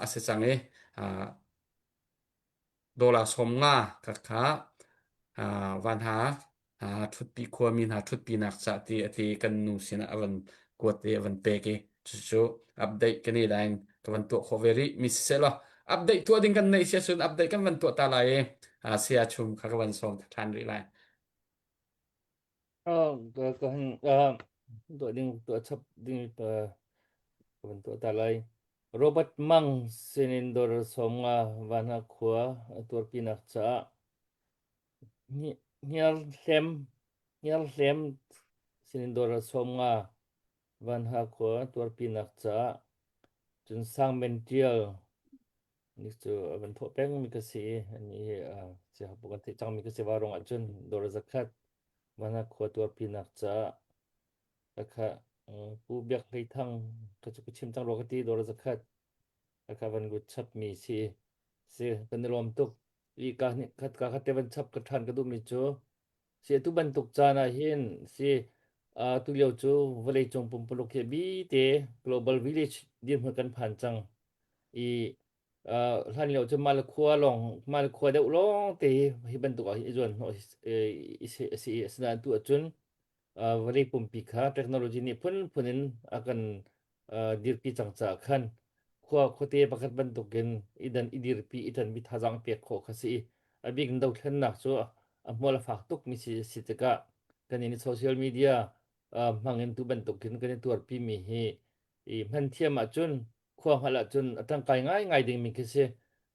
a si cang i Dollar 50 ka kha van ha ṭhutpi khuami hna ṭhutpinak cah ti a ti kan nu sinah a van kuat i a van pek i cucu update kan i lain ka van tuah khawh ve rih mi siseh law update tuah ding kan neih si ahcun update kan van tuah ta lai i saya chum kha ka van sawm ṭhan rih lai.
Oh, ka ka han tuah ding tuah chap ding pa ka van tuah ta lai. Robert Mang sinin dawr 50 Vanha khua a tuarpinak caah Hniarhlem Hniarhlem sinin dawr 50 Vanha khua a tuarpinak caah cun Sangmen Ṭial ni cu a van thawh pengmi ka si i anih hi siahapu kan theih cangmi ka si vaurawng ahcun dawr zakhat Vanha khua tuarpinak caah Ka Pu Biak Hlei Thang ka cu ka chim cang rua ka ti dawr zakhat ka van lut chap mi si si kan i lawm tuk i ka khat ka khat te van chap ka ṭhan ka duh mi cu si atu bantuk caan ah hin si tu lio cu vawlei cung pumpuluk hi bi te global village dirhmun kan phan cang i hlan lio cu mah le khua lawng mah le khua deuh lawng te hi bantuk ah hi i zuan hnawh i si a si asinain tu ahcun vawlei pumpi kha technology nih phunphun in a kan dirpi cang caah khan khua khuate pakhat bantukin i dan i dirpi i ṭanmi thazaang pek khawh kha si i a bik in dothlennak cu a hmual a fak tukmi si si tikah kan in social media hmang in tu bantukin kan i tuarpi mi hi i hman thiam ahcun khua hngalh ahcun a ṭangkai ngaingai dingmi khi si.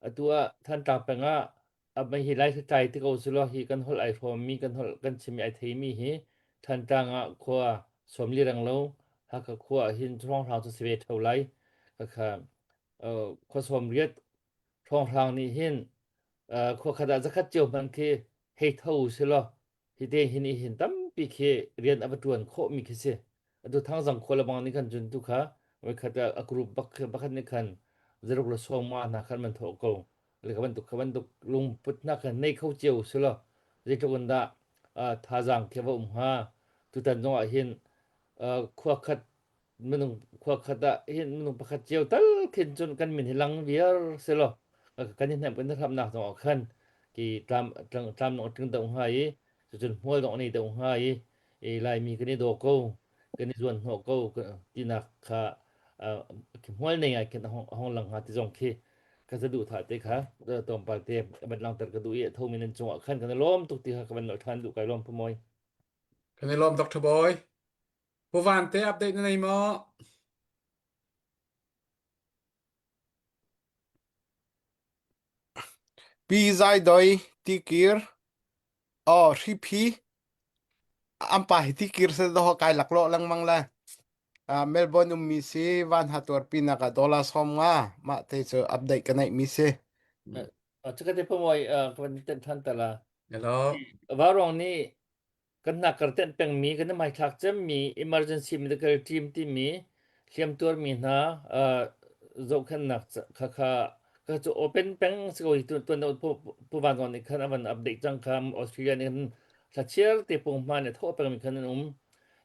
Atu ah Thantlang peng ah a hi lai tlai ti ko sulaw hi kan holh ai hrawmmi kan holh kan chimmi ai theimi hi Thantlang ah khua 40 renglo Hakha khua ah hin hrawnghrang cu si ve ṭheo lai. Khakha khua 80 hrawnghrang nih hin khua khat ah zakhat cio hmanh khi hei tho silaw Hite hin i hin tampi khi rian a va ṭuan khawhmi khi si. Atu Thangzang khua le bang nih khan cun tu kha voikhat ah a group bak pakhat nih khan zaruk le sawma hna khan man thawh ko. Le kha bantuk kha bantuk lungput hna khan nei kho cio si law zeitluk in dah thazaang khi va um hnga. Tutan zong ah hin khua khat minung khua khat ah hin minung pakhat cio tal khin cun kan min hi lang viar si law kan i hnemh kan i hramnak zong ah khan ki tlam tlam nong tling deuh hnga i cucun hmual dong nei deuh hnga i i laimi kan i daw ko kan i zuan hnawh ko tinak kha hmual nei ngai khin a hong lang hnga ti zong khi ka saduh tha te kha tlawmpal te van langter ka duh i tho mi nan cungah khan kan i lawm tuk ti kha ka van nolh ṭhan duh kai lawm pumoi
Kan i lawm Dr. Boy. Pu Van te update na nei maw?
Pi Zai Doi tikir aw hriphi an pa hi tikir se do kai laklawh lengmang le uh, Melbourne ummi si van ha tuarpi nak ah dollar 50 mah te cu update ka neih mi si.
Cakate pamoi ka van ten than tala.
Hello.
Varong nih. Kan hnakkar tenh pengmi kan i hmaithlak cemmi emergency medical team timi hliamtuarmi hna uh, zohkhenhnak kha kha ka cu open peng si ko hi tu tuan pu pu Van Zawn nih khan a van update cang kha Australia nih khan thlachiar te punghma nih thawh pengmi khan an um.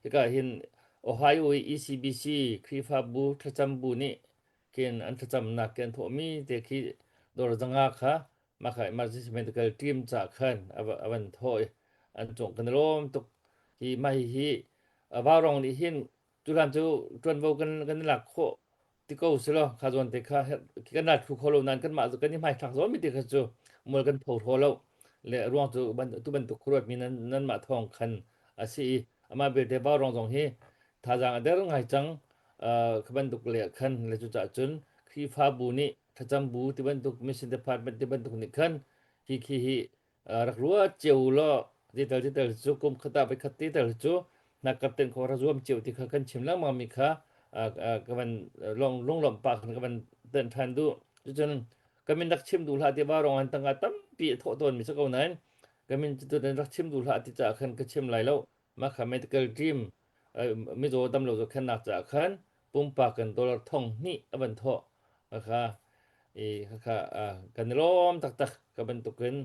Hika hin Ohio i ECBC Khrihfabu thlacam bu nih khin an thlacamnak ke an thawhmi te khi dawr zanga kha mah kha emergency medical team ca khan a van thawh i an cung kan i lawm tuk. Hi mah hihi Vaurong nih hin tulan cu ṭuanvo kan kan i lak khawh ti ko si law kha zawn te kha kan ral thlu kho lo nain kanmah cu kan i hmaithlak zawn mi te kha cu mual kan pho hraw lo le ruang cu tu bantuk khuaruat mi nan nanmah thawng khan a si i amah belte Vaurong zong hi thazaang a der ngai cang kha bantuk le khan le cucaah cun Khrihfabu nih thlacam bu ti bantuk mission department ti bantuk nih khan hi khi hi rak ruat cio u law zeital zeital cu kum khat ah voikhat te tal cu hnakkap ten kho ra zuam cio ti kha kan chim lengmang mi kha ka van long lunglawmh pa khan ka van ten than duh cucun ka min rak chim duh hlah ti va rong an tangka tampi a thawh tawn mi si ko nain ka min cu rak chim duh hlah ti caah khan ka chim lai lo mah kha medical team mizaw damlo zohkhenhnak caah khan pumpak in dollar thong hnih a van thawh kha i khakha kan i lawm taktak ka bantukin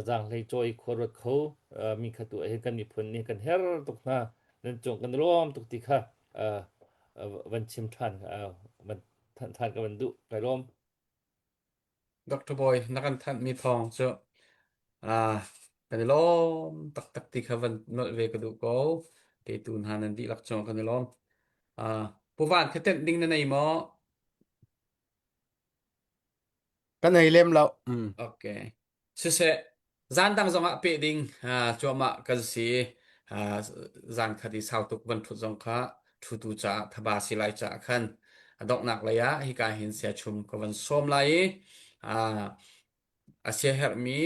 zaanghlei cawi khua ruat kho mi kha tu hin kan miphun nih kan her tuk hna nan cung kan i lawm tuk ti kha van chim ṭhan van thanh ṭhan ka van duh kai lawm
Dr. Bawi na kan thanhmi thawng cu ah kan i lawm taktak ti kha van nolh ve ka duh ko. Petu hna nan dihlak cungah kan i lawm. Ah Pu Van kha tenh ding na nei maw?
Ka nei lem lo. Mm.
Okay. Siseh, zan dang zongah peh ding ah cuahmah kan si. Ah zan khat i sau tuk van ṭhut zong kha ṭhutu caah thaba si lai caah khan a donghnak lei ah hika hin siachum ka van sawm lai i ah a siaherhmi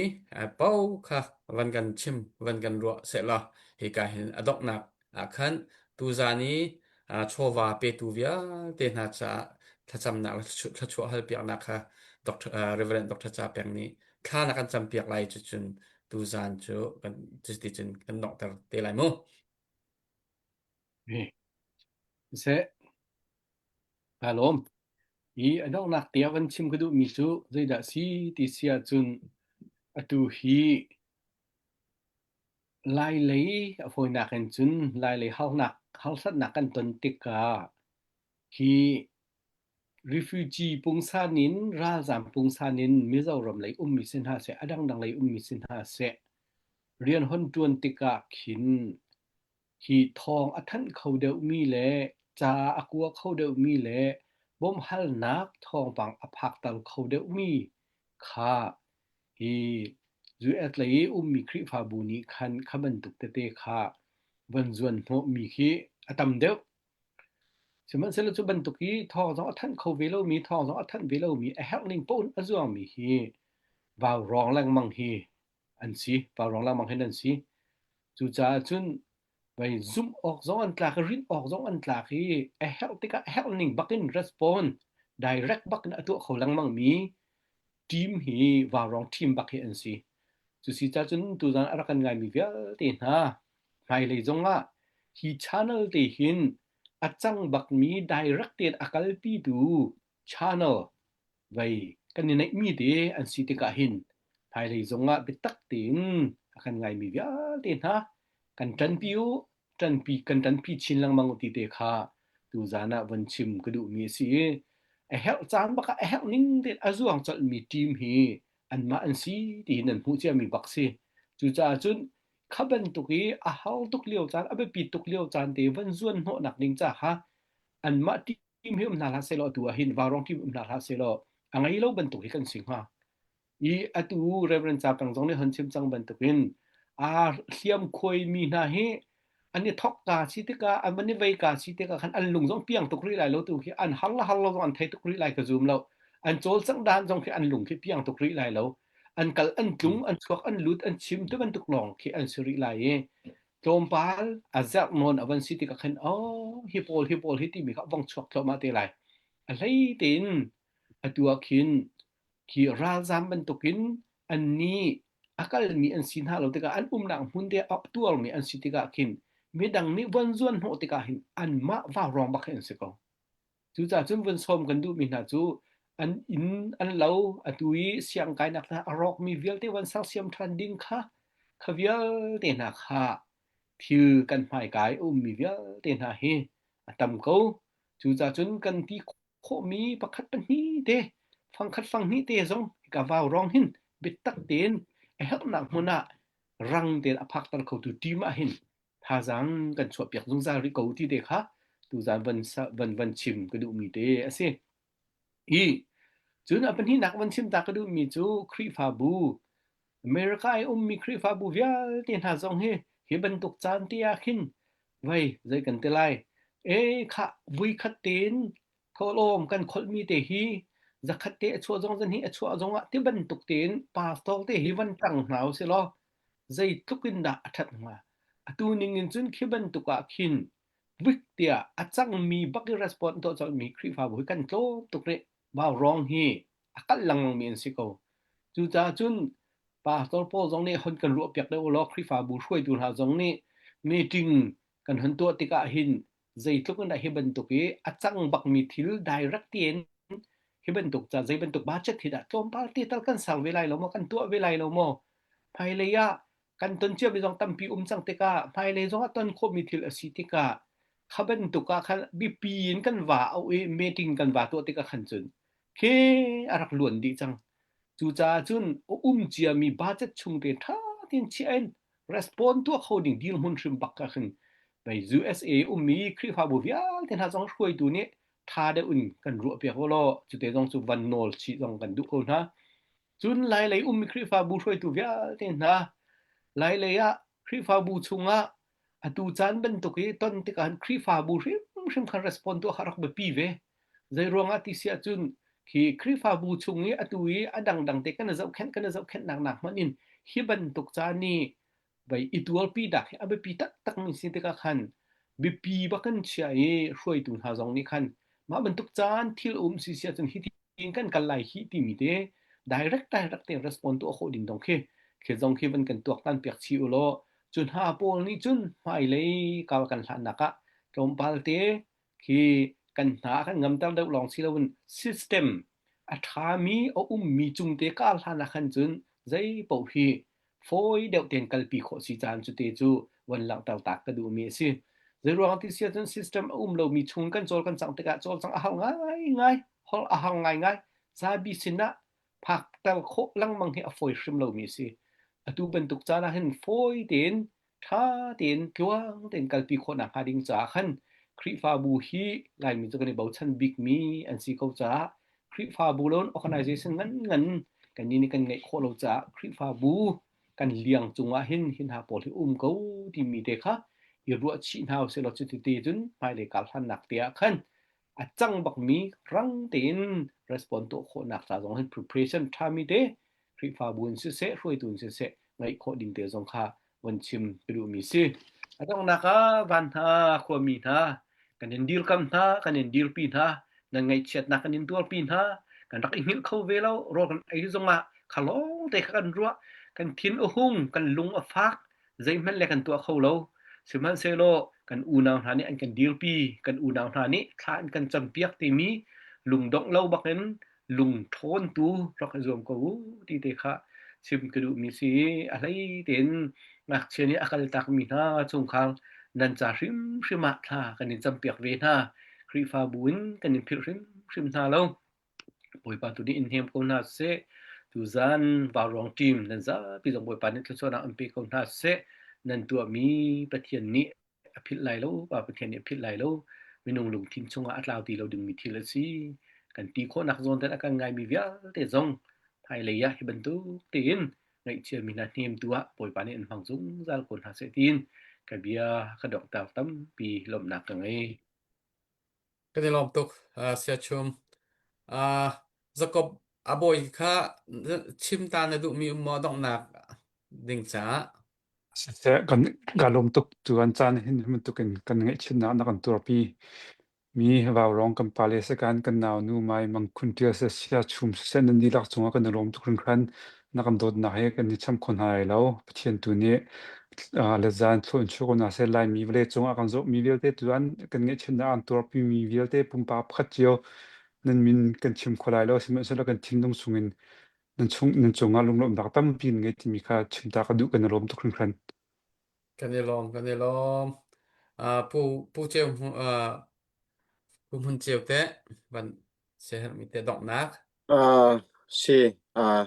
paoh kha van kan chim van kan ruah sehlaw hika hin a donghnak ah khan tuzan i chawva petu vialte hna caah thlacamnak le thluachuah halpiaknak kha Dr. Reverend Dr. Ca Peng nih thla na kan campiak lai cucun tuzan cu kan cuticun kan donghter te lai mu.
Seh, kaa lawm. Hi a donghnak tiah van chim ka duhmi cu zeidah si ti si ahcun atu hi Lailei a fawinak in cun Lailei harnak harsatnak kan ton tikah hi refugee pungsan in ralzaam pungsan in Mizoram lei ummi si hna seh, a dangdang lei ummi si hna seh, rian hon ṭuan tikah khin Hi thawng a thanh kho deuhmi le ca a kua kho deuhmi le bawmhhalnak thawngpang a phakter kho deuhmi kha hi US lei i ummi Khrihfabu nih khan kha bantuk tete kha van zuan hnawhmi khi a tam deuh. Sihmanhsehlaw cu bantuk i thawng zong a thanh kho ve lomi, thawng zong a thanh ve lomi, a herh ning paoh in a zuangmi hi vaurawng lengmang hi an si, vaurawng lengmang hin an si. Cucaah cun vei zumh awk zong an tlak i rinh awk zong an tlak i a herh tikah a herh ning bakin respond direct bakin a tuah kho lengmang mi team hi vaurawng team bak hi an si. Cusi ca cun tuzan a rak kan ngaimi vialte hna hmailei zongah hi channel te hin a cang bakmi direct tein a kalpitu channel vei kan i neihmi te an si tikah hin hmailei zongah biatak tein a kan ngaimi vialte hna kan ṭanpi u ṭanpi kan ṭanpi chin lengmang u ti te kha tuzan ah von chim ka duhmi a si i a herh caan bak ah a herh ning tein a zuang colhmi team hi anmah an si ti hin nan hmuh ciami bak si. Cucaah cun kha bantuk i a har tuk lio caan a biapit tuk lio caan te van zuan hnawhnak ding ca kha anmah team hi um hna hlah sehlaw atu ah hin vaurawng team um hna hlah sehlaw a ngei lo bantuk hi kan si hnga. I atu Reverend Ca Peng zong nih hon chim cang bantukin aa hliam khuaimi hna hi an i thok ka si tikah an van i vei ka si tikah khan an lung zong piang tuk rih lai lo tu khi an har le har lo zong an thei tuk rih lai ka zum lo an cawlcangh dan zong khi an lung khi piang tuk rih lai lo an kal an tlung an chuak an lut an chim ti bantuk lawng khi an si rih lai i tlawmpal a zerh nawn a van si tikah khan oh hi pawl hi pawl hi timi kha vong chuak thluahmah te lai a hlei tein atu ah khin khi ralzam bantukin annih. A kalmi an si hna lo tikah an umnak hmun te ah tuarmi an si tikah khin midang nih von zuan hnawh tikah hin anmah vaurawng bak hi an si ko. Cucaah cun vun sawm kan duhmi hna cu an inn an lo atu i siangkainak hna a rawkmi vialte van sersiam ṭhan ding kha kha vialte hna kha thil kan hmaikai a ummi vialte hna hi a tam ko. Cucaah cun kan ti khawhmi pakhat pahnih te fangkhat fanghnih te zong hika vaurawng hin biatak tein a herhnak hmun ah rang tein a phakter khotu team ah hin thazaang kan chuahpiak zungzal rih ko ti te kha tuzaan van van van chim ka duhmi te a si. Hi cun a pahnihnak van chim ta ka duhmi cu Khrihfabu America i ummi Khrihfabu vialte hna zong hi hi bantuk caan te ah khin vei zei kan ti lai e khah vuikhat tein thawhlawm kan kholhmi te hi zakhat te a chuah zong zan hi a chuah zong ah ti bantuk tein pastor te hi van ṭang hna usih law zeitluk in dah a ṭhat hnga? Atu ning in cun khi bantuk ah khin vik tiah a cangmi bak i response tuah colhmi Khrihfabu hi kan tlawm tuk rih. Vaurawng hi a kalh lengmangmi an si ko. Cucaah cun pastor pawl zong nih hon kan ruahpiak deuh ulaw Khrihfabu hruaitu hna zong nih meeting kan hon tuah tikah hin zeitluk in dah hi bantuk i a cang bakmi thil direct tein hi bantuk ca zei bantuk budget hi dah tlawmpal te tal kan ser ve lai lo maw kan tuah ve lai lo maw hmailei ah kan ton ciami zong tampi um cang tikah hmailei zong ah ton khawhmi thil a si tikah kha bantuk ah khan biapi in kan va auh i meeting kan va tuah tikah khan cun khi a rak luan dih cang cucaah cun a um ciami budget chung te ṭha tein chiah in respond tuah kho ding dirhmun hrim bak ah khin mei USA ummi Khrihfabu vialte hna zong hruaitu nih ṭha deuh in kan ruahpiak u law cute zong cu van nawl chih zong kan duh ko hna. Cun Lailei ummi Khrihfabu hruaitu vialte hna Lailei ah Khrihfabu chungah atu caan bantuk i ton tikah Khrihfabu hrimhrim khan respond tuah kha rak biapi ve. Zei ruangah ti si ahcun khi Khrihfabu chung i atu i a dangdang te kan i zohkhenh kan i zohkhenhnak nak hmanh in hi bantuk caan i vei i tuarpi dak hi a biapi taktakmi si tikah khan biapi bak in chia i hruaitu hna zong nih khan mah bantuk caan thil um si si ahcun hi tin kan kal lai hi timi te direct direct te respond tuah khawh ding dong khi khi zong khi van kan tuaktan piak chi u law cu hna pawl nih cun hmailei kal kan hlannak ah tlawmpal te khi kan hna kan ngamter deuh lawng si loin system a ṭhami a ummi cung te kar hlan ah khan cun zei paoh hi fawi deuh tein kalpi khawh si caan cu te cu van langhter tak ka duhmi a si. Zeiruang ti si ahcun system a um lomi chung kan cawl kan cangh tikah cawlcangh a har ngaingai, holh a har ngaingai. Zapi sinah phakter khawh lengmang hi a fawi hrim lomi a si. Atu bantuk caan ah hin fawi tein ṭha tein tluang tein kalpi khawhnak hnga ding caah khan Khrihfabu hi Laimi cu kan i bochan bikmi an si ko caah Khrihfabu loan organization ngan ngan kannih nih kan ngeih khawh lo caah Khrihfabu kan liang cungah hin hi hna pawl hi um ko timi te kha i ruah chih hna usih law cuti te cun hmailei kar hlannak te ah khan a cang bakmi rang tein respond tuah khawhnak ca zong hin preparation ṭhami te Khrihfabu in siseh hruaitu in siseh ngeih khawh ding te zong kha von chim ka duhmi si. A donghnak ah van hna khuami hna kan in dirkam hna kan in dirpi hna nan ngaihchiatnak kan in tuarpi hna kan rak i hngilh kho ve lo rawl kan ei zongah kha lawng te kha kan ruah kan thin a hung kan lung a fak zeihmanh le kan tuah kho lo. Sihmanhsehlaw kan unau hna nih an kan dirpi, kan unau hna nih thla an kan campiak timi lungdongh lo bakin lung ṭhawntu rak i zuam ko u ti te kha chim ka duhmi si. A hlei tein ngakchia nih a kaltakmi hna chungkhar nan ca hrimhrim ah thla kan in campiak ve hna. Khrihfabu in kan in philh hrimhrim hna lo. Bawipa tu nih in hnem ko hna seh. Tuzan Vauruang team nan zapi zong Bawipa nih thluachuahnak an pe ko hna seh. Nan tuahmi Pathian nih a philh lai lo, Pa Pathian nih a philh lai lo. Minung lungthin chungah a tlau ti lo dingmi thil a si. Kan ti khawhnak zawn ten a kan ngaimi vialte zong hmailei ah hi bantuk tein ngaihchiami hna hnemtu ah Bawipa nih an hmang zungzal ko hna seh tiin ka bia ka donghter tampi lawmhnak ka ngei.
Kan i lawm tuk, uh, Sia Chum. Uh, Jacob a bawi kha chim ta na duhmi um maw donghnak ding caah?
Siseh, kan ka lawm tuk tu an caan hin bantuk in kan ngaihchihnak na kan tuarpi mi vaurawng kan pale sakan kan nau nu mai mangkhun ṭial se sia chum siseh nan dihlak cungah kan i lawm tuk hringhran. Na kan dawtnak hi kan i cham kho hna lai lo. Pathian tu nih le zan thlua in chuah ko hna seh. Laimi vawlei cung ah kan zawhmi vialte tu an kan ngaihchiatnak an tuarpimi vialte pumpak pakhat cio nan min kan chim kho lai lo. Sihmanhsehlaw kan thinlung chungin nan chung nan cungah lunglawmhnak tampi in ngei timi kha chim ta ka duh kan i lawm tuk hringhran.
Kan i lawm, kan i lawm. Uh, Pu Pu Ceu uh, Pu Hmun Ceu te van siaherhmi te donghnak.
Uh, si uh,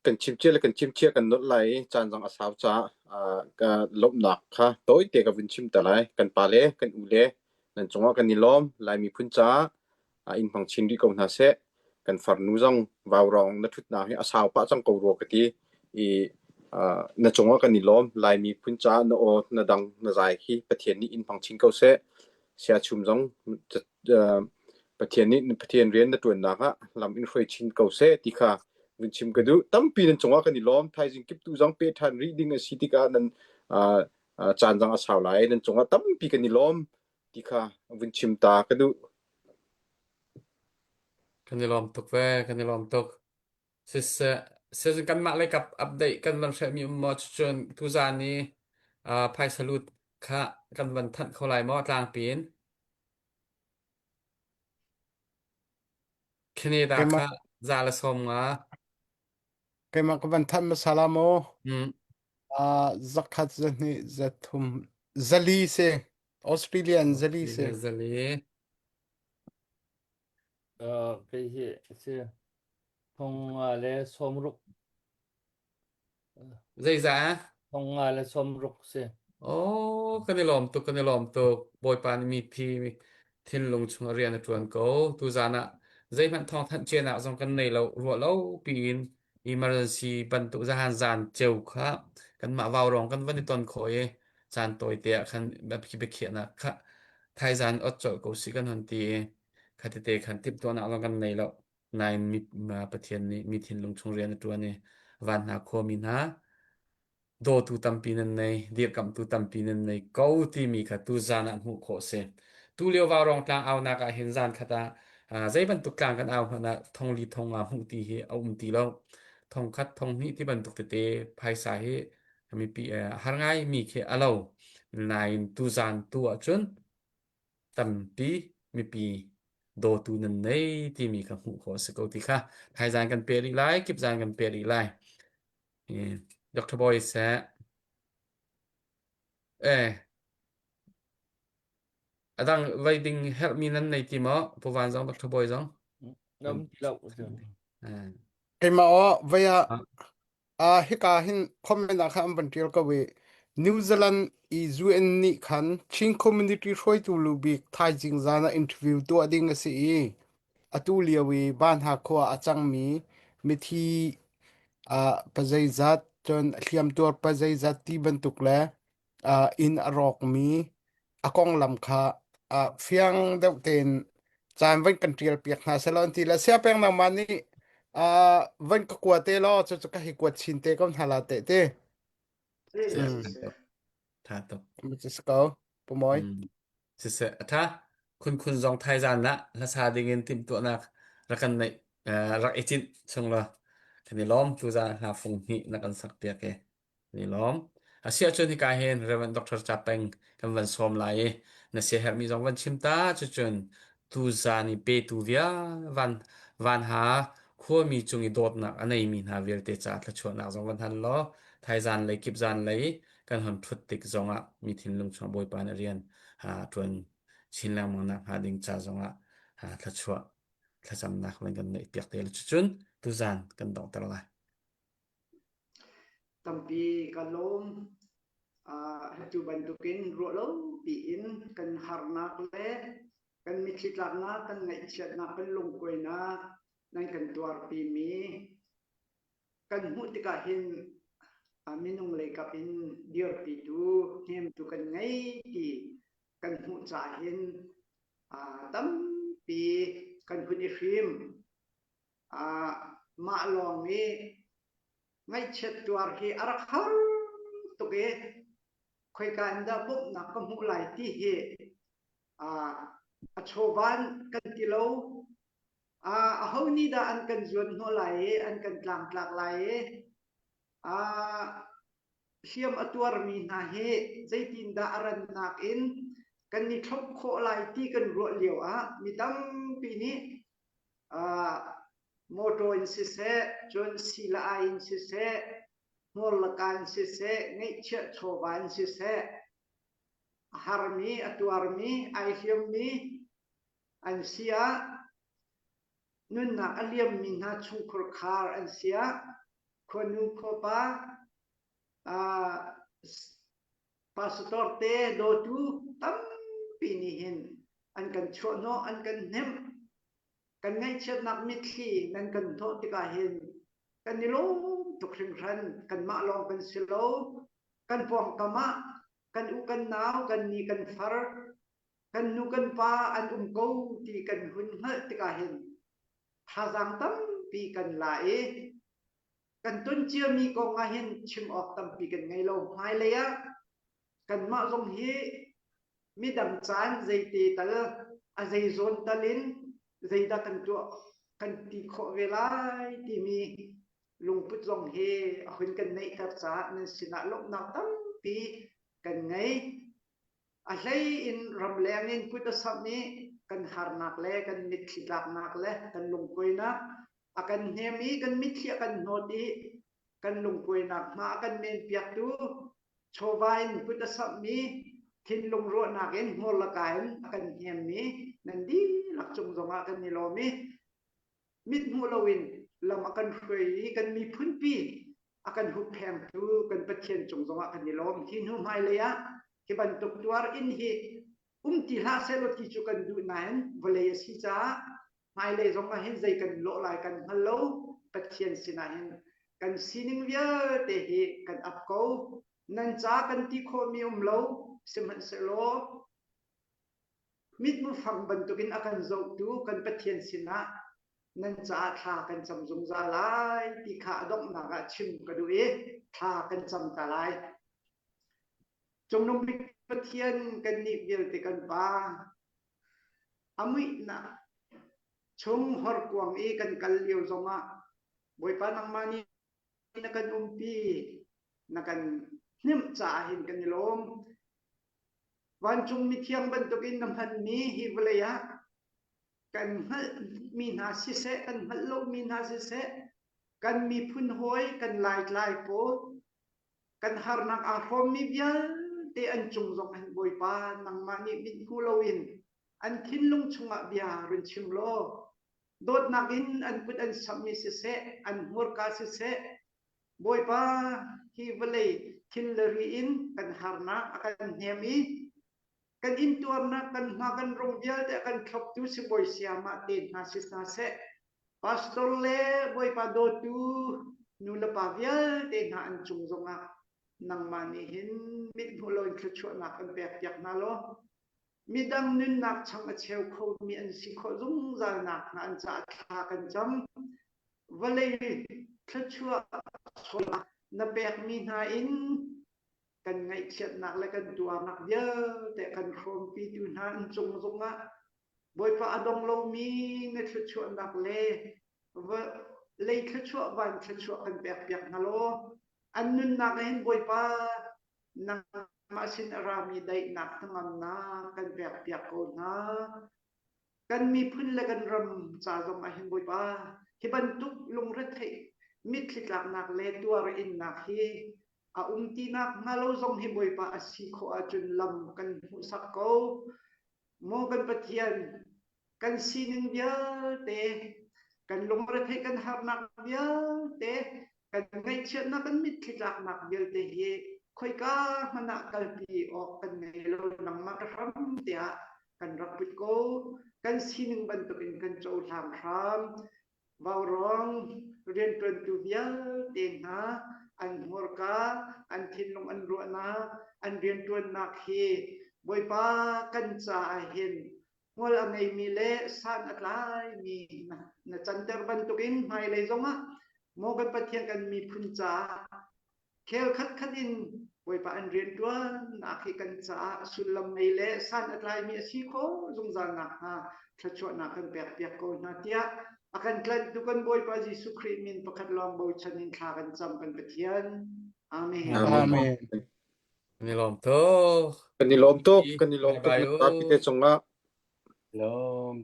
kan chim cia le kan chim cia kan nolh lai i caan zong a sau caah uh, ka lawmhnak kha tawite ka vun chim ta lai. Kan pa le kan u le nan cungah kan i lawm. Lai miphun caah uh, in hmang chin rih ko hna seh. Kan farnu zong vaurawng na ṭhutnak hi a sau pah cang ko rua ka ti. I uh, na cungah kan i lawm. Lai miphun caah na aw na dang na zai khi Pathian nih in hmang chin ko seh. Siachum zong Pathian nih Pathian rian na ṭuannak ah lam in hruai chin ko seh ti kha vun chim ka duh. Tampi nan cungah kan i lawm. Thaizing kiptu zong pe ṭhan rih ding a si tikah nan caan zong a sau lai. Nan cungah tampi kan i lawm ti kha vun chim ta ka duh.
Kan i lawm tuk ve, kan i lawm tuk. Siseh, siseh kanmah lei kap update kan van hrehmi um maw cucun tuzaan i uh, phaisa lut kha kan van thanh kho lai maw tlangpi in? Canada
Keimah
kha za le 50.
keimah ka van thanh hmasa la maw?
Mm.
Uh, zakhat zahnih zathum zali si Australian zali si.
Zali.
Uh, kei hi si Thong nga le 60.
Zeizah?
360 si.
Oh, kan i lawm tuk, kan i lawm tuk. Bawipa nih mithi thinlung chung a rian a ṭuan ko. Tuzaan ah zeihmanh thawng thanh cianak zong kan nei lo, ruah lo piin emergency bantuk zahan zan ceu kha kanmah vaurawng kan van i ton khawh i caan tawi te ah khan biakhiahnak kha thaizan ot colh ko si kan hon ti i khatete khan timhtuahnak zong kan nei lo. Nain mi, Pathian nih mi thinlung chung rian a ṭuan i van hna khuami hna dawtu tampi nan nei, dirkamhtu tampi nan nei ko timi kha tu zan ah hmuh khawh si. Tu lio vaurawng tlang aunak ah hin zan khat ah zei bantuk tlang kan au hmanh ah thong li thong nga hmuh ti hi a um ti lo. Thong khat thong hnih ti bantuk tete phaisa hi mipi har ngai mi khi a lo. Nain tu zan tu ahcun tampi mipi dawtu nan nei timi kha hmuh khawh a si ko ti kha thaizan kan pe rih lai kipzan kan pe rih lai Dr. Boy seh eh adang vei ding herhmi nan nei ti maw Pu Van zong Dr. Boy zong
Ngam ti lo.
Keimah aw vei ah Ah hika hin comment ah khan an van ṭial ko i New Zealand i UN nih khan Chin community hruaitu lu bik thaizing zan ah interview tuah ding a si i atu lio i Banha khua a cangmi mithi ah pazeizat cun hliamtuar pazeizat ti bantuk le uh, inn a rawkmi a konglam kha uh, fiang deuh tein caan van kan ṭial piak hna selaw an ti le sia peng nangmah nih uh, van ka kua te law cu cu ka hi kuat chin te ko hna la te te mm.
Tha tuk.
Si ko pumawi
Siseh a tha khun khun zong thaizan ah hlasa dingin timhtuahnak rak kan neih rak i cinh chung law kan i lawm tu zan hla fung hnih na kan sak piak e Ni lawm. Asiahcun hika hin Rev. Dr. Ca Peng kan van sawm lai i na siaherhmi zong van chim ta cucun tuzaan i petu vial van van ha khuami cung i dawtnak a neimi hna vialte caah thluachuahnak zong van hal law thaizan lei kipzan lei kan hon ṭhut tik zongah mi thinlung chungah Bawipa nih rian ha ṭuan chin lengmang nak hnga ding ca zongah ha thluachuah thlacamnak van kan neih piak te cucun tuzaan kan donghter lai.
Tampi ka lawm. Atu bantukin ruah lo piin kan harnak le kan mitthli tlaknak, kan ngaihchiatnak, kan lungkuainak nan kan tuarpimi kan hmuh tikah hin minung leikap in dirpitu, hnemtu kan ngei ti kan hmuh caah hin tampi kan hun i hrim. Mah lawng i ngaihchiat tuar hi a rak har tuk i khoika in dah bawmhnak ka hmuh lai ti hi a chawvan kan ti lo. Aho nih dah an kan zuan hnawh lai i an kan tlangtlak lai i hliam a tuarmi hna hi zeitindah a rannak in kan i thlop khawh lai ti kan ruah lio ah mi tampi nih motor in siseh, cun sii le ai in siseh, hmur le ka in siseh, ngeihchiah chawva in siseh, a harmi, a tuarmi, ai hliammi an si ah nunnak a liammi hna chungkhur khar an si ah khuanu khuapa pastor te dawtu tampi nih hin an kan chuahhnawh an kan hnemh kan ngaihchiatnak mitthli nan kan hnawh tikah hin kan i lawm tuk hringhran kanmah lawng kan si lo kan pawngkam ah kan u kan nau kan ni kan far kan nu kan pa an um ko ti kan hun hngalh tikah hin thazaang tampi kan la i kan ton ciami kong ah hin chim awk tampi kan ngei lo. Hmailei ah kanmah zong hi midang caan zeite tal a zei zawn tal in zeidah kan tuah kan ti khawh ve lai timi lungput zong hi a hun kan neihter caah nan sinah lawmhnak tampi kan ngei. A hlei in ramleng in kut a samh i kan harnak le kan mitthli tlaknak le kan lungkuainak a kan hnem i kan mitthli a kan hnawt i kan lungkuainak hma a kan men piaktu chawva in kut a samhmi thinlung ruahnak in hmurlaka in a kan hnemmi nan dihlak cung zongah kan i lawm i mithmuh loin lam a kan hruai i kan miphunpi a kan hupphengtu kan Pathian cung zongah kan i lawm. Hi hnu hmailei ah hi bantuk tuar in hi um ti hlah sehlaw ti cu kan duh nain vawlei a si caah hmailei zong ah hin zei kan lawh lai kan hngal lo. Pathian sinah hin kan sining vialte hi kan ap ko. Nan ca kan ti khawhmi um lo. Sihmanhsehlaw Mithmuh fang bantukin a kan zohtu kan Pathian sinah nan caah thla kan cam zungzal lai ti kha a donghnak ah chim ka duh i thla kan cam ta lai. Cungnung bik Pathian kannih vialte kan Pa, a muihnak chung horkuang i kan kal lio zongah Bawipa nangmah nih na kan umpi, na kan hnemh caah hin kan i lawm. Vancung mithiang bantukin na hmanmi hi vawlei ah kan hngalhmi hna siseh, kan hngalh lomi hna siseh, kan miphun hawi, kan laitlai pawl, kan harnak aa hrawmmi vialte an cung zong hin Bawipa nangmah nih mithmu loin an thinlung chungah bia run chim law dawtnak in an kut an samhmi siseh, an hmurka siseh, Bawipa, hi vawlei thil le ri in kan harnak a kan hnem i kan intuarnak kan hma kan rung vialte a kan thloptu sibawi sayamah te hna si hna seh. Pastor le Bawipa dawtu nu le pa vialte hna an cung zongah nangmah nih hin mithmuh loin thluachuahnak kan pekpiak hna law midang nunnak chang a cheu khomi an si khawh zungzal nak hnga an caah thla kan cam. Vawlei thluachuah na pekmi hna in kan ngaihchiatnak le kan tuarnak vialte kan hrawmpitu hna an cung zongah Bawipa a dong lomi na thluachuahnak le lei thluachuah van thluachuah kan pekpiak hna law an nunnak ah hin Bawipa nangmah sin a rami daihnak hnangamnak kan pekpiak ko hna. Kan miphun le kan ram ca zong ah hin Bawipa hi bantuk lungretheih mitthli tlaknak le tuar innak hi a um tinak hnga lo zong hi Bawipa a si khawh ahcun lam kan hmuhsak ko. Maw kan Pathian, kan sining vialte, kan lungretheih kan harnak vialte, kan ngaihchiatnak kan mitthli tlaknak vialte hi khoika hmanh ah kalpi awk kan ngei lo nangmah ka hram tiah kan rak put ko kan sining bantukin kan cohlang hram vaurawng rianṭuantu vialte hna an hmurka an thinlung an ruahnak an rianṭuannak hi Bawipa kan caah hin hmual a ngeimi le san a tlaimi na canter bantukin hmailei zongah maw kan Pathian kan miphun caah khel khatkhat in. Bawipa an rianṭuannak hi kan caah sullam ngei le san a tlaimi a si kho zungzal nakhnga thluachuahnak kan pekpiak ko hna tiah a kan tlanhtu kan Bawipa Jesuh Khrih min pakhat lawng bochan in thla kan cam kan Pathian. Amen.
Amen.
Kan i lawm tuk.
Kan i lawm tuk. Kan i lawm tuk.
Bye
Na zapi te cungah.
Lawm.